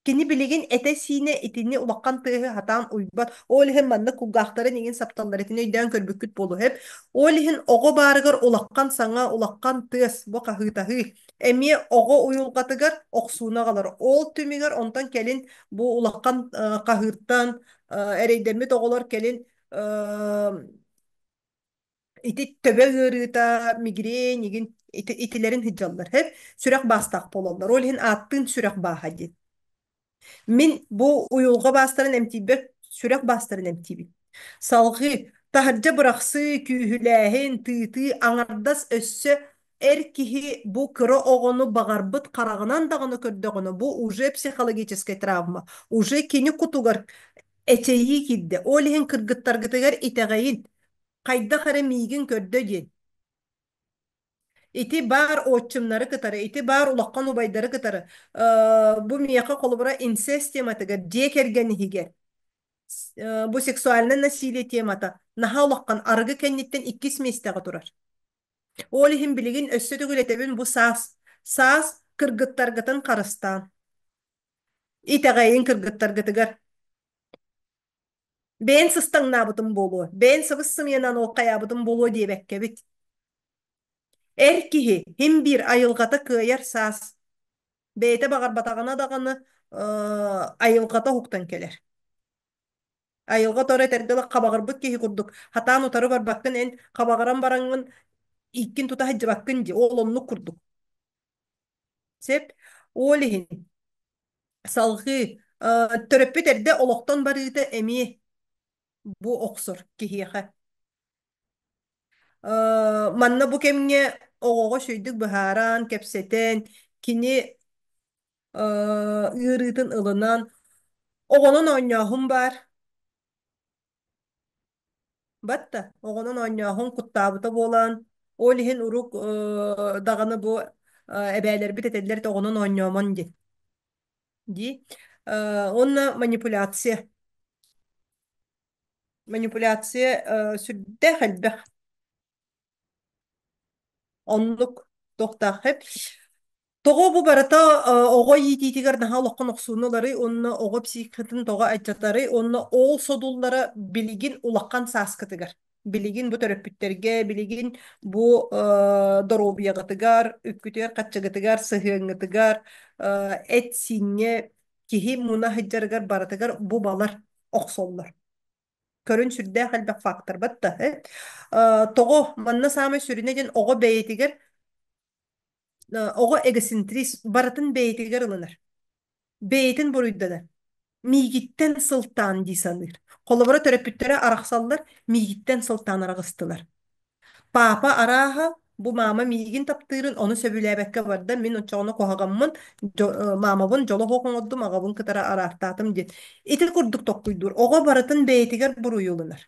Кини билигин этэ-сиинэ итини улахан тыаһы сатаан уйбат. Ол иһин маннык кулгаахтарын иҥин сапталлар итини өйдөөн көрбүккүт буолуо сөп. Ол иһин оҕо баарыгар улахан саҥа, улахан тыас, бу хаһыытаһыы эмиэ оҕо уйулҕатыгар охсууну аҕалар. Ол түмүгэр онтон кэлин бу улахан хаһыыртан эрэйдэммит оҕолор кэлин ити төбө ыарыыта, мигрень игин итилэрин сылдьаллар. Хэп сүрэх баастаах буолаллар. Ол иһин ааттыын сүрэх бааһа диэн. Мин бу уйулҕа баастарын эмтиирбэр сүрэх баастарын эмтиибин. Салҕыы таһырдьа бырахсыы, күүһүлээһин, тыытыы аҥардас өссө эр киһи бу кыра оҕону баҕарбыт хараҕынан даҕаны көрдөҕүнэ бу уже психологическая травма, уже кини кутугар эчэйии киирдэ. Ол иһин кыргыттаргытыгар итэҕэйин, хайдах эрэ миигин көрдө диэн. Ити баар отчимнары кытары, ити баар улахан убайдары кытары, бу миэхэ холобура инцест тематыгар, дьиэ кэргэн иһигэр, бу сексуальнай насилие темата наһаа улахан арыгы кэнниттэн иккис миэстэҕэ турар. Ол иһин билигин өссө төгүл этэбин бу саас, саас кыргыттаргытын харыстаан, итэҕэйин кыргыттаргытыгар. Бэйэн сыстаҥнаабытым буолуо, бэйэн сыбыс-сымыйанан ол хайаабытым буолуо диэбэккэбит. Эр киһи һин биир айылҕата кыайар саас. Бэйэтэ баҕарбатаҕына даҕаны айылҕата уһуктан кэлэр. Айылҕа торо этэргэ дылы хабаҕырбыт киһи курдук хатаан утары барбаккын эн хабаҕыран бараҥҥын ииккин тута сылдьыбаккын дии ол оннук курдук. Сөп. Ол иһин салҕыы төрөппүт эрдэ олохтон барыыта эмиэ бу охсор киһиэхэ. Манна бу кэмҥэ оҕоҕо үчүгэйдик быһааран, кэпсэтэн, кини ыарыытын ылынан, оҕонон оонньооһун баар. Батта оҕонон оонньооһун куттаабыта буолан, ол иһин урук даҕаны бу эбээлэрбит этэллэр этэ оҕонон оонньоомон диэн. Дии. Уонна манипуляция. Манипуляция сүрдээх элбэх. Оннук туохтаах эп. Тоҕо бу барыта оҕо иитиитигэр наһаа олоххун охсууну ыларый уонна оҕо психикатын тоҕо алдьатарый уонна ол содуллара билигин улахан сааскытыгар билигин бу төрөппүттэргэ билигин бу доруобуйаҕытыгар үпкүтүгэр-харчыгытыгар сыһыаҥҥытыгар эт-сииҥҥэ киһи муна сылдьарыгар барытыгар бу балар охсоллор. Көрүн сүрдээх элбэх фактор батта. Тоҕо манна саамай сүрүнэ диэн оҕо бэйэтигэр оҕо эгоцентрист барытын бэйэтигэр ылынар. Бэйэтин буруйданар. Миигиттэн сылтаан дии саныыр. Холобура төрөппүттэрэ арахсаллар, миигиттэн сылтаан араҕыстылар. Паапа арааһа бу маама миигин таптыырын ону сөбүлээбэккэ барда, мин оччоҕуна куһаҕаммын, маамабын дьоло суох оҥордум, аҕабын кытары араартаатым диэн. Ити курдук толкуйдуур. Оҕо барытын бэйэтигэр буруйу ылынар.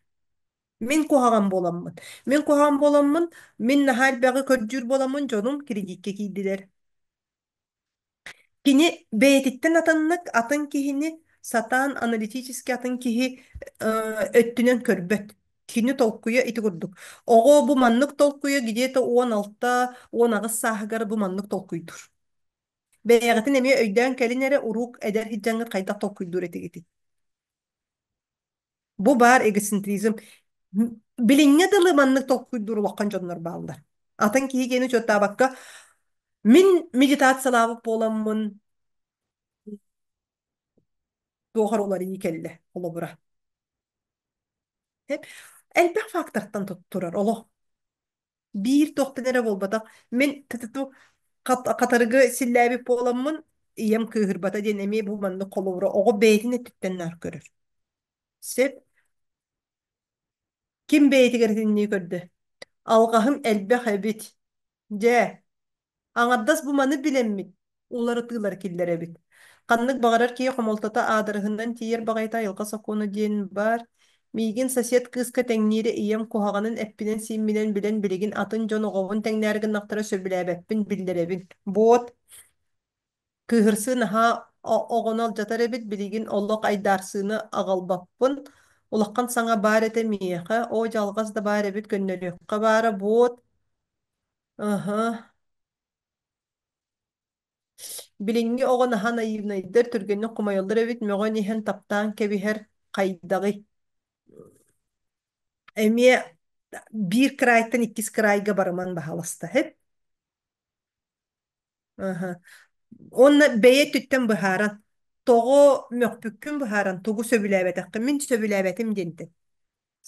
Мин куһаҕан буоламмын. Мин куһаҕан буоламмын, мин наһаа элбэҕи көрдүүр буоламмын дьонум кредиккэ киирдилэр. Кини бэйэтиттэн атыннык атын киһини сатаан аналитически атын киһи өттүнэн көрбөт. Кини толкуйа ити курдук. Оҕо бу маннык толкуйа где-то 16, 18 сааһыгар бу маннык толкуйдуур. Бэйэҕитин эмиэ өйдөөн кэлин эрэ урук эдэр сылдьаҥҥыт хайдах толкуйдуур этигитий? Бу баар эгоцентризм. Билиҥҥэ дылы маннык толкуйдуур улахан дьоннор бааллар. Атын киһи киэни учуоттаабакка, мин медитациялаабыт буоламмын туох эрэ уларыйыы кэллэ, холобура. Элбэх фактортан турар олох. Биир туохтан эрэ буолбатах. Мин тытыту хатарыгы силлээбит буоламмын, ийэм кыыһырбата диэн эмиэ бу маннык холобура оҕо бэйэтин өттүттэн наар көрөр. Сөп. Ким бэйэтигэр итиннии көрдө? Алҕаһым элбэх эбит. Дьэ, аҥардас бу маны билэммит, уларытыылары киллэрэбит. Ханнык баҕарар киһи хомолтото аадырыһынан тиийэр баҕайыта айылҕа сокуона диэн баар. Миигин сосед кыыска тэҥниирэ ийэм куһаҕанын эппинэн-сиимминэн билэн билигин атын дьон оҕобун тэҥнээри гыннахтара сөбүлээбэппин биллэрэбин. Буот, кыыһырсыы наһаа оҕону алдьатар эбит, билигин олох айдаарсыыны аҕалбаппын. Улахан саҥа баар этэ миэхэ, оо дьалҕас да баар эбит көннөрүөххэ баара, буот. Аһа. Билиҥҥи оҕо наһаа наивнайдар, түргэнник хомойоллор эбит, мөҕөн иһэн таптаан кэбиһэр хайдаҕый? Эмиэ биир кыраайтан иккис кыраайга барыман баһааласта эт. Аһа. Уонна бэйэ өттүттэн быһааран, тоҕо мөхпүккүн быһааран, тугу сөбүлээбэтэххин, мин сөбүлээбэтим диэнтэн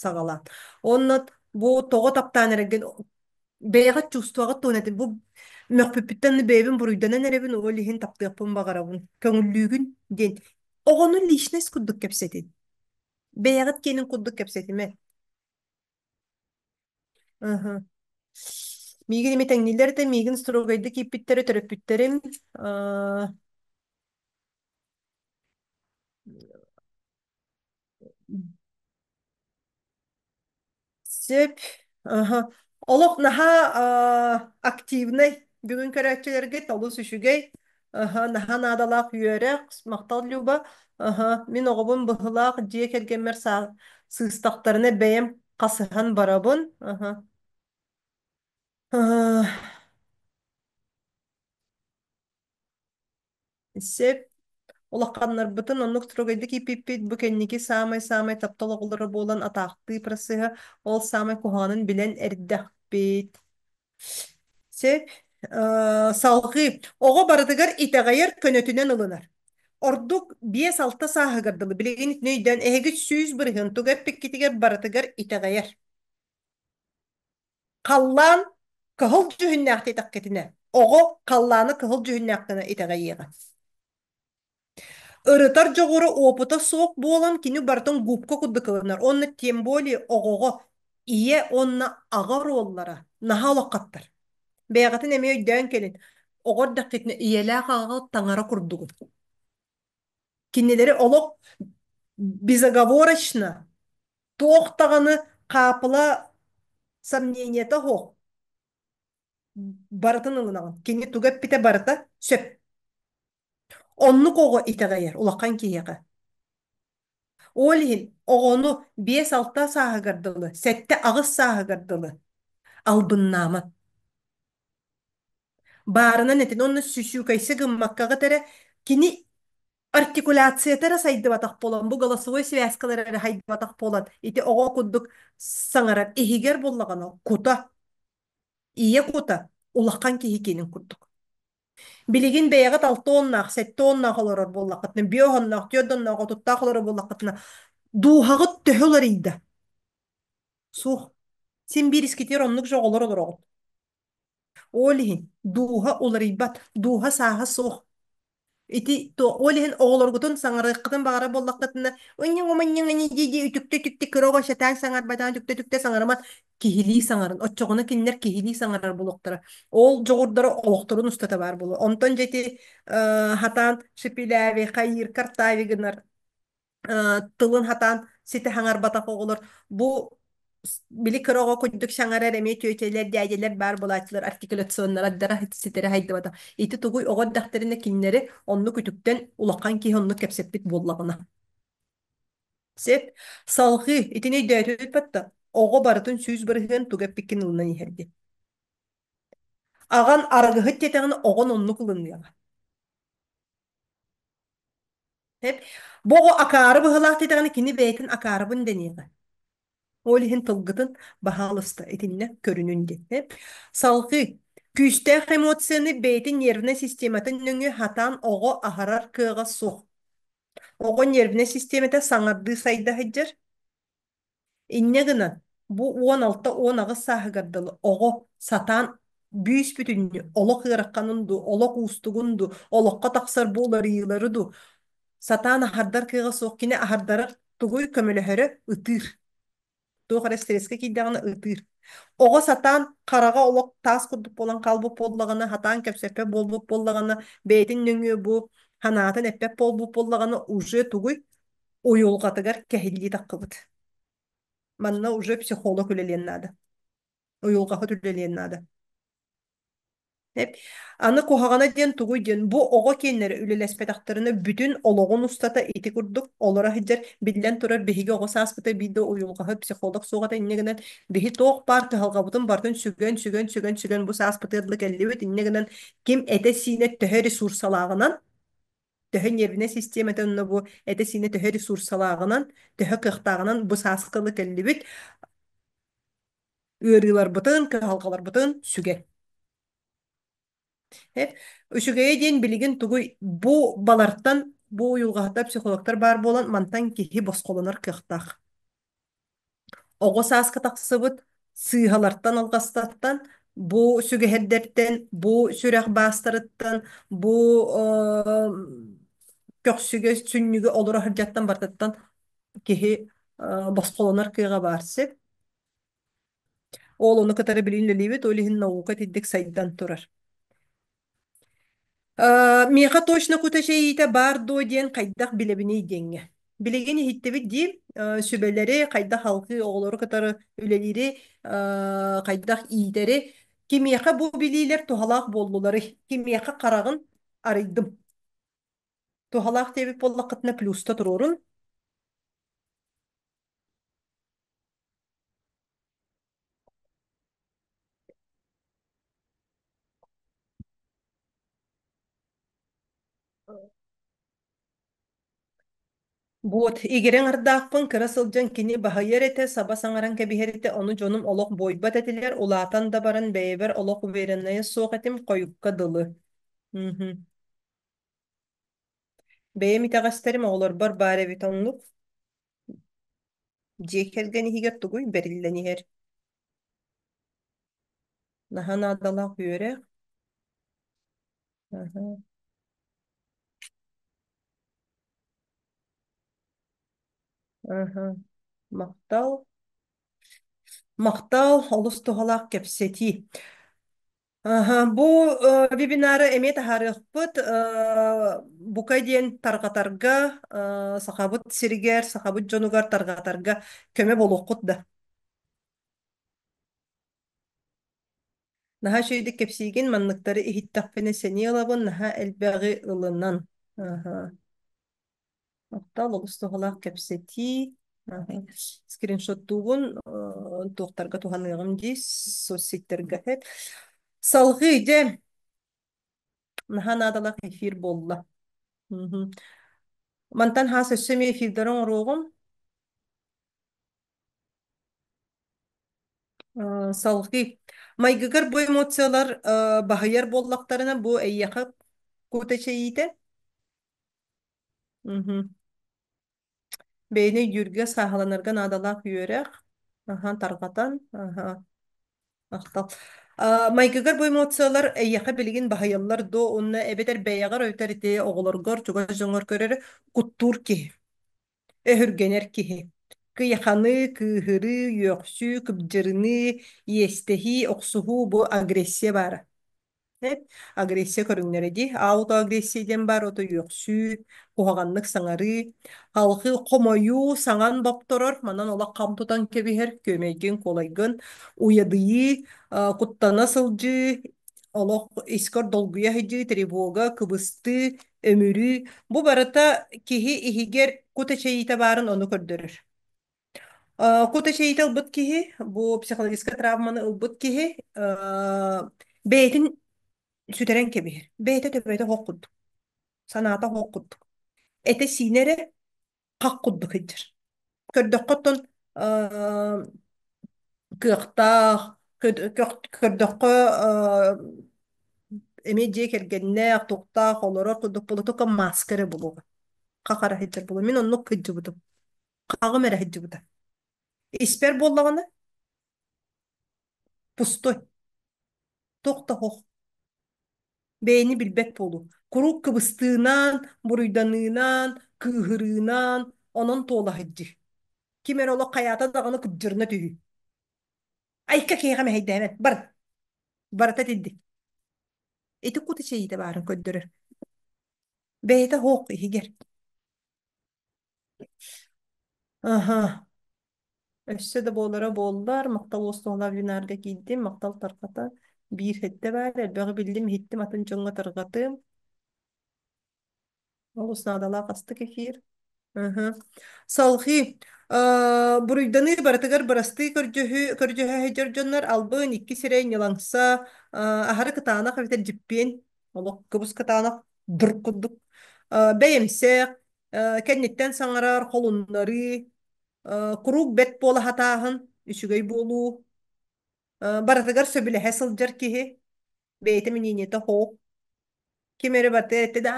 саҕалаан. Уонна бу тоҕо таптаан эрэргин бэйэҕит чувствоҕыт туһунан этин. Бу мөхпүппүттэн бэйэбин буруйданан эрэбин, ол иһин таптыахпын баҕарабын, көҥүллүүгүн диэн. Оҕону личность курдук кэпсэтин. Бэйэҕит киэнин курдук кэпсэтимэ. Ыһы. Миигин эмиэ тэҥнииллэр этэ, миигин строгайдык ииппиттэрэ төрөппүттэрим. Сөп. Аха. Олох наһаа активнай бүгүн көрөөччүлэргит олус үчүгэй. Аха, наһаа наадалаах үөрэх. Махтал Люба. Аха, мин оҕобун быһылаах дьиэ кэргэммэр сыыстахтарына бэйэм хасыһан барабын. Аха. Аа, Сөп. Улаханнарбытын оннук строгайдык ииппиппит бу кэнники саамай-саамай таптал оҕолоро буолан атаахтыы процеһа ол саамай куһаҕанын билэн эрдэхпит. Сөп. Салҕыы. Оҕо барытыгар итэҕэйэр, көнөтүнэн ылынар. Ордук 5-6 сааһыгар дылы билигин итини өйдөөн эһиги 100% тугу эппиккитигэр барытыгар итэҕэйэр. Халлаан кыһыл дьүһүннээх диэтэххитинэ, оҕо халлааны кыһыл дьүһүннээх гына итэҕэйиэҕэ. Ырытар дьоҕура опыта суох буолан кини барытын губка курдук ылынар. Уонна тем более оҕоҕо ийэ уонна аҕа оруоллара наһаа улахаттар. Бэйэҕитин эмиэ өйдөөн кэлин, оҕо эрдэххитинэ ийэлээх аҕаҕа таҥара курдугун. Кинилэри олох безоговорочно туох даҕаны хаапыла сомнениета суох барытын ылынаҕын. Кини тугу эппитэ барыта сөп. Оннук оҕо итэҕэйэр улахан киһиэхэ. Ол иһин оҕону 5-6 сааһыгар дылы, 7-8 сааһыгар дылы албыннааман. Баарынан этин уонна сүсүүкэйсэ гыммаккаҕыт эрэ кини артикуляцията эрэ сайдыбатах буолан, бу голосовой связкалар эрэ сайдыбатах буолан, ити оҕо курдук саҥарар иһигэр буоллаҕына кута, ийэ кута улахан киһи киэнин курдук. Билигин бэйэҕит 6 уоннаах, 7 уоннаах олорор буоллаххытына, 5 уоннаах, 4 уоннаах, 30-таах олорор буоллаххытына, дууһаҕыт төһө уларыйда? Суох. Син биир искитигэр оннук же оҕолор олороҕут. Ол иһин дууһа уларыйбат, дууһа сааһа суох. Ити ол иһин оҕолоргутун саҥарыаххытын баҕарар буоллаххытына, ынньыҥ-уманньыҥ дии-дии үтүктэ-үтүктэ кыра оҕо сатаан саҥарбатаҕын үтүктэ-үтүктэ саҥарыман киһилии саҥарын. Оччоҕуна кинилэр киһилии саҥарар буолуохтара. Ол дьоҕурдара олохторун устата баар буолуо. Онтон дьэ ити хатаан шепелявый, хайыыр, картавый гынар тылын хатаан ситэ хаҥарбатах оҕолор бу били кыра оҕо курдук саҥарар эмиэ тетялэр, дядялар баар буолааччылар артикуляционнара ситэрэ хайдыбатах. Ити тугуй оҕо эрдэхтэринэ кинилэри оннук үтүктэн улахан киһи оннук кэпсэппит буоллаҕына. Сеп, салҕыы итини өйдөөтүбүт батта оҕо барытын 100% тугу эппиккин ылынан иһэр диэн. Аҕан арыгыһыт диэтэҕинэ оҕон оннук ылыныаҕа. Эп, бу оҕо акаары быһыылаах диэтэҕинэ кини бэйэтин акаарыбын дэниэҕэ. Ол иһин тылгытын баһаалыста итиннэ көрүнүн диэн. Эп, салҕыы күүстээх эмоцияны бэйэтин нервнэй систематын нөҥүө хатаан оҕо аһарар кыаҕа суох. Оҕо нервнэй систиэмэтэ саҥардыы сайда сылдьар. Инньэ гынан, бу 16-18 сааһыгар дылы оҕо сатаан бүүс-бүтүннүү олох ыараханын дуу, олох уустугун дуу, олоххо тахсар бу уларыйыылары дуу сатаан аһардар кыаҕа суох. Кини аһардарар тугуй көмөлөһөрө ытыыр. Туох эрэ стресскэ киирдэҕинэ ытыыр. Оҕо сатаан хараҕа олох таас курдук буолан хаалбыт буоллаҕына, сатаан кэпсэппэт буолбут буоллаҕына, бэйэтин нөҥүө бу санаатын эппэт буолбут буоллаҕына, уже тугуй уйулҕатыгар кэһиллии таххыбыт. Манна уже психолог үлэлиэн наада. Уйулҕаһыт үлэлиэн наада. Аны куһаҕана диэн тугуй диэн, бу оҕо киэннэрэ үлэлэспэтэхтэринэ бүтүн олоҕун устата ити курдук олоро сылдьар, биллэн турар биһиги оҕо сааспыта биир да уйулҕаһыт психолог суох этэ инньэ гынан биһи туох баар кыһалҕабытын барытын сүгэн сүгэн сүгэн сүгэн бу сааспытыгар дылы кэллибит инньэ гынан ким этэ-сиинэ төһө ресурсалааҕынан төһө нервнэй систиэмэтэ онно бу этэ-сиинэ төһө ресурсалааҕынан төһө кыахтааҕынан бу сааска дылы кэллибит ыарыыларбытын кыһалҕаларбытын сүгэн. Үчүгэйэ диэн билигин тугуй бу балартан бу уйулҕаһыттар психологтар баар буолан мантан киһи босхолонор кыахтаах. Оҕо сааска тахсыбыт сыыһалартан алҕастартан бу сүгэһэрдэртэн бу сүрэх баастарыттан бу көхсүгэ сүнньүгэ олоро сылдьартан барытыттан киһи босхолонор кыаҕа баар сир. Ол ону кытары билин үлэлиибит, ол иһин наука итинник сайдан турар. Миэхэ точно кута-чэйиитэ баар дуо диэн хайдах билэбиний диэҥҥэ. Билигин иһиттибит дии, сүбэлэри, хайдах алгыы оҕолору кытары үлэлиири, хайдах иитэри. Кимиэхэ бу билиилэр туһалаах буоллуларый? Кимиэхэ хараҕын арыйдым? Туһалаах диэбит буоллаххытына плюста туруорун. Буот, игирэҥ ардаахпын кыра сылдьан кини баһыйар этэ, саба саҥаран кэбиһэр этэ, ону дьонум олох буойбат этилэр, улаатан да баран бэйэбэр олох увереннайа суох этим, хойукка дылы. Мгм. Бэйэм итэҕэстэрим оҕолорбор баар эбит оннук. Дьиэ кэргэн иһигэр тугуй бэриллэн иһэр? Наһаа наадалаах үөрэх. Аһа, аһа. Махтал. Махтал, олус туһалаах кэпсэтии. Аһа, бу вебинары эмиэ таһаарыахпыт. Бука диэн тарҕатарга, сахабыт сиригэр, сахабыт дьонугар тарҕатарга көмө буолуоххут да. Наһаа үчүгэйдик кэпсиигин, манныктары иһиттэхпинэ сэниэ ылабын, наһаа элбэҕи ылынан. Аһа. Махтал, олус туһалаах кэпсэтии. Аһа. Скриншоттуубун, туохтарга туһаныаҕым дии, соцсетьтэргэ. Салҕыы дьэ, наһаа наадалаах эфир буолла. Мгм. Мантан хаас өссө эмиэ эфирдары оҥоруоҕум. Салгыы. Майгыгар бу эмоциялар баһыйар буоллахтарына, бу эйиэхэ кут эчэйиитэ. Мгм. Бэйэни өйдүүргэ, сааһыланарга наадалаах үөрэх. Аха, тарҕатан. Аха, махтал. Майгыгар бу эмоциялар эйиэхэ билигин баһыйаллар дуо? Уонна эбэтэр бэйэҕэр өйтөр ити оҕолоргор, чугас дьоҥҥор көрөр куттуур киһи. Өһүргэнэр киһи. Кыйаханыы, кыыһырыы, үөхсүү, кыбдьырыныы, иэстэһии, охсуһуу бу агрессия баара. Агрессия көрүҥнэрэ дии. Аутоагрессия диэн баар, ото үөхсүү, куһаҕаннык саҥарыы, халҕыы хомойуу, саҥан бопторор, манан олох хам тутан кэбиһэр, күөмэйгин, куолайгын, уйадыйыы, куттана сылдьыы, олох искэр долгуйа сылдьыы, тревога, кыбыстыы, өмүрүү бу барыта киһи иһигэр кут эчэйиитэ баарын ону көрдөрөр. Кут эчэйиитэ ылбыт киһи, бу психологическай травманы ылбыт киһи бэйэтин сүтэрэн кэбиһэр. Бэйэтэ төбөтө хоох курдук, санаата хоох курдук. Этэ-сиинэ эрэ хах курдук сылдьар. Көрдөххө оттон кыахтаах, көрдөххө эмиэ дьиэ кэргэннээх, туохтаах олорор курдук буола только маска эрэ булуоҕа. Хах эрэ сылдьар буолуо. Мин оннук кыдьыбытым. Хаҕым эрэ сылдьыбыта. Испэр буоллаҕына пустой, туох да суох. Бэйэни билбэт буолуу. Куруук кыбыстыынан, буруйданыынан, кыыһырыынан онон туола сылдьыы. Ким эрэ олох хайаата даҕаны кыбдьырына түһүү. Айка киһиэхэ мэһэйдээбэт. Бар. Барыта итинник. Ити кут эчэйиитэ баарын көрдөрөр. Бэйэтэ суох иһигэр. Аха. Өссө да буолара буоллар, махтал уостуһалаах вебинарга киирдим, махтал тарҕата. Биир хэттэ баар, элбэҕи биллим, иһиттим, атын дьоҥҥо тарҕатым. Олус наадалаах астык эфир. Салҕыы буруйданыы барытыгар бырастыы көрдьүһэ сылдьар дьоннор албын икки сирэй ньылаҥса аһары кытаанах эбэтэр дьиппиэн олох кыбыс кытаанах дыр курдук бэйэмсэх кэнниттэн саҥарар холуннарыы куруук бэт буола сатааһын үчүгэй буолуу барытыгар сөбүлэһэ сылдьар киһи бэйэтэ мнениета суох ким эрэ барыта эттэ да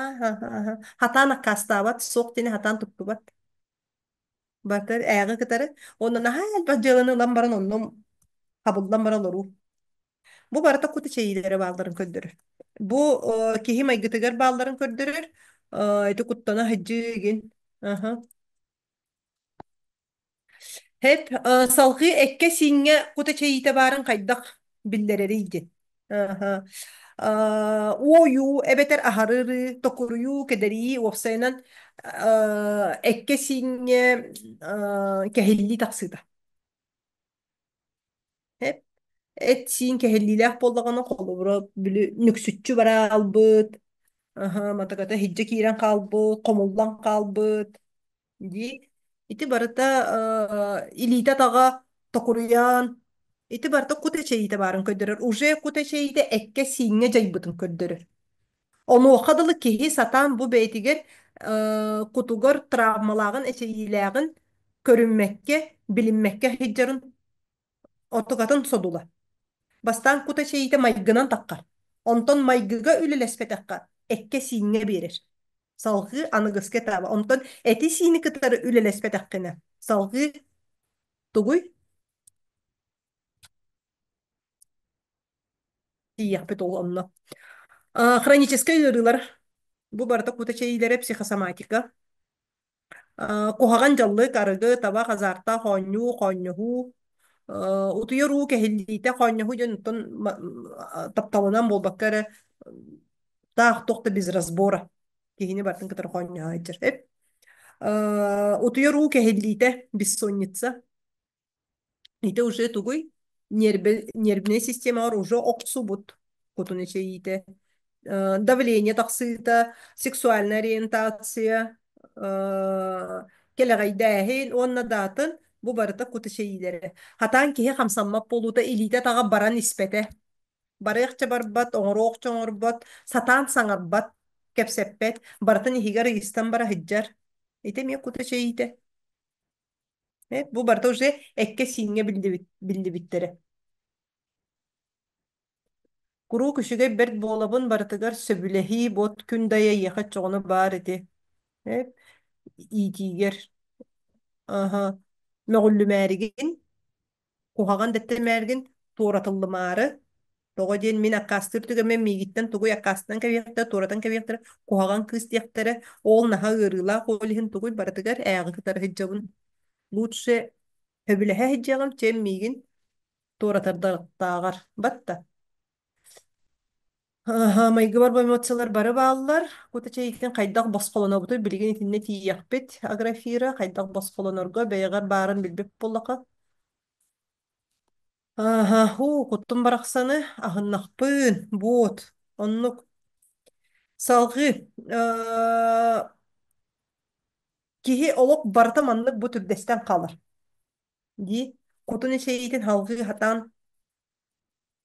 хатаан аккаастаабат суох диэни хатаан туттубат барыта ээҕи кытары уонна наһаа элбэх дьыаланы ылан баран онно хабыллан баран олоруу бу барыта кут эчэйиилэрэ баалларын көрдөрөр бу киһи майгытыгар баалларын көрдөрөр ити куттана сылдьыы игин. Хэп, салҕыы эккэ-сииҥҥэ кут эчэйиитэ баарын хайдах биллэрэрий диэн. Аһа. Уойуу эбэтэр аһарырыы, токуруйуу, кэдэрийии уопсайынан эккэ-сииҥҥэ кэһиллии тахсыыта. Хэп. Эт-сиин кэһиллиилээх буоллаҕына, холобура, били нүксүччү бараалбыт, аһа, матаката иһирдьэ киирэн хаалбыт, хомуллан хаалбыт, дии. Ити барыта илиитэ-атаҕа токуруйан, ити барыта кут эчэйиитэ баарын көрдөрөр. Уже кут эчэйиитэ эккэ-сииҥҥэ дьайбытын көрдөрөр. Онуоха дылы киһи сатаан бу бэйэтигэр кутугар травмалааҕын, эчэйиилээҕин көрүммэккэ, билиммэккэ сылдьарын Оттукатын содула. Бастаан кут эчэйиитэ майгынан таххар. Онтон майгыга үлэлэспэтэххэ, эккэ-сииҥҥэ биэрэр. Салҕыы аныгыскы этааба. Онтон эти-сиини кытары үлэлэспэтэххинэ, салҕыы тугуй? Тиийиэхпит ол онно. Хроническай ыарыылар. Бу барыта кут эчэйиилэрэ психосоматика. Куһаҕан дьаллык, арыгы, табах, азартаах оонньуу, хоонньоһуу, утуйар уу кэһиллиитэ, хоонньоһуу диэн оттон тапталынан буолбакка эрэ таах туох да без разбора киһини барытын кытары хоонньоһо сылдьар. Утуйар уу кэһиллиитэ, бессонница. Ити уже тугуй? Нервнэй системаҕар уже охсубут кутун эчэйиитэ. Давление тахсыыта, сексуальная ориентация, кэлэҕэйдээһин уонна даатын бу барыта кут эчэйиилэрэ. Хатаан киһи хамсаммат буолуута илиитэ-атаҕа баран испэтэ. Барыахча барбат, оҥоруохча оҥорбот, сатаан саҥарбат, кэпсэппэт, барытын иһигэр ыйыстан бара сылдьар. Ити эмиэ кут эчэйиитэ. Бу барыта уже эккэ-сииҥҥэ биллибиттэрэ. Куруук үчүгэй бэрт буолабын барытыгар сөбүлэһии буот күн дайа эйиэхэ оччоҕуна баар ити. Иитиигэр аха мөҕүллүмээригин, куһаҕан дэттэрмээригин туоратыллымаары. Тоҕо диэн мин аккаастыыр түгэммэр миигиттэн тугуй аккаастанан кэбиһиэхтэрэ, туоратан кэбиһиэхтэрэ, куһаҕан кыыс диэхтэрэ, ол наһаа ыарыылаах ол иһин тугуй барытыгар ээҕи кытары сылдьабын. Лучше сөбүлэһэ сылдьыаҕым, чем миигин туоратардааҕар. Батта. Аһа, майгыбар бу эмоциялар бары бааллар. Кута чэйиттэн хайдах босхолонобутуй билигин итиннэ тиийиэхпит Аграфира, хайдах босхолонорго бэйэҕэр баарын билбит буоллаха. Аһа, һуу, куттум барахсаны, аһыннахпыын, буот, оннук. Салҕыы, киһи олох барыта маннык бу түрдэстэн хаалар дии. Кутун эчэйиитин салҕыы сатаан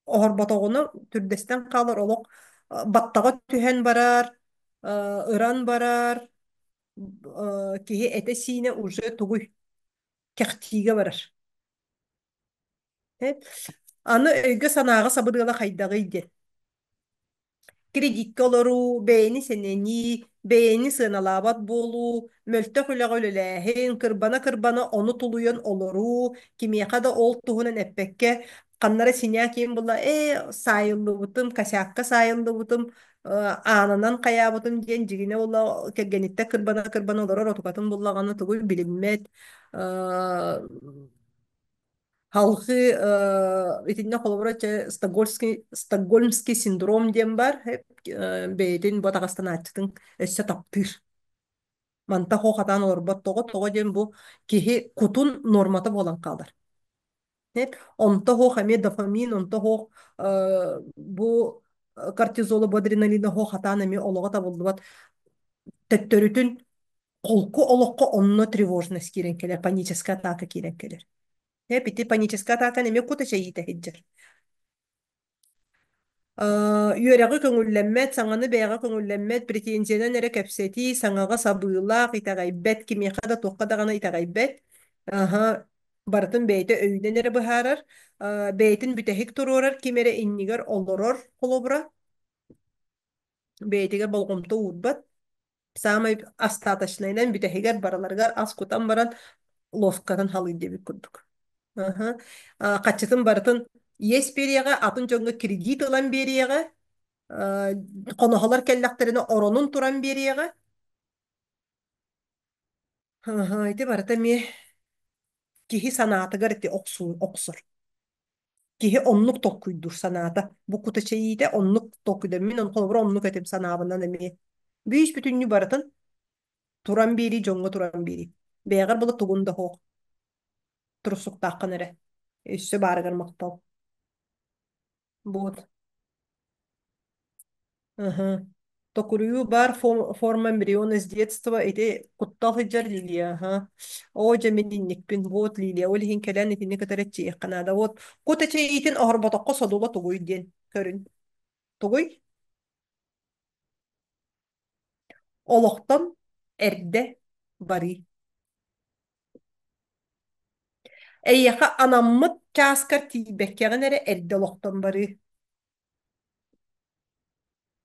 оһорботоҕуна түрдэстэн хаалар олох баттаҕа түһэн барар, ыран барар, киһи этэ-сиинэ уже тугуй кэхтиигэ барар. Аны өйгө-санааҕа сабыдыала хайдаҕый диэн. Кредиккэ олоруу, бэйэни сэнэнии, бэйэни сыаналаабат буолуу, мөлтөх үлэҕэ үлэлээһин, кырбана-кырбана ону тулуйан олоруу, кимиэхэ да ол туһунан эппэккэ, ханна эрэ синяк иһин буолла, ээ, саайыллыбытым, косякка саайыллыбытым, аанынан хайаабытым диэн дьигинэ буолла кэргэниттэн кырбана-кырбана олорор отукатын буллаҕына тугуй билиммэт, Халҕыы итиннэ холобура чэ Стокгольмский синдром диэн бар бэйэтин бу атаҕастанааччытын өссө таптыыр. Манта хо хатаан олорбот тоҕо тоҕо диэн бу киһи кутун нуормата буолан хаалар. Онто хоох эмиэ дофамин, онто хоох бу кортизола, бу адреналина хоох хатаан эмиэ олоҕо табыллыбат. Төттөрүтүн холку олоххо онно тревожность киирэн кэлэр, паническая атака киирэн кэлэр. Ити паническая атака эмиэ кут эчэйиитэ сылдьар. Үөрэҕи көҥүллэммэт, саҥаны бэйэҕэ көҥүллэммэт, претензиянан эрэ кэпсэтии, саҥаҕа сабыылаах, итэҕэйбэт, кимиэхэ да туохха даҕаны итэҕэйбэт. Аһа, барытын бэйэтэ өйүнэн эрэ быһаарар, бэйэтин бүтэһик туруорар, ким эрэ иннигэр олорор холобура, бэйэтигэр болҕомто уурбат. Саамай остаточнайынан бүтэһигэр барыларыгар ас кутан баран ловкатын халыыр диэбит курдук. Аха. Хаччытын барытын иэс биэриэҕэ, атын дьоҥҥо кредит ылан биэриэҕэ, хоноһолор кэллэхтэринэ оронун туран биэриэҕэ. Аха, ити барыта эмиэ киһи санаатыгар ити охсуу охсор. Киһи оннук толкуйдуур санаата. Бу кута чэйиитэ оннук толкуйда. Мин холобура оннук этим санаабынан эмиэ. Бүүс бүтүннүү барытын туран биэрии, дьоҥҥо туран биэрии. Бэйэҕэр була тугун да суох. Турсуктааххын эрэ. Өссө баарыгар махтал. Вот. Аха. Токуруйуу баар форма эмбриона с детства ити куттал сылдьар Лилия. Аха. Оо дьэ мин инникпин. Вот Лилия. Ол иһин кэлэн итини кытары эччиэххэ наада. Вот кут эчэйиитин оһорботоххо содула тугуй диэн көрүн. Тугуй? Олохтон эрдэ барыы. Эйиэхэ анаммыт чааскар тиийбэккэҕин эрэ эрдэ олохтон барыы.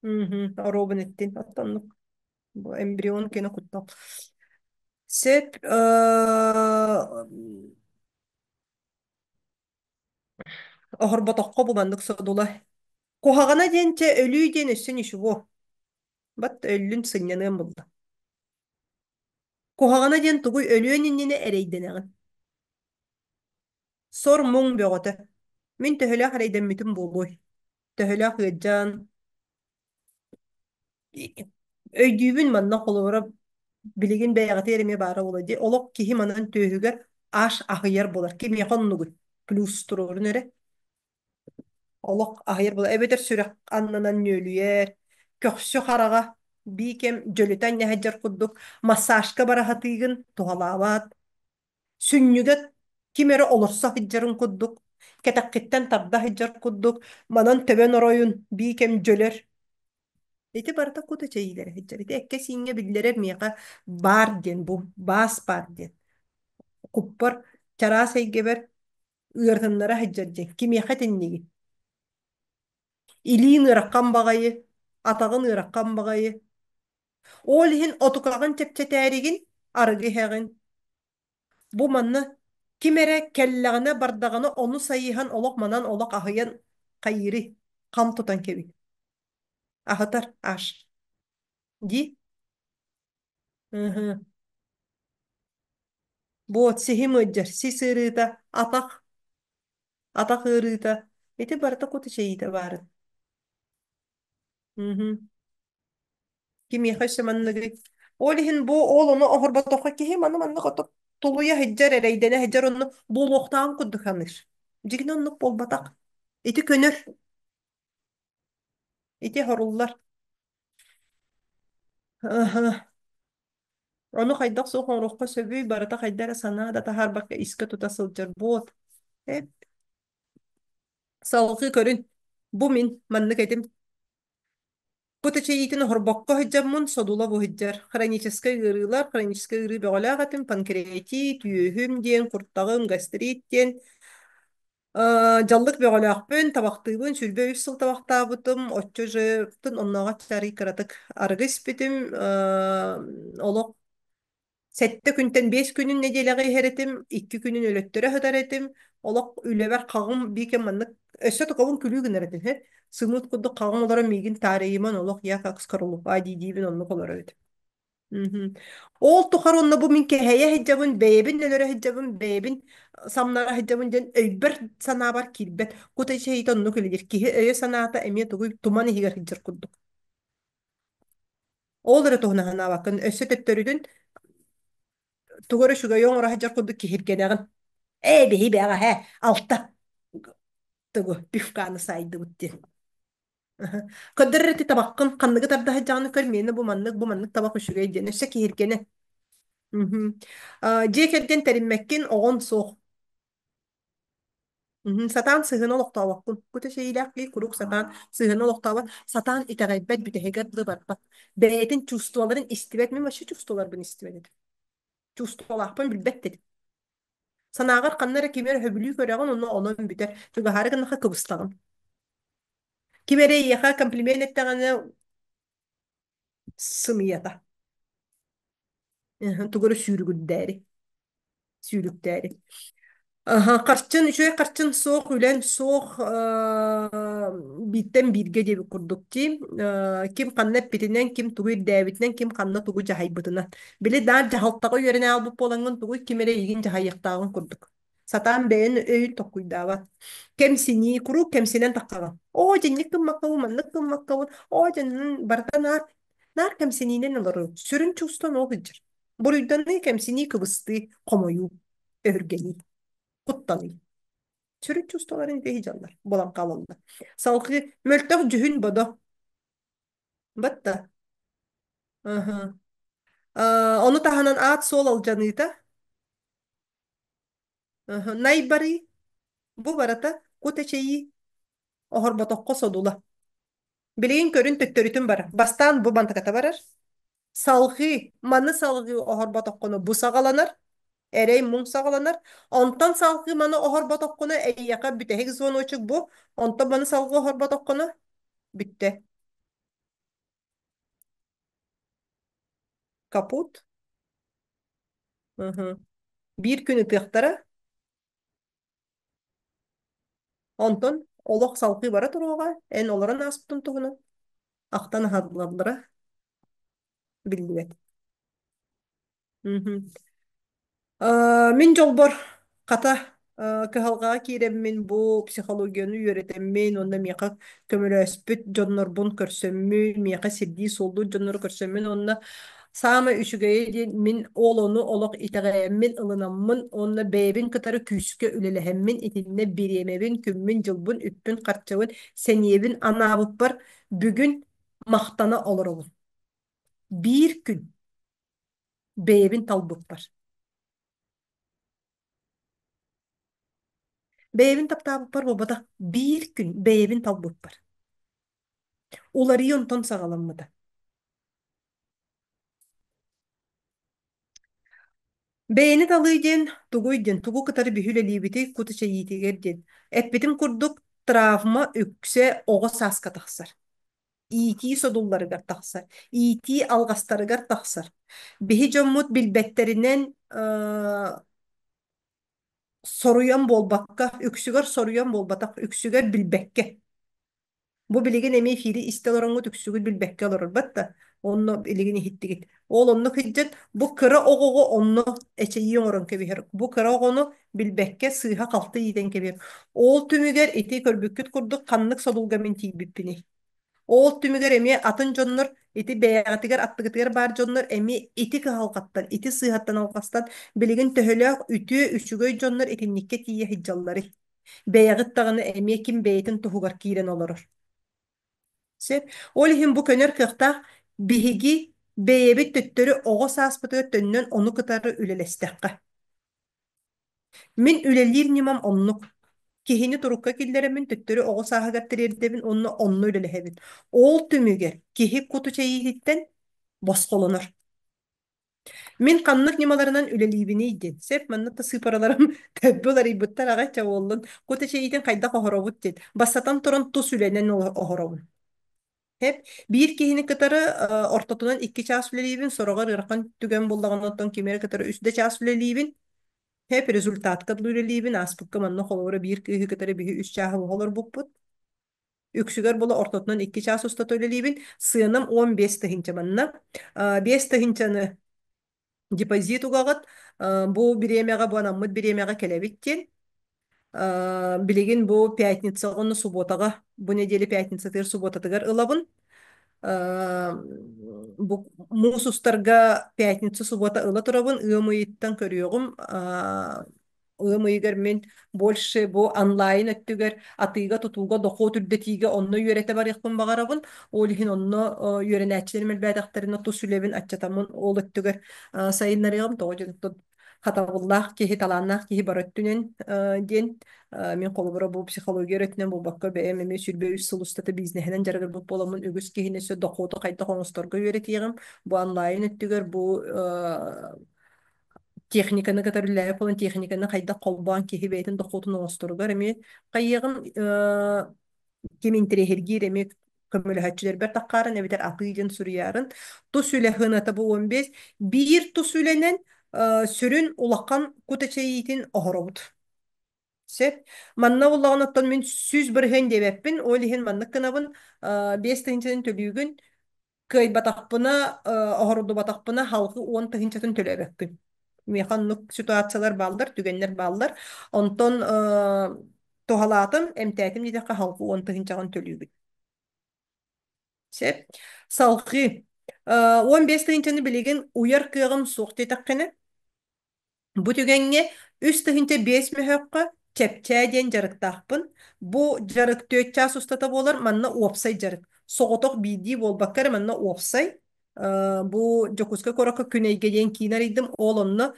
Мгм. Оруобун эттин. Оттоннук. Бу эмбрион кene куттал. Сөп. Оһорботоххо бу маннык содула. Куһаҕана диэн чэ өлүү диэн өссө ничего. Бат өллүн сынньаныам булла. Куһаҕана диэн тугуй өлүөн иннинэ эрэйдэнэҕин. Сор муҥ бөҕөтө. Мин төһөлөөх эрэйдэммитим буолуой? Төһөлөөх ыалдьан өйдүүбүн манна холобура билигин бэйэҕитигэр эмиэ баара буолуо дии. Олох киһи манан түөһүгэр аш аһыйар буолар. Кимиэхэ оннугуй? Плюс туруорун эрэ. Олох аһыйар буолар. Эбэтэр сүрэх аннынан нүөлүйэр, көхсү хараҕа бии кэм дьөлүтэ анньаһыдьар курдук массажка бара сатыыгын туһалаабат. Сүнньүгэ ким эрэ олорсо сылдьарын курдук, кэтэххиттэн тарда сылдьар курдук, манан төбөн оройун бии кэм дьөлөр. Ити барыта кут эчэйиилэрэ сылдьар. Ити эккэ-сииҥҥэ биллэрэр миэхэ баар диэн, бу баас баар диэн. Куппар, чараас эйгэбэр ыарытыннара сылдьар диэн. Кимиэхэ итиннигин? Илиин ыарахан баҕайы, атаҕын ыарахан баҕайы. Ол иһин отукаҕын чэпчэтээригин арыгы иһэҕин. Бу манна ким эрэ кэллэҕинэ бардаҕына ону сайыһан олох манан олох аһыйан хайыырый хам тутан кэбий аһытар аш дии Ыһы. Буот сиһим ыалдьар сис ыарыыта атах атах ыарыыта ити барыта кут эчэйиитэ баарын Мгм. Кимиэхэ өссө манныгый? Ол иһин бу ол ону оһорботоххо киһи маны маннык ото тулуйа сылдьар, эрэйдэнэ сылдьар онно буолуохтааҕын курдук саныыр. Дьигинэ оннук буолбатах. Ити көнөр, ити хоруллар. Аха. Ону хайдах суох оҥоруохха сөбүй, барыта хайда эрэ санаа да таһаарбакка искэ тута сылдьар буот. Эп. Салгыы көрүн. Бу мин маннык этим. Бу тэчэйиитин оһорбокко сылдьаммын содула бу сылдьар. Хроническай ыарыылар, хроническай ыарыы бөҕөлөөх этим, панкреатит, үөһүм диэн, куртаҕым, гастрит диэн. Дьаллык бөҕөлөөхпүн, табахтыыбын, 23 сыл табахтаабытым, оччо жыптын оннооҕо чарый кыратык арыгы испитим, олох 7 күнтэн 5 күнүн нэдиэлэҕэ иһэр этим, 2 күнүн өлөттөрө сытар этим. Олох үлэбэр хаҕым биикэ маннык өссө токобун күлүү гынар этим. Хэ. Сымыыт курдук хаҕым олорон миигин таарыйыман олох я как скорлупа дии-диибин оннук олорор этим. Мгм. Ол тухары онно бу мин кэһэйэ сылдьабын, бэйэбин өлөрө сылдьабын, бэйэбин самнара сылдьабын диэн өйбөр санаабар киирбэт. Кута ичэйитэ оннук үлэлиир. Киһи өйө-санаата эмиэ тугуй туман иһигэр сылдьар курдук. Ол эрэ туһунан санаабаккын. Өссө төттөрүтүн Тугу эрэ үчүгэйи оҥоро сылдьар курдук киһиргэнэҕин. Ээ, биһи бэҕэһээ алта тугу пивканы сайдыбыт диэн. Көрдөр эрэ ити табаххын ханныгы тарда сылдьаҕын көр, миэнэ бу маннык табах үчүгэй диэн. Өссө киһиргэнэ. Мгм. Дьиэ кэргэн тэриммэккин, оҕон суох. Мгм. Сатаан сыһыаны олохтообоккун. Кута сэриилээх киһи куруук сатаан сыһыаны олохтообот, сатаан итэҕэйбэт, бүтэһигэр дылы барбат. Бэйэтин чувстволарын истибэт. Мин вообще чувстволарбын истибэт этим. Чувстволаахпын билбэт этим. Санааҕар ханна эрэ кими эрэ сөбүлүү көрөҕүн, онно онон бүтэр. Чугаһаары гыннахха кыбыстаҕын. Ким эрэ эйиэхэ комплимент эттэҕинэ сымыйата. Тугу эрэ сүүрүгүрдээри, сүүрүктээри. Аһа, харчын, үчүгэй харчын суох, үлэн суох, бииртэн бииргэ диэбит курдук дии. Ким ханна эппитинэн, ким тугу ирдээбитинэн, ким ханна тугу дьаһайбытынан. Били даар дьаһалтаҕа үөрэнэ аалбыт буолаҥҥын тугуй ким эрэ эйигин дьаһайыахтааҕын курдук. Сатаан бэйэн өйүн толкуйдаабат. Кэмсинии, куруук кэмсинэн таххаҕын. Оо, дьинник гыммаккабын, маннык гыммаккабын, оо, дьиннин барыта наар, наар кэмсиниинэн олорор. Сүрүн чувствон ол сылдьар. Буруйданыы, кэмсинии, кыбыстыы, хомойуу, өһүргэнии, куттаныы. Сүрүн чувстволарын ити дьаллар, буолан хаалаллар. Салгыы мөлтөх дьүһүн-бодо. Батта. Аха. Ону таһынан аат-суол алдьаныыта. Аха. Най барыы. Бу барыта кут эчэйии, оһорботоххо содула. Билигин көрүн төттөрүтүн барар. Бастаан бу бантаката барар. Салҕыы, маны салҕыы оһорботоххуна бу саҕаланар, эрэй муҥ саҕаланар. Онтон салҕыы маны оһорботоххуна эйиэхэ бүтэһик звоночек бу, онтон маны салҕыы оһорботоххуна бүттэ. Капут. Мгм. Биир күн ытыахтара, онтон олох салҕыы бара туруоҕа, эн олорон ааспытын туһунан ахтан аһарыллара биллибэт. Мгм. Мин дьолбор, хата, кыһалҕаҕа киирэммин бу психологияны үөрэтэммин уонна миэхэ көмөлөспүт дьоннорбун көрсөммүн, миэхэ сирдии суоллуур дьоннору көрсөммүн уонна саамай үчүгэйэ диэн мин ол ону олох итэҕэйэммин, ылынаммын уонна бэйэбин кытары күүскэ үлэлэһэммин итиннэ бириэмэбин, күммүн-дьылбын, үппүн-харчыбын, сэниэбин анаабыппар бүгүн махтана олоробун. Биир күн бэйэбин талбыппар. Бэйэбин таптаабыппар буолбатах, биир күн бэйэбин талбыппар. Уларыйыы онтон саҕаламмыта. Бэйэни талыы диэн тугуй диэн, тугу кытары биһи үлэлиибитий кут эчэйиитигэр диэн. Эппитим курдук, травма үксэ оҕо сааска тахсар. Иитии содулларыгар тахсар, иитии алҕастарыгар тахсар. Биһи дьоммут билбэттэринэн соруйан буолбакка, үксүгэр соруйан буолбатах, үксүгэр билбэккэ. Бу билигин эмиэ эфири истэ олороҥҥут үксүгүт билбэккэ олорорбат да, онно билигин иһиттигит. Ол онно кыдьан бу кыра оҕоҕо онно эчэйии оҥорон кэбиһэр. Бу кыра оҕону билбэккэ сыыһа-халты иитэн кэбиһэр. Ол түмүгэр ити көрбүккүт курдук ханнык содулга мин тиийбиппиний? Ол түмүгэр эмиэ атын дьоннор ити бэйэҕитигэр аттыгытыгар баар дьоннор эмиэ ити кыһалҕаттан, ити сыыһаттан алҕастан билигин төһөлөөх үтүө, үчүгэй дьоннор итинниккэ тиийэ сылдьалларый? Бэйэҕит даҕаны эмиэ ким бэйэтин туһугар киирэн олорор. Сөп. Ол иһин бу көнөр кыахтаах биһиги бэйэбит төттөрү оҕо сааспытыгар төннөн ону кытары үлэлэстэххэ. Мин үлэлиир ньымам оннук. Киһини турукка киллэрэммин төттөрү оҕо сааһыгар тириэрдэбин уонна онно үлэлэһэбин. Ол түмүгэр киһи куту чэйиититтэн босхолонор. Мин ханнык ньымаларынан үлэлиибиний диэн. Сөп, манна да сыыпараларым төбө уларыйбыттар аҕай чэ буоллун. Кут эчэйиитин хайдах оһоробут диэн. Бастатан туран тус үлэнэн оһоробун. Хэп, биир киһини кытары ортотунан 2 чаас үлэлиибин, сороҕор ыарахан түгэн буоллаҕына оттон кими эрэ кытары 3 да чаас үлэлиибин. Хэп, результатка дылы үлэлиибин, ааспыкка манна холобура биир кыыһы кытары биһи 3 чааһы быһа олорбуппут. Үксүгэр була ортотунан 2 чаас устата үлэлиибин. Сыанам 15 тыһыынча манна. 5 тыһыынчаны депозит угаҕыт. Бу бириэмэҕэ, бу анаммыт бириэмэҕэ кэлэбит диэн. Билигин бу пятницаҕа уонна субуотаҕа, бу нэдиэлэ пятницатыгар, субуотатыгар ылабын. Бу муус устарга пятница, суббота ыла турабын, ыам ыйыттан көрүөҕүм. Ыам ыйыгар мин больше бу онлайн өттүгэр атыыга-тутууга, дохуот үрдэтиигэ онно үөрэтэ барыахпын баҕарабын. Ол иһин онно үөрэнээччилэрим элбээтэхтэринэ тус үлэбин аччатаммын ол өттүгэр сайыннарыаҕым. Тоҕо диэн хатабыллаах киһи, талааннаах киһи бары өттүнэн диэн мин холобура бу психология өттүнэн буолбакка бэйэм эмиэ 23 сыл устата бизнеһинэн дьарыгырбыт буоламмын үгүс киһини өссө дохуоту хайдах оҥосторго үөрэтиэҕим. Бу онлайн өттүгэр бу техниканы кытары үлэлээбит буолан техниканы хайдах холбоон киһи бэйэтин дохуотун оҥосторугар эмиэ хайыаҕым ким интэриэһиргиир эмиэ көмөлөһөөччүлэрбэр таххаарын эбэтэр атыы диэн суруйаарын тус үлэ сыаната бу 15 биир тус үлэнэн сүрүн улахан кут эчэйиитин оһоробут. Сөп. Манна буллаҕына оттон мин 100% диэбэппин, ол иһин маннык гынабын, 5 тыһыынчатын төлүүгүн, кыайбатахпына, оһордубатахпына халҕы 10 тыһыынчатын төлөөбөккүн. Миэхэ оннук ситуациялар бааллар, түгэннэр бааллар. Онтон туһалаатым, эмтээтим диэтэххэ халҕы 10 тыһыынчаҕын төлүүгүн. Сөп. Салҕыы. 15 тыһыынчаны билигин уйар кыаҕым суох диэтэххинэ, бу түгэҥҥэ 3 5 мөһөөххө чэпчээ диэн дьарыктаахпын. Бу дьарык 4 чаас устата буолар, манна уопсай дьарык. Соҕотох биирдии буолбакка эрэ манна уопсай. Бу Дьокуускай куоракка Күн Эйгэ диэн киин арыйдым. Ол онно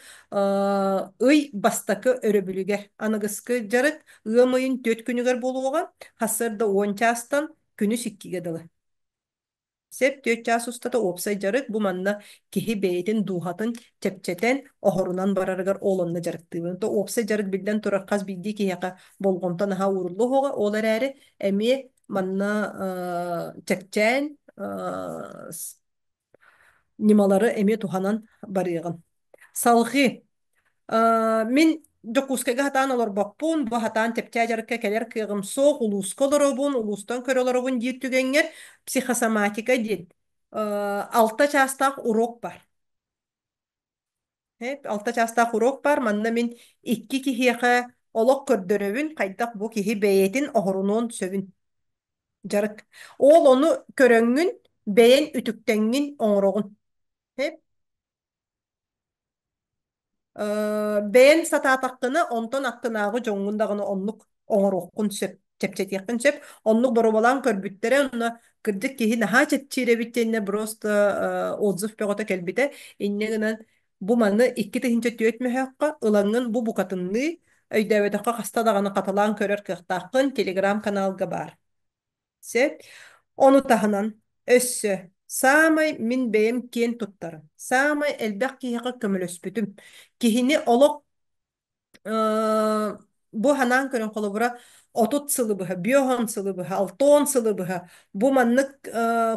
ый бастакы өрөбүлүгэр аныгыскы дьарык ыам ыйын 4 күнүгэр буолуоҕа. Сарсыарда 10 чаастан күнүс 2-гэ дылы. Сөп 4 чаас устата уопсай дьарык бу манна киһи бэйэтин дууһатын чэпчэтэн, оһорунан барарыгар ол онно дьарыктыыбын. То уопсай дьарык биллэн турар хас биирдии киһиэхэ болҕомто наһаа ууруллуо ол эрээри эмиэ манна чэпчээн ньымалары эмиэ туһанан барыаҕын. Салҕыы мин Дьокуускайга сатаан олорбоппун, бу сатаан чэпчээ дьарыкка кэлэр кыаҕым суох, улууска олоробун, улуустан көрө олоробун диир түгэҥҥэр психосоматика диэн 6 чаастаах урок бар. 6 чаастаах урок бар. Манна мин икки киһиэхэ олох көрдөрөбүн, хайдах бу киһи бэйэтин оһорунуон сөбүн. Дьарык. Ол ону көрөҥҥүн, бэйэн үтүктэҥҥин оҥороҕун. Бэйэҥ сатаатаххына, онтон аттынааҕы дьоҥҥун даҕаны оннук оҥоруоххун сөп, чэпчэтиэххин сөп. Оннук боруобалаан көрбүттэрэ, онно кырдьык киһи наһаа чэпчиир эбит диэннэ просто отзыв бөҕөтө кэлбитэ. Инньэ гынан бу маны 2004 мөһөөххө ылаҥҥын бу букатынныы өйдөөбөтөххө хаста даҕаны хатылаан көрөр кыахтааххын телеграм-каналга баар. Сөп. Ону таһынан, өссө саамай мин бэйэм киэн туттарым, саамай элбэх киһиэхэ көмөлөспүтүм. Киһини олох бу санаан көрөн холобура 30 сылы быһа, 50 сылы быһа, 60 сылы быһа бу маннык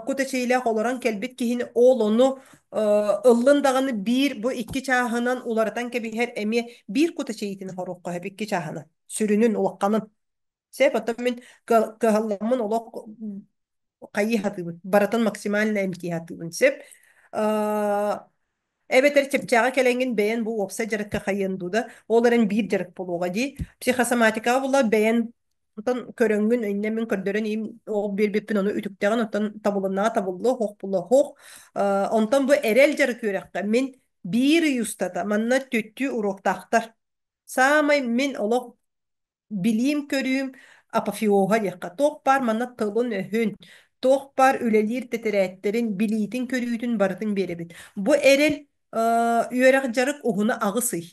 кут эчэйиилээх олорон кэлбит киһини ол ону ыллын даҕаны биир бу 2 чааһынан уларытан кэбиһэр эмиэ биир кут эчэйиитин оһоруохха сөп 2 чааһынан сүрүнүн улаханын. Сөп, оттон мин кыһалламмын олох хайыы сатыыбын. Барытын максимально эмтии сатыыбын. Сөп. Эбэтэр чэпчээҕи кэлэҥҥин бэйэн бу уопсай дьарыкка хайыан дуу да, ол эрэн биир дьарык буолуоҕа дии. Психосоматикаҕа була бэйэн оттон көрөҥҥүн, иннэ мин көрдөрөн иим ол биэрбиппин ону үтүктэҕин, оттон табылыннаҕа табыллыа, хоһ була хоһ. Онтон бу эрэл дьарык үөрэххэ мин биир ый устата манна түттүү уруоктаахтар. Саамай мин олох билиим-көрүүм апофеоһа диэххэ, туох баар манна тылын-өһүн, туох баар үлэлиир тэтэрээттэрин, билиитин-көрүүтүн барытын биэрэбит. Бу эрэл үөрэх-дьарык уһуна 8 ый.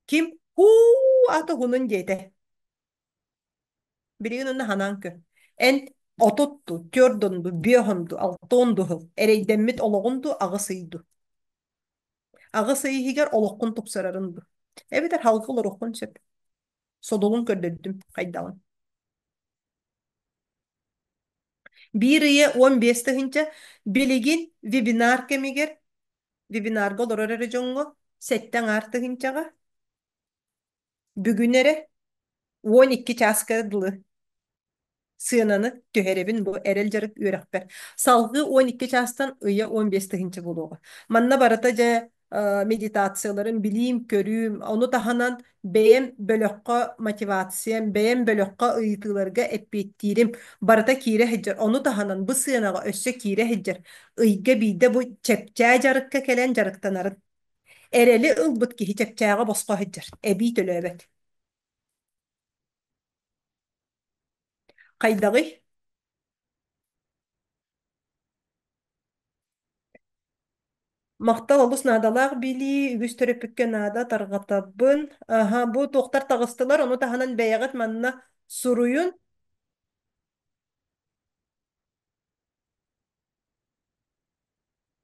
Ким һуу ат уһунун диэтэ. Билигин онно ханаан көр. Эн 30 ду, 40 ду, 50 ду, 60 ду сыл эрэйдэммит олоҕун ду 8 ый ду. 8 ый иһигэр олоххун тупсарарын дуу? Эбэтэр халгы олоруоххун сөп. Содулун көрдөрдүм хайдаҕын. Биир ыйа 15 тыһыынча билигин вебинар кэмигэр вебинарга олорор эрэ дьоҥҥо 7,5 тыһыынчаҕа бүгүн эрэ 12 чааска дылы сыананы түһэрэбин бу эрэл дьарык үөрэхпэр. Салгыы 12 чаастан ыйа 15 тыһыынча буолуоҕа. Манна барыта дьэ Медитацияларын билиим, көрүүм, ону таһынан бэйэм бөлөххө мотивациям, бэйэм бөлөххө ыйытыыларга эппиэттиирим барыта киирэ сылдьар. Ону таһынан бу сыанаҕа өссө киирэ сылдьар. Ыйга биирдэ бу чэпчээ дьарыкка кэлэн дьарыктанарын. Эрэли ылбыт киһи чэпчээҕэ босхо сылдьар, эбии төлөөбөт. Хайдаҕый? Махтал олус наадалаах билии, үгүс төрөппүккэ наада тарҕатабын. Аһа, бу туохтар таҕыстылар, ону таһынан бэйэҕит манна суруйун,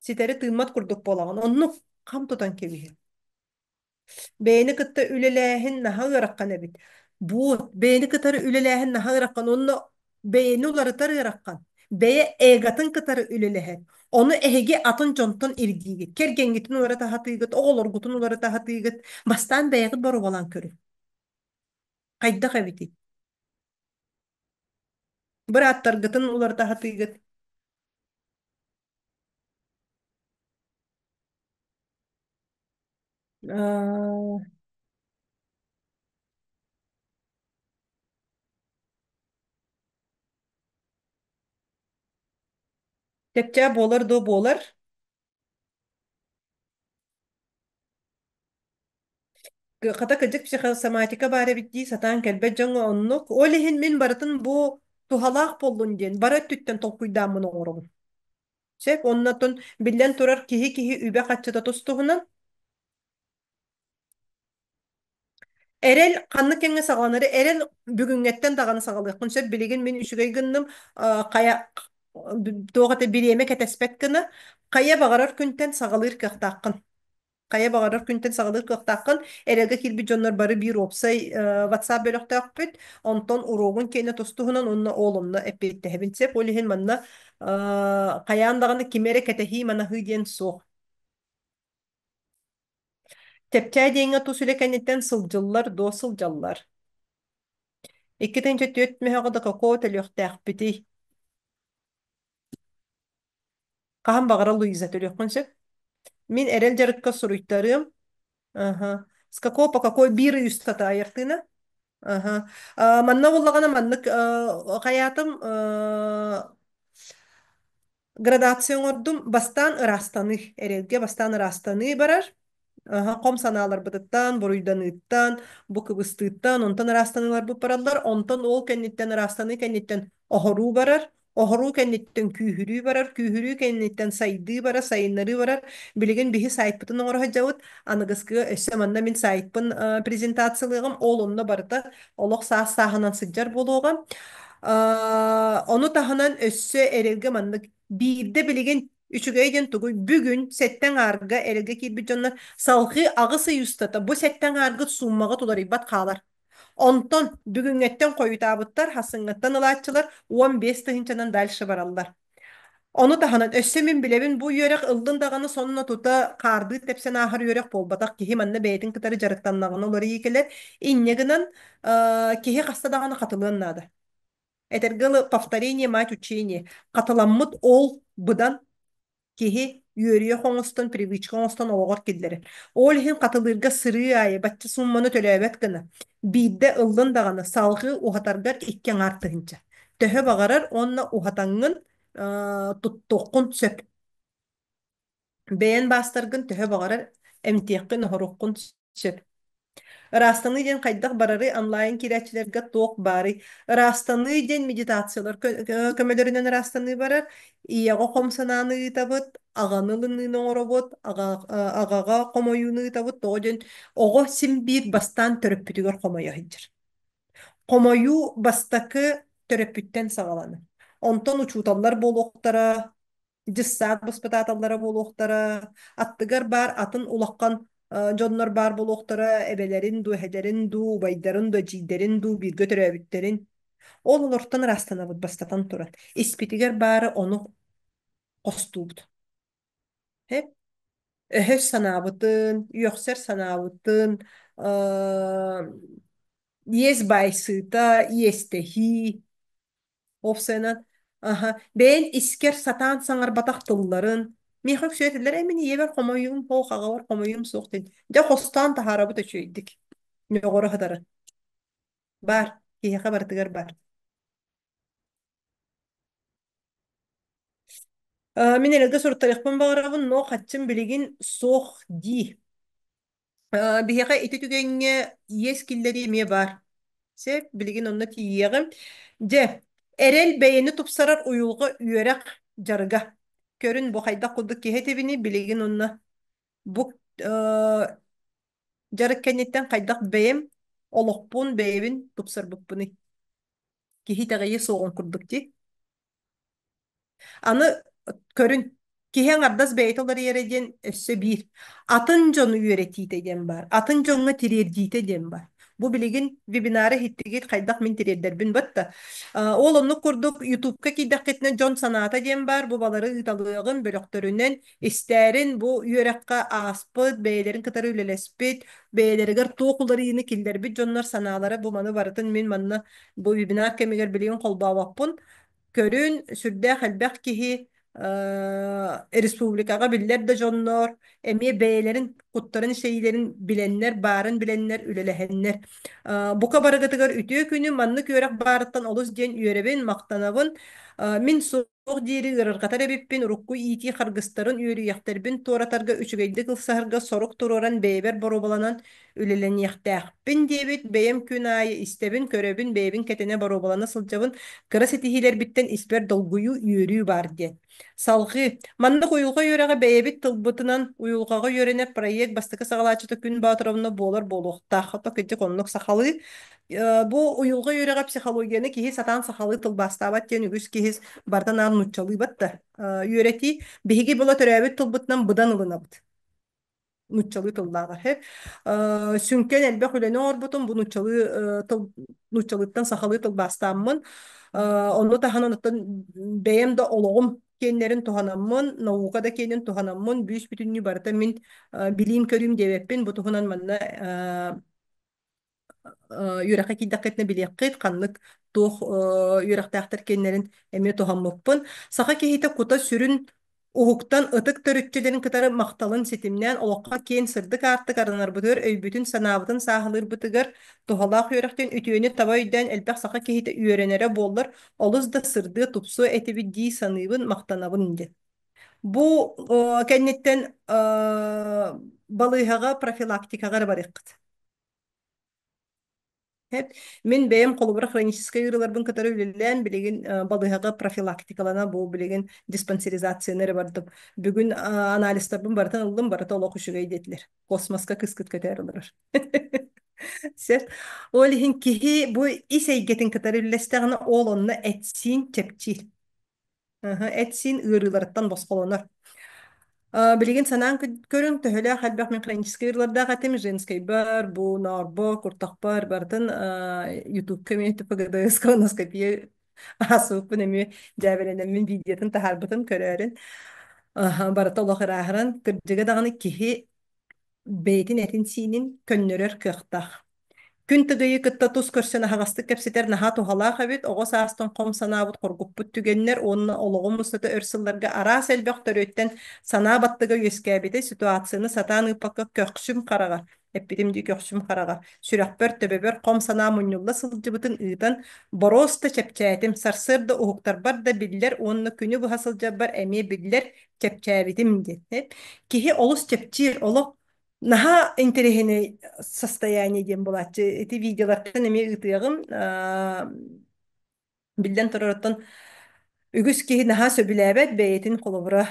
ситэри тыыммат курдук буолаҕын. Оннук хам тутан кэбиһин. Бэйэни кытта үлэлээһин наһаа ыарахан эбит. Буот, бэйэни кытары үлэлээһин наһаа ыарахан. Онно бэйэни уларытар ыарахан. Бэйэ эготын кытары үлэлэһэр. Ону эһиги атын дьонтон ирдиигит. Кэргэҥҥитин уларыта сатыыгыт, оҕолоргутун уларыта сатыыгыт. Бастаан бэйэҕит боруобалаан көрүҥ. Хайдах эбитий? Бырааттаргытын уларыта сатыыгыт. Аа, Чэпчээ буолар дуо буолар. Хата кырдьык психосоматика баар эбит дии сатаан кэлбэт дьоҥҥо оннук. Ол иһин мин барытын бу туһалаах буоллун диэн бары өттүттэн толкуйдааммын оҥоробун. Сөп, оннотон биллэн турар киһи-киһи үбэ-харчыта тус-туһунан. Эрэл ханнык кэмҥэ саҕаланары эрэл бүгүҥҥэттэн даҕаны саҕалыаххын сөп. Билигин мин үчүгэй гынным, хайа туох этэ бириэмэ кэтэспэт гына хайа баҕарар күнтэн саҕалыыр кыахтааххын. Хайа баҕарар күнтэн саҕалыыр кыахтааххын. Эрэлгэ киирбит дьоннор бары биир уопсай WhatsApp бөлөхтөөхпүт. Онтон уруогун киэнэ тус-туһунан уонна ол онно эппиэттэһэбин сөп. Ол иһин манна хайаан даҕаны кими эрэ кэтэһии-манаһыы диэн суох. Чэпчээ диэҥҥэ тус үлэ кэнниттэн сылдьыллар дуо сылдьаллар. 2 4 мөһөҕө да какого төлүөхтээхпитий? Хаһан баҕарар Луиза төлүөххүн сөп. Мин эрэл дьарыкка суруйтарыам. Аха. С какого по какой биир ый устата айартыына? Аха. Манна буоллаҕына маннык хайаатым градация оҥордум. Бастаан ыраастаныы. Эрэлгэ бастаан ыраастаныы барар. Аһа, хом санааларбытыттан, буруйданыыттан, бу кыбыстыыттан, онтон ыраастаныыларбыт бараллар. Онтон ол кэнниттэн ыраастаныы кэнниттэн оһоруу барар. Оһоруу кэнниттэн күүһүрүү барар, күүһүрүү кэнниттэн сайдыы барар, сайыннарыы барар. Билигин биһи сайтпытын оҥоро сылдьабыт. Аныгыскыга өссө манна мин сайтпын презентациялыаҕым. Ол онно барыта олох саас-сааһынан сылдьар буолуоҕа. Ону таһынан өссө эрэлгэ маннык биирдэ билигин үчүгэй диэн тугуй? Бүгүн сэттэ аҥаарга эрэлгэ киирбит дьоннор салҕыы 8 ый устата бу сэттэ аҥааргыт сууммаҕа туларыйбат хаалар. Онтон бүгүҥҥэттэн хойутаабыттар, хасыҥҥыттан ылааччылар 15 тыһыынчанан дальше бараллар. Ону таһынан өссө мин билэбин бу үөрэх ыллын даҕаны сонно тута хаардыы тэпсэн ааһар үөрэх буолбатах киһи манна бэйэтин кытары дьарыктаннаҕына уларыйыы кэлэр. Инньэ гынан киһи хаста даҕаны хатылыан наада. Этэргэ дылы повторение мать учения. Хатыламмыт ол быдан киһи үөрүйэх оҥостон, привычка оҥостон олоҕор киллэрэр. Ол иһин хатылыырга сырыы аайы бачча суумманы төлөөбөт гына биирдэ ыллын даҕаны салҕыы уһатаргар 2,5 тыһыынча. Төһө баҕарар уонна уһатаҥҥын туттуоххун сөп. Бэйэн баастаргын төһө баҕарар эмтиэххин, оһоруоххун сөп. Ыраастаныы диэн хайдах барарый онлайн киирээччилэргэ туох баарый? Ыраастаныы диэн медитациялар көмөлөрүнэн ыраастаныы барар. Ийэҕэ хом санааны ыытабыт, аҕаны ылыныыны оҥоробут, аҕаҕа хомойууну ыытабыт. Тоҕо диэн оҕо син биир бастаан төрөппүтүгэр хомойо сылдьар. Хомойуу бастакы төрөппүттэн саҕаланар. Онтон учууталлар буолуохтара, дьыссаат баспытааталлара буолуохтара, аттыгар баар атын улахан дьоннор баар буолуохтара, эбэлэрин дуу, эһэлэрин дуу, убайдарын дуу, эдьиийдэрин дуу, бииргэ төрөөбүттэрин. Ол олортон ыраастанабыт бастатан туран. Испитигэр баары ону хостуубут. Өһөс санаабытын, үөхсэр санаабытын, иэс баайсыыта, иэстэһии, уопсайынан, аһа, бэйэн искэр сатаан саҥарбатах тылларын, Миэхэ үксү этэллэр, "Ээ, мин ийэбэр хомойуум суох, аҕабар хомойуум суох" диэн. Дьэ, хостоон таһаарабыт үчүгэйдик. Ньоҕоро сытары. Баар, киһиэхэ барытыгар баар. Мин эрэлгэ суруттарыахпын баҕарабын, но хаччым билигин суох дии. Биһиэхэ ити түгэҥҥэ иэс киллэрии эмиэ баар. Сөп, билигин онно тиийиэҕим. Дьэ, эрэл бэйэни тупсарар уйулҕа үөрэх дьарыга. Көрүн бу хайдах курдук киһи этибиний билигин онно бу дьарык кэнниттэн хайдах бэйэм олохпун бэйэбин тупсарбыппыный? Киһи итэҕэйиэ суоҕун курдук дии. Аны көрүн, киһи аҥардас бэйэтэ уларыйара диэн өссө биир. Атын дьону үөрэтиитэ диэн баар, атын дьоҥҥо тириэрдиитэ диэн баар. Бу билигин вебинары иһиттигит хайдах мин тириэрдэрбин батта. Ол оннук курдук Ютубка киирдэххитинэ дьон санаата диэн баар, бу балары ыыталыаҕын бөлөхтөрүнэн истээрин, бу үөрэххэ ааспыт, бэйэлэрин кытары үлэлэспит, бэйэлэригэр туох уларыйыыны киллэрбит дьоннор санаалара бу маны барытын мин манна бу вебинар кэмигэр билигин холбообоппун. Көрүн, сүрдээх элбэх киһи республикаҕа биллэр да дьоннор эмиэ бэйэлэрин куттарын сэйиилэрин билэннэр, баарын билэннэр, үлэлэһэннэр. Бука барыгытыгар үтүө күнү, маннык үөрэх баарыттан олус диэн үөрэбин, махтанабын. Мин суох диэри ыарырҕатар эбиппин, урукку иитии харгыстарын, үөрүйэхтэрбин туоратарга үчүгэйдик ылсаһарга сорук туруоран бэйэбэр боруобаланан үлэлэниэхтээхпин диэбит бэйэм күн аайы истэбин, көрөбүн, бэйэбин кэтэнэ боруобалана сылдьабын, кыра ситиһиилэрбиттэн испэр долгуйуу, үөрүү баар диэн. Салҕыы, маннык уйулҕа үөрэҕэ бэйэбит тылбытынан уйулҕаҕа үөрэнэр проект бастакы саҕалааччыта Күн Боотуровна буолар буолуохтаах. Ото кырдьык оннук сахалыы. Бу уйулҕа үөрэҕэ психологияны киһи сатаан сахалыы тылбаастаабат диэн үгүс киһи барытын аан нууччалыыбат да үөрэтии. Биһиги була төрөөбүт тылбытынан быдан ылынабыт нууччалыы тыллааҕа үһү. Сүҥкэн элбэх үлэни оҥорбутум. Бу нууччалыы тыл нууччалыыттан сахалыы тылбаастааммын. Ону таһынан оттон бэйэм да олоҕум киэннэрин туһанаммын, наука да киэнин туһанаммын, бүүс бүтүннүү барыта мин билиим-көрүүм диэбэппин. Бу туһунан манна үөрэххэ киирдэххитинэ билиэххит, ханнык туох үөрэхтээхтэр киэннэрин эмиэ туһаммыппын. Саха киһитэ кута сүрүн уһуктан ытык төрүччүлэрин кытары махталын ситимнээн олоххо киэн сырдык аартык арынарбытыгар, өйбүтүн-санаабытын сааһылыырбытыгар туһалаах үөрэхтэн үтүөнү таба өйдөөн элбэх саха киһитэ үөрэнэрэ буоллар, олус да сырдыа тупсуо этибит дии саныыбын, махтанабын диэн. Бу кэнниттэн балыыһаҕа профилактикаҕа эрэ барыаххыт. Мин бэйэм холобура хроническай ыарыыларбын кытары үлэлээн, билигин балыыһаҕа профилактикалана бу билигин диспансеризацияны эрэ бардым. Бүгүн анализтарбын барытын ыллым, барыта олох үчүгэй диэтилэр. Космоска кыскыт көтөөр олорор. Сөп. Ол иһин киһи бу ис эйгэтин кытары үллэстэҕинэ, ол онно эт-сиин чэпчиир. Эт-сиин ыарыыларыттан босхолонор. Билигин санаан көрүҥ, төһөлөөх элбэх мин хроническай ыарыылардаах этим, женскайбар, бу ноорбо, куртахпар, барытын Ютубка эмиэ ТПГДС колоноскопия аасыбыппын эмиэ дьээбэлэнэммин видеотын таһаарбытым көрөөрүн. Барыта олох ырааһыран, кырдьыга даҕаны киһи бэйэтин этин-сиинин көннөрөр кыахтаах. Күн Тыгыйы кытта тус көрсөн аһаҕастык кэпсэтэр наһаа туһалаах эбит, оҕо саастан хом санаабыт хоргуппут түгэннэр уонна олоҕум устата өр сылларга араас элбэх төрүөттэн санаа баттыга үөскээбитэ ситуацияны сатаан ыыппакка көхсүм хараҕа, эппитим дии көхсүм хараҕа, сүрэхпэр, төбөбөр хом санаа мунньулла сылдьыбытын ыытан, боруоста чэпчээтим, сарсыарда уһуктарбар да биллэр уонна күнү быһа сылдьарбар эмиэ биллэр чэпчээбитим диэн. Киһи олус чэпчиир, олох наһаа интэриэһинэй состояние диэн буолааччы. Ити видеолартан эмиэ ыытыаҕым. Биллэн турарыттан үгүс киһи наһаа сөбүлээбэт бэйэтин холобура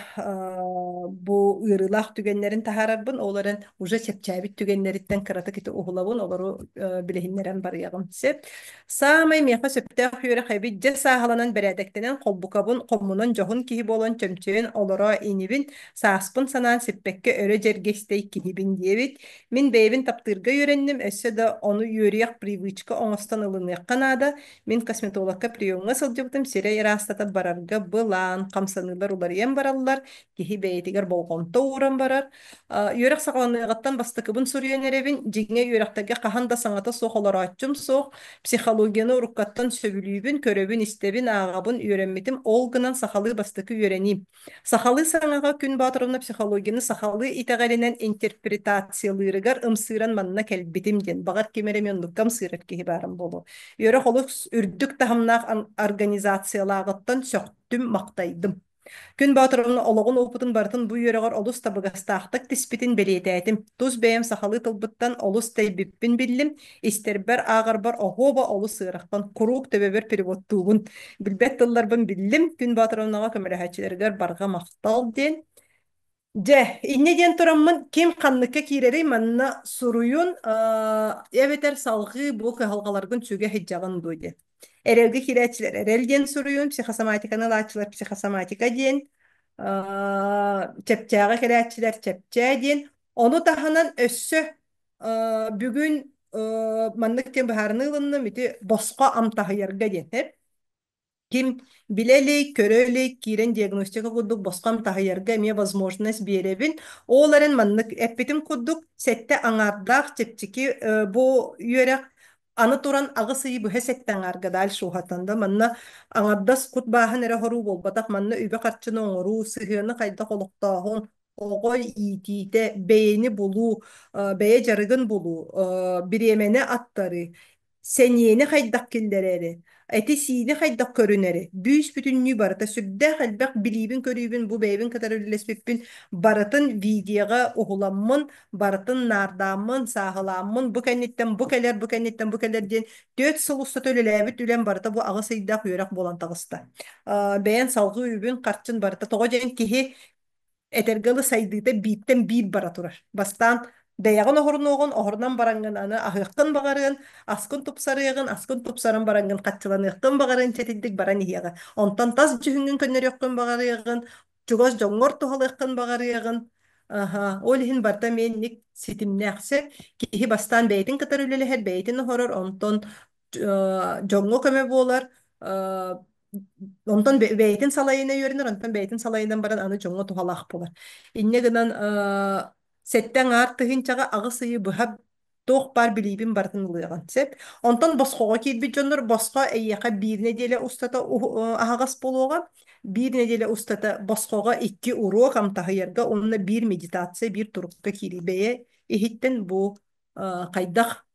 бу ыарыылаах түгэннэрин таһаарарбын, ол эрэн уже чэпчээбит түгэннэриттэн кыратык ити уһулабын, олору билиһиннэрэн барыаҕым сөп. Саамай миэхэ сөптөөх үөрэх эбит дьэ сааһыланан бэрээдэктэнэн холбукабын хоммунан дьоһун киһи буолан чөмчөйөн олоро инибин Сааспын санаан сиппэккэ өрө дьэргэстэй киһибин диэбит. Мин бэйэбин таптыырга үөрэнним, өссө да ону үөрүйэх привычка оҥостон ылыныахха наада. Мин косметологка приемҥа сылдьыбытым, сирэй ыраастата барарга былаан, хамсаныылар уларыйан бараллар, киһи бэйэтигэр бэйэтигэр болҕомто ууран барар. Үөрэх саҕаланыаҕыттан бастакыбын суруйан эрэбин. Дьиҥэ үөрэхтэргэ хаһан да саҥата суох олорооччум суох. Психологияны уруккаттан сөбүлүүбүн, көрөбүн, истэбин, ааҕабын, үөрэммитим. Ол гынан сахалыы бастакы үөрэниим. Сахалыы саҥаҕа Күн Боотуровна психологияны сахалыы итэҕэлинэн интерпретациялыырыгар ымсыыран манна кэлбитим диэн. Баҕар ким эрэ оннукка ымсыырар киһи баарым буолуо. Үөрэх олус үрдүк таһымнаах организациялааҕыттан сөхтүм, махтайдым. Күн Боотуровна олоҕун уопутун барытын бу үөрэҕэр олус табыгастаахтык тиспитин бэлиэтээтим. Тус бэйэм сахалыы тылбыттан олус тэйбиппин биллим. Истэрбэр, ааҕарбар оһуоба олус ыарахан. Куруук төбөбөр переводтуубун. Билбэт тылларбын биллим. Күн Боотуровнаҕа көмөлөһөөччүлэригэр барҕа махтал диэн. Дьэ, инньэ диэн тураммын ким ханныкка киирэрий манна суруйун, эбэтэр салҕыы бу кыһалҕаларгын сүгэ сылдьаҕын дуо диэн. Эрэлгэ киирээччилэр эрэл диэн суруйун, психосоматиканы ылааччылар психосоматика диэн, чэпчээҕи кэлээччилэр чэпчээ диэн. Ону таһынан өссө бүгүн маннык диэн быһаарыныы ылынным, ити босхо амтаһыйарга диэн. Ким билэ илик, көрө илик, киирэн диагностика курдук босхом таһыйарга эмиэ возможность биэрэбин. Ол эрэн маннык эппитим курдук сэттэ аҥаардаах чэпчэки бу үөрэх аны туран 8 ыйы быһа сэттэ аҥаарга дальше уһатан да манна аҥардас кут бааһын эрэ оһоруу буолбатах, манна үбү-харчыны оҥоруу, сыһыаны хайдах олохтооһун, оҕо иитиитэ, бэйэни булуу, бэйэ дьарыгын булуу, бириэмэни аттарыы, сэниэни хайдах киллэрэри, эти-сиини хайдах көрүнэри, бүүс-бүтүннүү барыта сүрдээх элбэх билиибин-көрүүбүн бу бэйэбин кытары үллэспиппин барытын видеоҕа уһуламмын, барытын наардааммын, сааһылааммын, бу кэнниттэн бу кэлэр, бу кэнниттэн бу кэлэр диэн 4 сыл устата үлэлээбит үлэм барыта бу 8 ыйдаах үөрэх буолан таҕыста. Бэйэн салҕыы үбүн, харчын барыта тоҕо диэн киһи этэргэ дылы сайдыыта бииртэн биир бара турар. Бастаан бэйэҕин оһорунуоҕун, оһорунан бараҥҥын аны аһыаххын баҕарыан, аскын тупсарыаҕын, аскын тупсаран бараҥҥын хаччыланыаххын баҕарыан чэтинтик баран иһиэҕэ. Онтон тас дьүһүҥҥүн көннөрүөххүн баҕарыаҕын, чугас дьоҥҥор туһалыаххын баҕарыаҕын. Аха, ол иһин барыта эмиэ инник ситимнээхсэ. Киһи бастаан бэйэтин кытары үлэлэһэр, бэйэтин оһорор, онтон дьоҥҥо көмө буолар, онтон бэйэтин салайына үөрэнэр, онтон бэйэтин салайынан баран аны дьоҥҥо туһалаах буолар. Инньэ гынан 7,5 тыһыынчаҕа 8 ыйы быһа туох баар билиибин барытын ылыаҕын сөп. Онтон босхоҕо киирбит дьоннор босхо эйиэхэ биир нэдиэлэ устата аһаҕас буолуоҕа. Биир нэдиэлэ устата босхоҕо икки уруок амтаһыйарга уонна биир медитация, биир турукка киирии бэйэ иһиттэн бу хайдах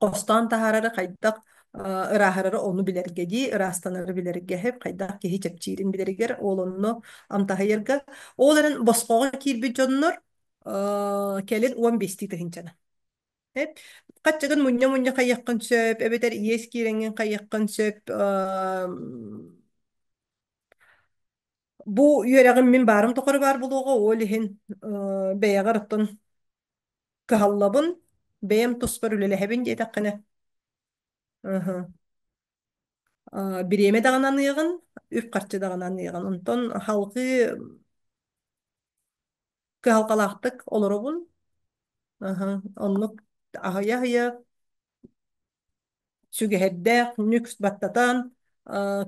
хостоон таһаарары хайдах ырааһырары ону билэргэ дии, ыраастанары билэргэ хэп, хайдах киһи чэпчиирин билэригэр, ол онно амтаһыйарга. Ол эрэн босхоҕо киирбит дьоннор кэлин 15 тыһыынчаны. Эп, хаччыгын мунньа-мунньа хайыаххын сөп, эбэтэр иэс киирэҥҥин хайыаххын сөп. Бу үөрэҕим мин баарым тухары баар буолуоҕа, ол иһин бэйэҕэр оттон кыһаллабын, бэйэм туспар үлэлэһэбин диэтэххинэ, ыһы, бириэмэ даҕаны аныаҕын, үп-харчы даҕаны аныаҕын. Онтон салҕыы кыһалҕалаахтык олоробун. Ыһы, оннук аһыйа-аһыйа сүгэһэрдээх нүкс баттатан,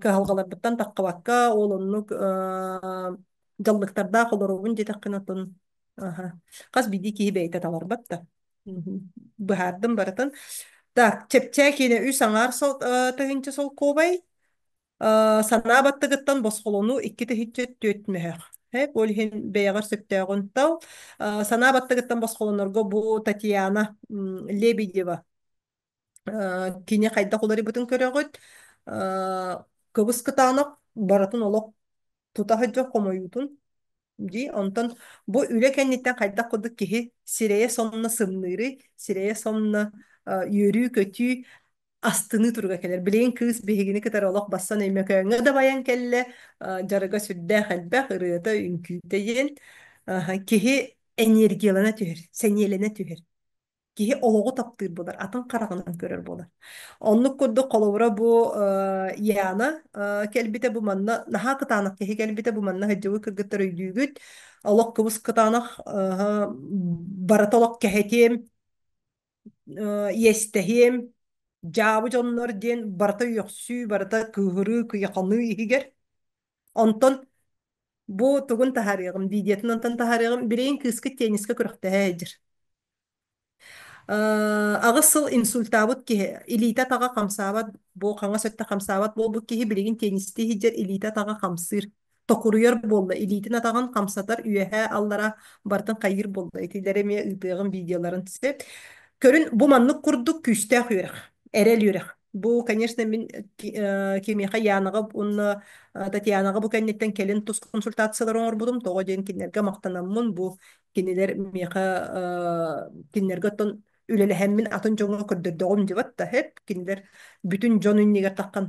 кыһалҕаларбыттан таххыбакка, ол оннук дьаллыктардаах олоробун диэтэххинэ, оттон аха, хас биирдии киһи бэйэтэ таларбат да. Быһаардым барытын. Так, чэпчээ киинэ 3,5 тыһыынча солкуобай. Санаа баттыгыттан босхолонуу 2 тыһыынча 4 мөһөх. Ол иһин бэйэҕэр сөптөөҕүн тал. Санаа баттыгыттан босхолонорго бу Татьяна Лебедева кини хайдах уларыйбытын көрөҕүт. Кыбыс кытаанах барытын олох тута сылдьар хомойуутун дии. Онтон бу үлэ кэнниттэн хайдах курдук киһи сирэйэ сонно сымныырый, сирэйэ сонно үөрүү-көтүү, астыныы туруга кэлэр. Билигин кыыс биһигини кытары олох бассан Өймөкөөҥҥө да байан кэллэ, дьарыга сүрдээх элбэх, ырыата, үҥкүүтэ диэн. Киһи энергиялана түһэр, сэниэлэнэ түһэр. Киһи олоҕу таптыыр буолар, атын хараҕынан көрөр буолар. Оннук курдук холобура бу Яна кэлбитэ бу манна наһаа кытаанах киһи кэлбитэ бу манна сылдьыбыт кыргыттар өйдүүгүт. Олох кыбыс кытаанах барыта олох кэһэтиэм, иэстэһиэм, дьаабы дьоннор диэн барыта үөхсүү, барыта кыыһырыы, кыйаханыы иһигэр. Онтон Бу тугун таһаарыаҕым, видеотын онтон таһаарыаҕым. Билигин кыыскыт теннискэ күрэхтэһэ сылдьар. Аҕыс сыл инсультаабыт киһи, илиитэ-атаҕа хамсаабат, бу хаҥас өттө хамсаабат буолбут киһи билигин теннистии сылдьар илиитэ-атаҕа хамсыыр, токуруйар буолла, илиитин атаҕын хамсатар, үөһээ аллара барытын хайыыр буолла. Итилэри эмиэ ыытыаҕым видеоларын сөп. Көрүн, бу маннык курдук күүстээх үөрэх, эрэл үөрэх. Бу, конечно, мин кимиэхэ Янаҕа уонна Татьянаҕа бу кэнниттэн кэлин тус консультациялар оҥорбутум. Тоҕо диэн кинилэргэ махтанаммын бу кинилэр миэхэ кинилэргэ оттон үлэлэһэммин атын дьоҥҥо көрдөрдөҕүм дьыбат да хэп кинилэр бүтүн дьон иннигэр таххан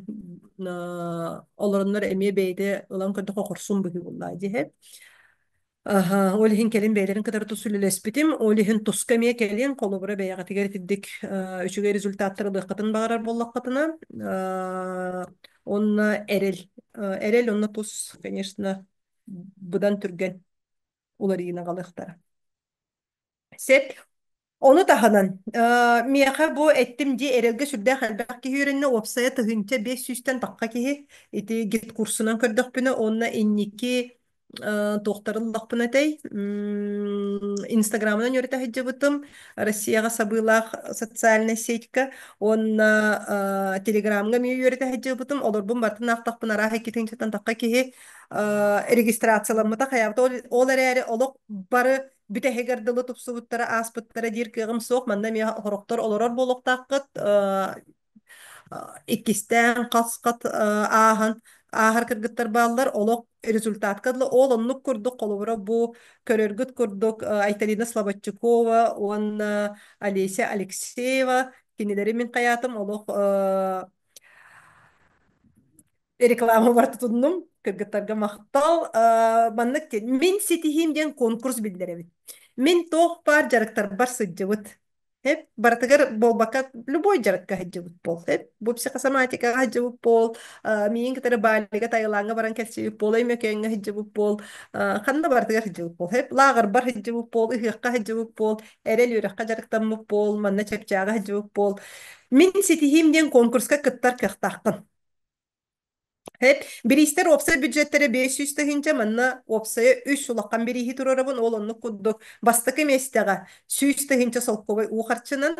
олороннор эмиэ бэйэтэ ылан көрдөхө хорсун быһыы буоллаа дии хэп. Аха, ол иһин кэлин бэйэлэрин кытары тус үлэлэспитим. Ол иһин туска эмиэ кэлин, холобура бэйэҕитигэр итирдик үчүгэй результаттары ылыаххытын баҕарар буоллаххытына, онно эрэл. Эрэл онно тус, конечно, быдан түргэн уларыйыыны аҕалыахтара. Сеп. Ону таһынан, миэхэ бу эттим дии эрэлгэ сүрдээх элбэх киһи үөрэннэ, уопсайа 1500-тэн тахха киһи ити гид-курсунан көрдөхпүнэ уонна инники туохтарын ыллахпына этэй, Инстаграмынан үөрэтэ сылдьыбытым, Россияҕа сабыылаах социальнай сетька уонна Телеграмҥа эмиэ үөрэтэ сылдьыбытым, олорбун барытын аахтахпына арааһа 2000-тан тахха киһи регистрацияламмыта хайаабыта, ол эрээри олох бары бүтэһигэр дылы тупсубуттара, ааспыттара диир кыаҕым суох. Манна эмиэ хорохтор олорор буолуохтааххыт. Иккистээн хас-хат ааһан ааһар кыргыттар бааллар. Олох результатка дылы ол оннук курдук холобура бу көрөргүт курдук Айталина Слободчикова уонна Олеся Алексеева кинилэри мин хайаатым олох рекламабар тутуннум. Кыргыттарга махтал. Маннык диэн, мин ситиһиим диэн конкурс биллэрэбин. Мин туох баар дьарыктарбар сылдьыбыт. Хеп, барытыгар буолбакка любой дьарыкка сылдьыбыт буол. Хеп, бу психосоматикаҕа сылдьыбыт буол, миигин кытары Балига, Таилаҥҥа баран кэлсибит буол, Өймөкөөҥҥө сылдьыбыт буол, ханна барытыгар сылдьыбыт буол. Хеп, лааҕырбар сылдьыбыт буол, ыһыахха сылдьыбыт буол, эрэл үөрэххэ дьарыктаммыт буол, манна чэпчээҕэ сылдьыбыт буол. Мин ситиһиим диэн конкурска кыттар кыахтааххын. Эп, бириистэр уопсай бюджеттэрэ 500 тыһыынча, манна уопсайа үс улахан бирииһи туруорабын, ол оннук курдук бастакы миэстэҕэ 100 тыһыынча солкуобай уу харчынан,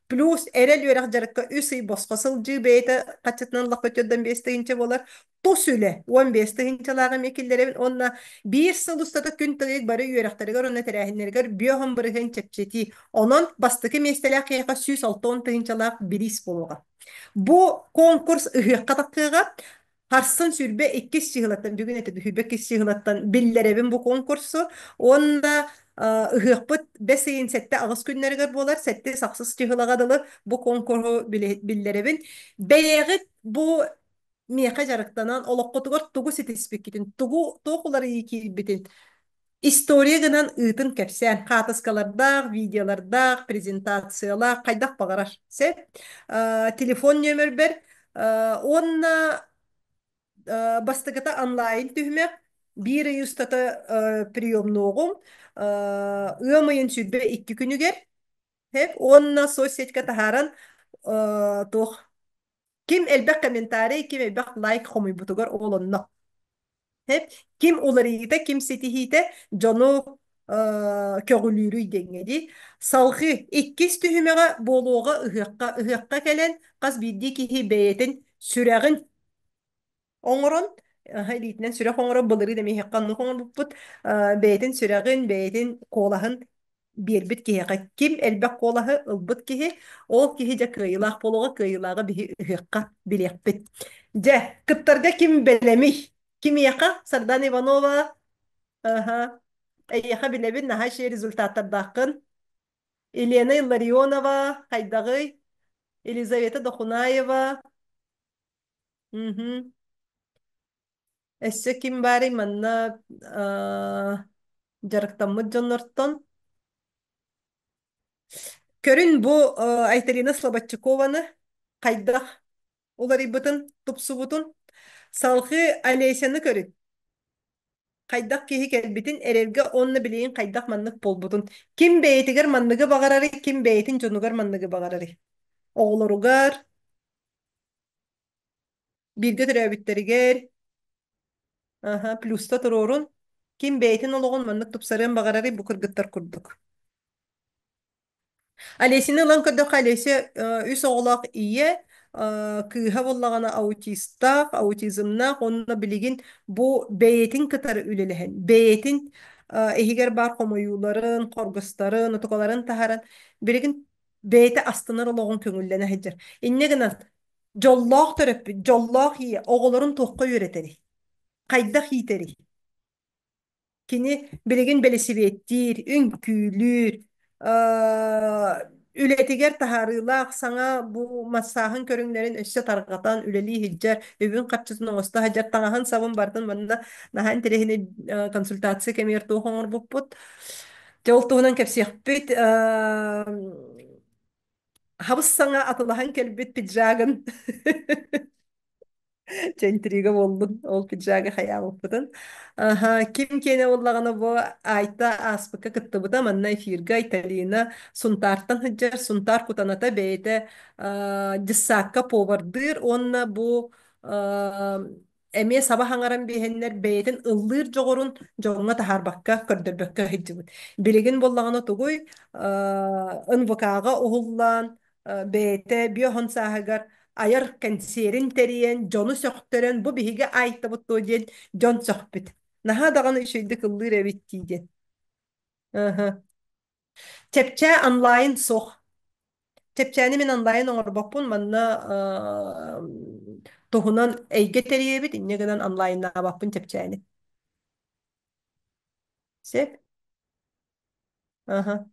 плюс эрэл үөрэх дьарыкка үс ый босхо сылдьыы бэйэтэ хаччытынан лаппа 45 тыһыынча буолар, тус үлэ 15 тыһыынчалаах эмиэ киллэрэбин уонна биир сыл устата күн тыйык бары үөрэхтэригэр уонна тэрээһиннэригэр 50% чэпчэтии. Онон бастакы миэстэлээх киһиэхэ 160 тыһыынчалаах бириис буолуоҕа. Бу конкурс ыһыахха тахсыаҕа. Харсын 22 чыһылаттан, бүгүн этэ 22 чыһылаттан биллэрэбин бу конкурсу. Уонна ыһыахпыт бэс ыйын 7-8 күннэригэр буолар, 7-8 чыһылаҕа дылы бу конкурсу биллэрэбин. Бэйэҕит бу миэхэ дьарыктанан олоххутугар тугу ситиспиккитин, тугу туох уларыйыы киирбитин история гынан ыытын кэпсээн, хаатыскалардаах, видеолардаах, презентациялаах, хайдах баҕарар. Сөп. Телефон нөмөрбөр уонна бастакыта онлайн түһүмэх биир ый устата приемнуоҕум ыам ыйын 22 күнүгэр уонна соцсетька таһааран туох ким элбэх комментарий, ким элбэх лайк хомуйбутугар ол онно. Ким уларыйыыта, ким ситиһиитэ дьону көҕүлүүрүй диэҥҥэ дии. Салҕыы иккис түһүмэҕэ буолуоҕа ыһыахха. Ыһыахха кэлэн хас биирдии киһи бэйэтин сүрэҕин оҥорон, илиитинэн сүрэх оҥорон былырыын эмиэ ыһыахха оннук оҥорбуппут. Бэйэтин сүрэҕин, бэйэтин куолаһын биэрбит киһиэхэ ким элбэх куолаһы ылбыт киһи, ол киһи дьэ кыайыылаах буолуоҕа, кыайыылааҕы биһи ыһыахха билиэхпит. Дьэ, кыттарга ким бэлэмий? Кимиэхэ? Сардана Иванова, аха. Эйиэхэ билэбин, наһаа үчүгэй результаттардааххын. Елена Илларионова, хайдаҕый? Елизавета Дохунаева, мхм. Өссө ким баарый манна дьарыктаммыт дьоннортон? Көрүн бу Айталина Слободчикованы хайдах уларыйбытын, тупсубутун. Салҕыы Олесяны көрүн. Хайдах киһи кэлбитин, эрэлгэ уонна билигин хайдах маннык буолбутун. Ким бэйэтигэр манныгы баҕарарый, ким бэйэтин дьонугар манныгы баҕарарый? Оҕолоругар, бииргэ төрөөбүттэригэр, аха, плюста туруорун. Ким бэйэтин олоҕун маннык тупсарыан баҕарарый бу кыргыттар курдук. Олесяны ылан көрдөххө, Олеся үс оҕолоох ийэ, кыыһа буоллаҕына аутистаах, аутизмнаах уонна билигин бу бэйэтин кытары үлэлэһэн, бэйэтин иһигэр баар хомойууларын, хоргустарын, утукаларын таһааран, билигин бэйэтэ астынар олоҕун көҥүллэнэ сылдьар. Инньэ гынан, дьоллоох төрөппүт, дьоллоох ийэ оҕолорун туохха үөрэтэрий? Хайдах иитэрий? Кини билигин бэлисипиэттиир, үҥкүүлүүр, үлэтигэр таһаарыылаах саҥа бу массааһын көрүҥнэрин өссө тарҕатан үлэлии сылдьар, үбүн-харчытын оҥосто сылдьар, таҥаһын-сабын барытын манна наһаа интэриэһинэй консультация кэмигэр туох оҥорбуппут. Дьэ, ол туһунан кэпсиэхпит. Хабыс саҥа атылаһан кэлбит пиджагын Чэ, интрига буоллун, ол пиджага хайаабыппытын. Аха, ким киэнэ буоллаҕына бу Айта ааспыкка кыттыбыта, манна эфирга Айталина Сунтаартан сылдьар, Сунтаар Кутаната бэйэтэ дьыссаакка повардыыр уонна бу эмиэ саба хаҥаран биэһэннэр бэйэтин ыллыыр дьоҕурун дьоҥҥо таһаарбакка, көрдөрбөккө сылдьыбыт. Билигин буоллаҕына тугуй, НВК-ҕа уһуллаан, бэйэтэ биоһон сааһыгар айар кэнсиэрин тэрийэн, дьону сөхтөрөн, бу биһиги айтабыт дуо диэн дьон сөхпүт. Наһаа даҕаны үчүгэйдик ыллыыр эбит дии диэн. Чэпчээ онлайн суох. Чэпчээни мин онлайн оҥорбоппун, манна туһунан эйгэ тэрийэбит, инньэ гынан онлайннаабаппын чэпчээни. Сөп? Аха.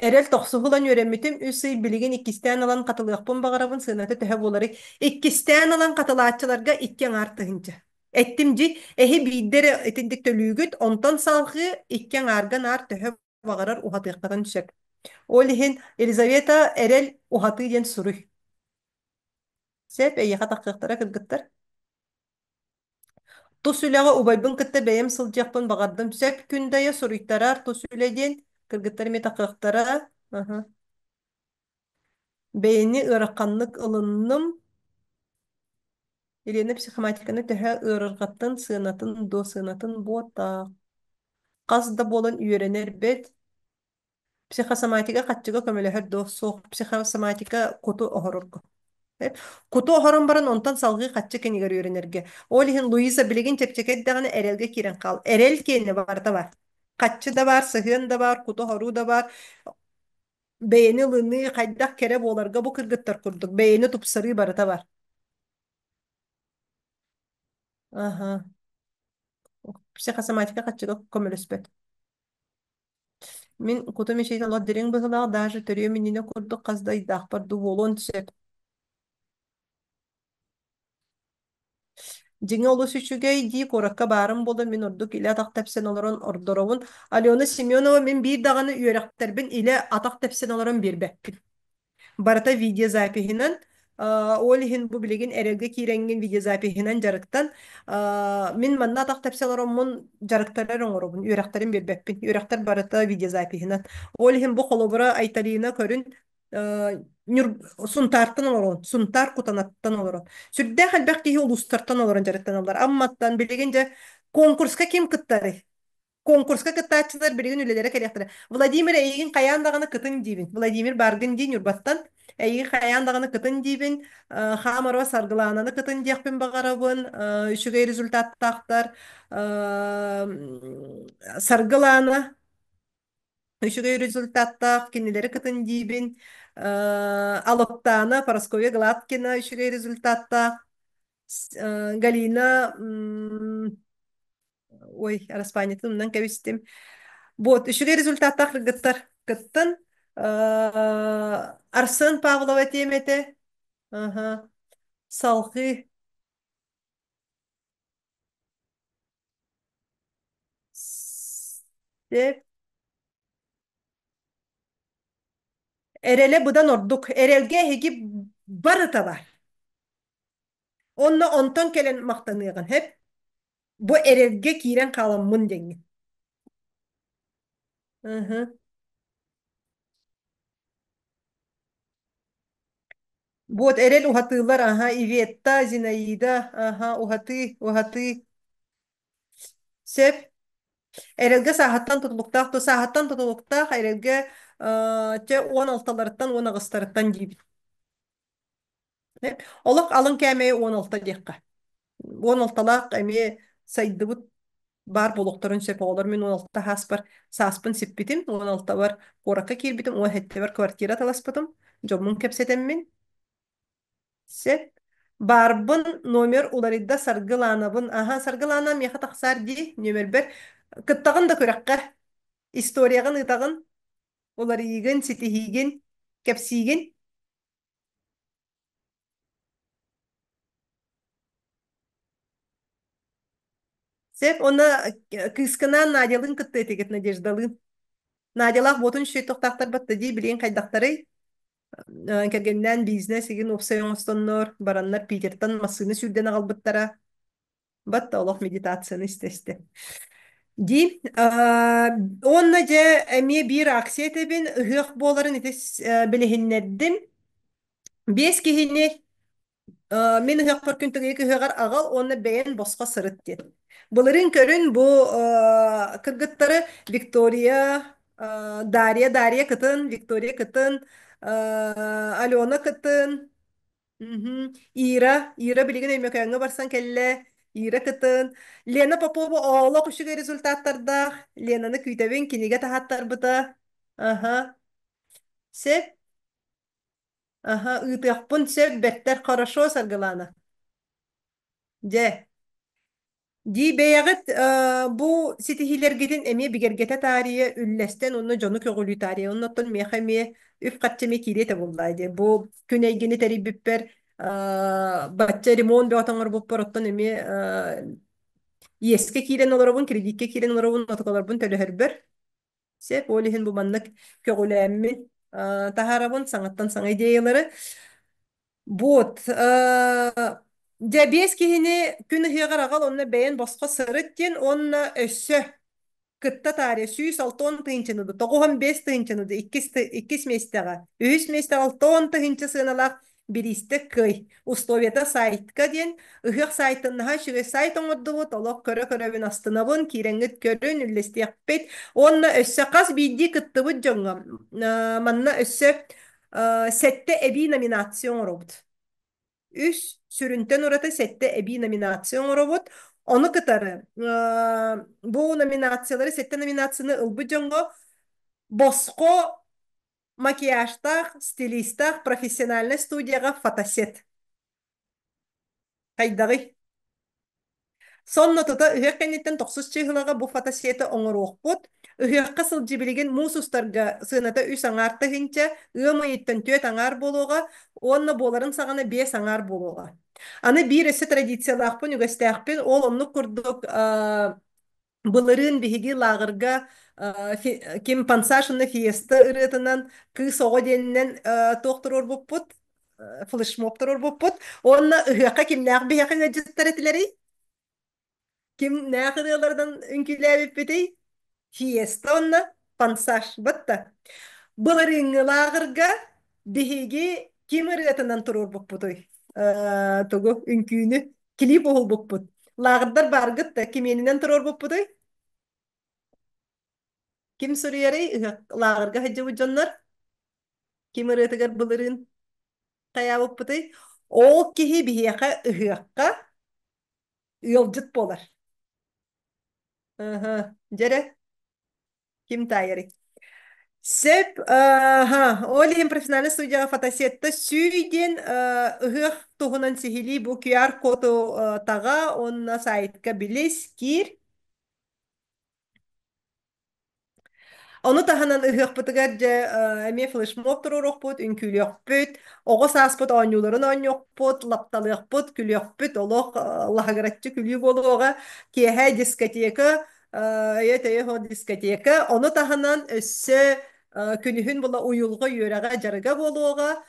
Эрэл тохсуһулан үөрэммитим үс ый билигин иккистээн ылан хатылыахпын баҕарабын сыаната төһө буоларый? Иккистээн ылан хатылааччыларга икки аҥаар тыһыынча. Эттим дьи, эһи биирдэ эрэ итинник төлүүгүт, онтон салҕыы икки аҥаарга наар төһө баҕарар уһатыаххытын сөп. Ол иһин Елизавета Эрэл уһатыы диэн суруй. Сөп, эйиэхэ тахсыахтара кыргыттар. Тус үлэҕэ убайбын кытта бэйэм сылдьыахпын баҕардым. Сөп күндэйэ суруйтарар тус үлэ диэн кыргыттар эмиэ тахыахтара. Аһа. Бэйэни ыараханнык ылынным. Елена психоматиканы төһө ыарырҕаттын, сыанатын дуо сыанатын буотаах. Хас да буолан үөрэнэр бэт. Психосоматика хаччыга көмөлөһөр дуо? Суох. Психосоматика куту оһорорго. Куту оһорон баран онтон салгыы хаччы кэнигэр үөрэнэргэ. Ол иһин Луиза билигин чэпчэки эрдэҕинэ эрэлгэ киирэн хаал. Эрэл киэнэ барыта бар. Хаччы да баар, сыһыан да баар, куту оһоруу да баар. Бэйэни ылыныы, хайдах кэрэ буоларга бу кыргыттар курдук. Бэйэни тупсарыы барыта бар. Аха. Психосоматика хаччыга көмөлөспөт. Мин кутум ичиитэ олох дириҥ быһыылаах, даже төрүөм иннинэ курдук хас да ыйдаахпар дуу буолуон сөп. Дьиҥэ олус үчүгэй дии, куоракка баарым буолан мин ордук илэ атах тэпсэн олорон ордоробун. Алена Семенова мин биир даҕаны үөрэхтэрбин илэ атах тэпсэн олорон биэрбэппин. Барыта видеозапиһынан, ол иһин бу билигин эрэлгэ киирэҥҥин видеозапиһынан дьарыктан. Мин манна атах тэпсэ олороммун дьарыктарар оҥоробун, үөрэхтэрин биэрбэппин. Үөрэхтэр барыта видеозапиһынан. Ол иһин бу холобура Айталина көрүн Сунтаартан олорон, Сунтаар Кутанаттан олорон. Сүрдээх элбэх киһи улуустартан олорон дьарыктаналлар. Амматтан билигин дьэ конкурска ким кыттарый? Конкурска кыттааччылар билигин үлэлэрэ кэлиэхтэрэ. Владимир эйигин хайаан даҕаны кытын диибин. Владимир бааргын дии Ньурбаттан. Эйигин хайаан даҕаны кытын диибин. Хаамарова Саргылаананы кытын диэхпин баҕарабын. Үчүгэй результаттаахтар. Саргылаана үчүгэй результаттаах кинилэри кытын диибин. Алоптаана Парасковья Гладкина үчүгэй результаттаах. Галина Ой, араспаанньатын умнан кэбистим. Вот, үчүгэй результаттаах кыргыттар кыттан. Арсен Павлова этиэм этэ. Аха. Салҕыы. Сеп. Эрэлэ быдан ордук. Эрэлгэ эһиги барыта бар. Онно онтон кэлэн махтаныаҕын, хэп. Бу эрэлгэ киирэн хааламмын диэҥҥин. Ыһы. Вот эрэл уһатыылар, аха, Иветта, Зинаида, аха, уһатыы, уһатыы. Сөп. Эрэлгэ сааһыттан тутулуктаах, ту сааһыттан тутулуктаах эрэлгэ чэ 16-ларыттан 18-тарыттан диибит. Олох алын кээмэйи 16 диэххэ. 16-лаах эмиэ сайдыбыт баар буолуохтарын сөп оҕолор. Мин 16 сааспар сааспын сиппитим, 16-бар куоракка киирбитим, 17-бэр квартира таласпытым, дьоммун кэпсэтэммин. Сөп. Баарбын номер уларыйда Саргылаанабын. Аха, Саргылаана миэхэ тахсаар дии нүөмэрбэр. Кыттаҕын да күрэххэ. Историяҕын ыытаҕын, уларыйыыгын, ситиһиигин, кэпсиигин. Сөп, уонна кыыскынаан Надялыын кытта этигит Надеждалыын. Надялаах буотун үчүгэй тохтаахтар батта дии, билигин хайдахтарый? Кэргэнинээн бизнес игин уопсай оҥостоннор, бараннар Питертан массыына сүүрдэн аҕалбыттара. Батта олох медитацияны истэ-истэ. Дии. Уонна дьэ эмиэ биир акция этэбин, ыһыах буоларын ити билиһиннэрдим. Биэс киһини мин ыһыахпар күн тыгыйык ыһыаҕар аҕал уонна бэйэн босхо сырыт диэн. Былырыын көрүн бу кыргыттары Виктория, Дарья, Дарья кытын, Виктория кытын, Алена кытын, Ира, Ира билигин Өймөкөөҥҥө барсан кэллэ, Ира кытын, Лена Попова олох үчүгэй результаттардаах, Ленаны күүтэбин, кинигэ таһааттарбыта. Аха. Сөп. Аха, ыытыахпын сөп, бэртэр хорошо, Саргылаана. Дьэ, дии бэйэҕит бу ситиһиилэргитин эмиэ бигэргэтэ таарыйа үллэстэн уонна дьону көҕүлүү таарыйа. Оннуттан миэхэ эмиэ үп-харчы эмиэ киириэ этэ буоллаа дии. Бу күн эйгини тэрийбиппэр бачча ремонт бөҕөтө оҥорбуппар оттон эмиэ иэскэ киирэн олоробун, кредиккэ киирэн олоробун, отоколорбун төлөһөрбөр. Сөп, ол иһин бу маннык көҕүлээммин таһаарабын саҥаттан саҥа идеялары. Вот. Дьэ, биэс киһини күн ыһыаҕар аҕал, онно бэйэн босхо сырыт диэн, уонна өссө кытта таарыйа 160 тыһыынчаны да, 95 тыһыынчаны да иккис миэстэҕэ, үһүс миэстэҕэ 60 тыһыынча сыаналаах бириистэ кыай. Условията сайтка диэн ыһыах сайтын наһаа үчүгэй сайт оҥордубут, олох көрө-көрөбүн астынабын, киирэҥҥит көрүн, үллэстиэхпит. Уонна өссө хас биирдии кыттыбыт дьоҥҥо манна өссө сэттэ эбии номинация оҥоробут. Үс сүрүнтэн ураты сэттэ эбии номинация оҥоробут. Ону кытары бу номинациялары, сэттэ номинацияны ылбыт дьоҥҥо босхо макияжтаах, стилистаах профессиональнай студияҕа фотосет. Хайдаҕый? Сонно тута ыһыах кэнниттэн тохсус чыыһылаҕа бу фотосеты оҥоруохпут. Ыһыахха сылдьыы билигин муус устарга сыаната үс аҥаар тыһыынча, ыам ыйыттан түөрт аҥаар буолуоҕа уонна буоларын саҕана биэс аҥаар буолуоҕа. Аны биир өссө традициялаахпын, үгэстээхпин, ол оннук курдук былырыын биһиги лааҕырга Ким Пансашина Фиеста ырыатынан кыыс оҕо диэнинэн туох туруорбуппут, флешмоб туруорбуппут. Уонна ыһыахха кимнээх биһиэхэ ыалдьыттар этилэрий? Кимнээх ырыаларынан үҥкүүлээбиппитий? Фиеста уонна Пансаш. Батта. Былырыыҥҥы лааҕырга биһиги ким ырыатынан туруорбуппутуй? Тугу үҥкүүнү клип уһулбуппут. Лааҕырдар бааргыт да кимиэнинэн туруорбуппутуй? Ким суруйарый? Ыһыах лааҕырга сылдьыбыт дьоннор ким ырыатыгар былырыын хайаабыппытый? Ол киһи биһиэхэ ыһыахха ыалдьыт буолар. Аха, дьэрэ, ким таайарый? Сөп, аха, ол иһин профессиональнай студияҕа фотосетта сүүй диэн ыһыах туһунан сиһилии бу QR-коду таҕа уонна сайтка билис, киир. Ону таһынан ыһыахпытыгар дьэ эмиэ флешмоб туруоруохпут, үҥкүүлүөхпүт, оҕо сааспыт оонньууларын оонньуохпут, лапталыахпыт, күлүөхпүт, олох лаһыгыраччы күлүү буолуоҕа. Киэһэ дискотека, өйө-төйө суох дискотека. Ону таһынан өссө күнүһүн була уйулҕа үөрэҕэ дьарыга буолуоҕа,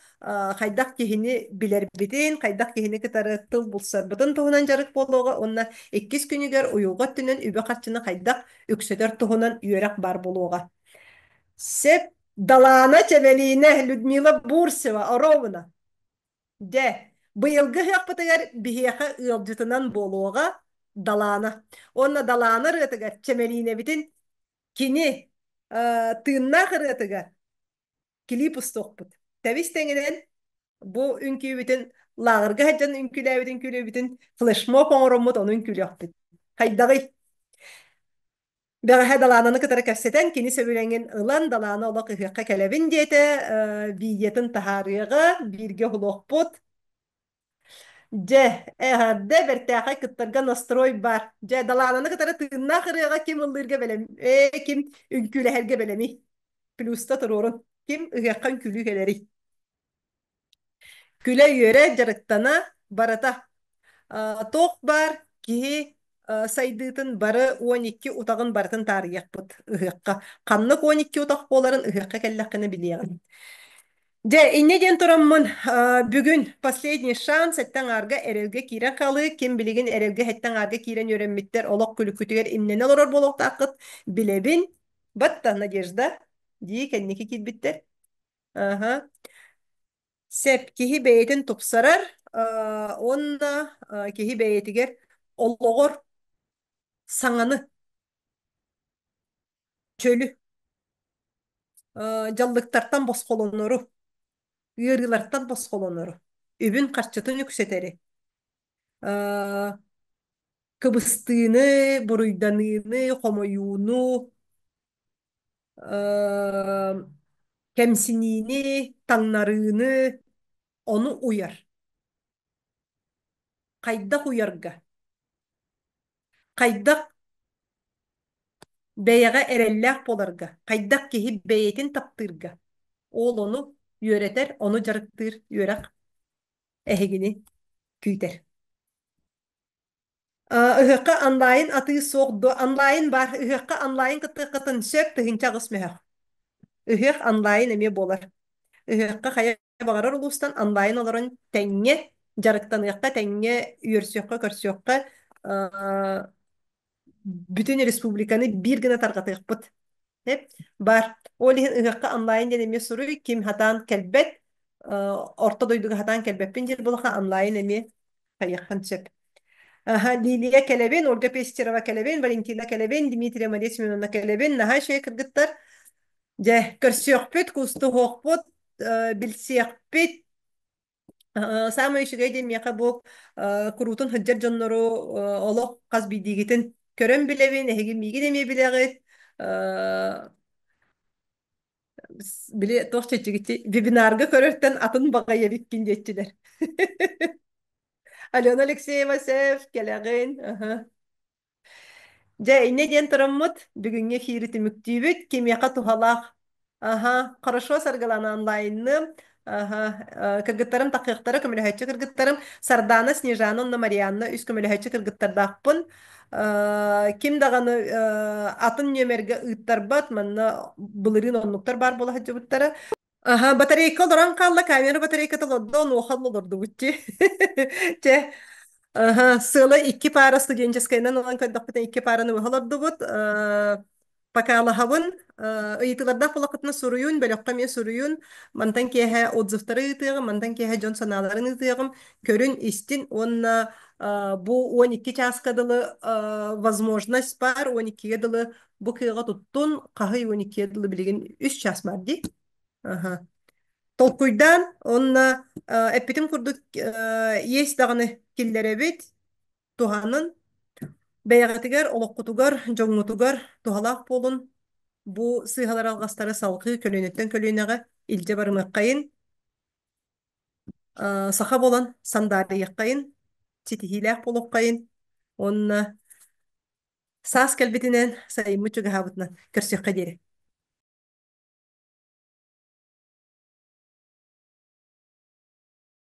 хайдах киһини билэрбитин, хайдах киһини кытары тыл булсарбытын туһунан дьарык буолуоҕа уонна иккис күнүгэр уйулҕа өттүнэн үбү-харчыны хайдах үксэтэр туһунан үөрэх баар буолуоҕа. Сеп Далаана Чэмэлиинэ, Людмила Бурсева, Оровна. Дьэ, быйылгы ыһыахпытыгар биһиэхэ ыалдьытынан буолуоҕа Далаана. Уонна Далаана ырыатыгар Чэмэлиинэбитин кини тыыннаах ырыатыгар клип устуохпут. Тэбис тэҥинэн бу үҥкүүбүтүн лааҕырга сылдьан үҥкүүлээбит үҥкүүлүүбүтүн флешмоб оҥороммут ону үҥкүүлүөхпүт. Хайдаҕый? Бэҕэһээ Далаананы кытары кэпсэтэн, кини сөбүлэҥин ылан, Далаана олох ыһыахха кэлэбин диэтэ, видеотын таһаарыаҕа, бииргэ уһулуохпут. Дьэ, эҕэрдэ, бэртээхэй кыттарга настрой баар. Дьэ, Далаананы кытары тыыннаах ырыаҕа ким ыллыырга бэлэм, ким үҥкүүлэһэргэ бэлэмий? Плюста туруорун. Ким ыһыахха үҥкүүлүү кэлэрий? Күлэ-үөрэ, дьарыктана, барыта. Туох баар киһи сайдыытын бары 12 утаҕын барытын таарыйыахпыт ыһыахха. Ханнык 12 утах буоларын ыһыахха кэллэххинэ билиэҕин. Дьэ, инньэ диэн тураммын, бүгүн последний шанс сэттэ аҥаарга эрэлгэ киирэн хаалыы. Ким билигин эрэлгэ сэттэ аҥаарга киирэн үөрэммиттэр олох күлүккүтүгэр имнэнэ олорор буолуохтааххыт билэбин. Батта, Надежда, дии кэнники киирбиттэр. Аха. Сөп, киһи бэйэтин тупсарар уонна киһи бэйэтигэр олоҕор саҥаны, чөлү, дьаллыктартан босхолонору, ыарыылартан босхолонору, үбүн-харчытын үксэтэри, кыбыстыыны, буруйданыыны, хомойууну, кэмсиниини, таҥнарыыны ону уйар. Хайдах уйарга? Хайдах бэйэҕэ эрэллээх буоларга? Хайдах киһи бэйэтин таптыырга? Ол ону үөрэтэр, ону дьарыктыыр үөрэх эһигини күүтэр. Ыһыахха онлайн атыы суох дуо? Онлайн баар. Ыһыахха онлайн кыттыаххытын сөп, 1008 мөһөх. Ыһыах онлайн эмиэ буолар. Ыһыахха хайа баҕарар улуустан онлайн олорон тэҥҥэ дьарыктаныахха, тэҥҥэ үөрсүөххэ, көрсүөххэ, бүтүн республиканы биир гына тарҕатыахпыт. Баар. Ол иһин ыһыахха онлайн диэн эмиэ суруй, ким хатаан кэлбэт, орто дойдуга хатаан кэлбэппин диир буоллахха онлайн эмиэ хайыаххын сөп. Аха, Лилия кэлэбин, Ольга Пестерова кэлэбин, Валентина кэлэбин, Дмитрия Мария Семеновна кэлэбин. Наһаа үчүгэй кыргыттар. Дьэ, көрсүөхпүт, кустуһуохпут, билсиэхпит. Саамай үчүгэй диэн миэхэ бу куруутун сылдьар дьоннору олох хас биирдиигитин көрөн билэбин, эһиги миигин эмиэ билэҕит. Били туох чэчигити вебинарга көрөртөн атын баҕайы эбиккин диэччилэр. Алена Алексеева сев кэлэҕин. Дьэ, инньэ диэн тураммыт, бүгүҥҥү эфири түмүктүүбүт. Кимиэхэ туһалаах? Аха, хорошо, Саргылана онлайнны. Аха, кыргыттарым тахыахтара, көмөлөһөөччү кыргыттарым. Сардаана, Снежана уонна Марианна үс көмөлөһөөччү кыргыттардаахпын. Ким даҕаны атын нүөмэргэ ыыттарбат, манна былырыын оннуктар баар буола сылдьыбыттара. Аха, батарейка олорон хаалла, камера батарейката олордо, онуоха олордубут дии. Чэ, аха, сыала икки паара студенческайынан ылан көрдөхпүтүнэ икки паараны быһа олордубут. Покалаһабын, ыйытыылардаах буоллаххытына суруйун, бөлөххө эмиэ суруйун. Мантан киэһэ отзывтары ыытыаҕым, мантан киэһэ дьон санааларын ыытыаҕым. Көрүн, истин уонна бу 12 чааска дылы возможность баар, 12-гэ дылы бу кыаҕа туттун, хаһый 12-гэ дылы билигин 3 чаас баар дии. Аха. Толкуйдаан уонна эппитим курдук иэс даҕаны киллэрэбит, туһанын, бэйэҕитигэр, олоххутугар, дьоҥҥутугар туһалаах буолун. Бу сыыһалары алҕастары салҕыы көлүөнэттэн көлүөнэҕэ илдьэ барымыаххайын, саха буолан сандаарыйыаххайын, ситиһиилээх буолуоххайын уонна саас кэлбитинэн, сайыммыт чугаһаабытынан көрсүөххэ диэри.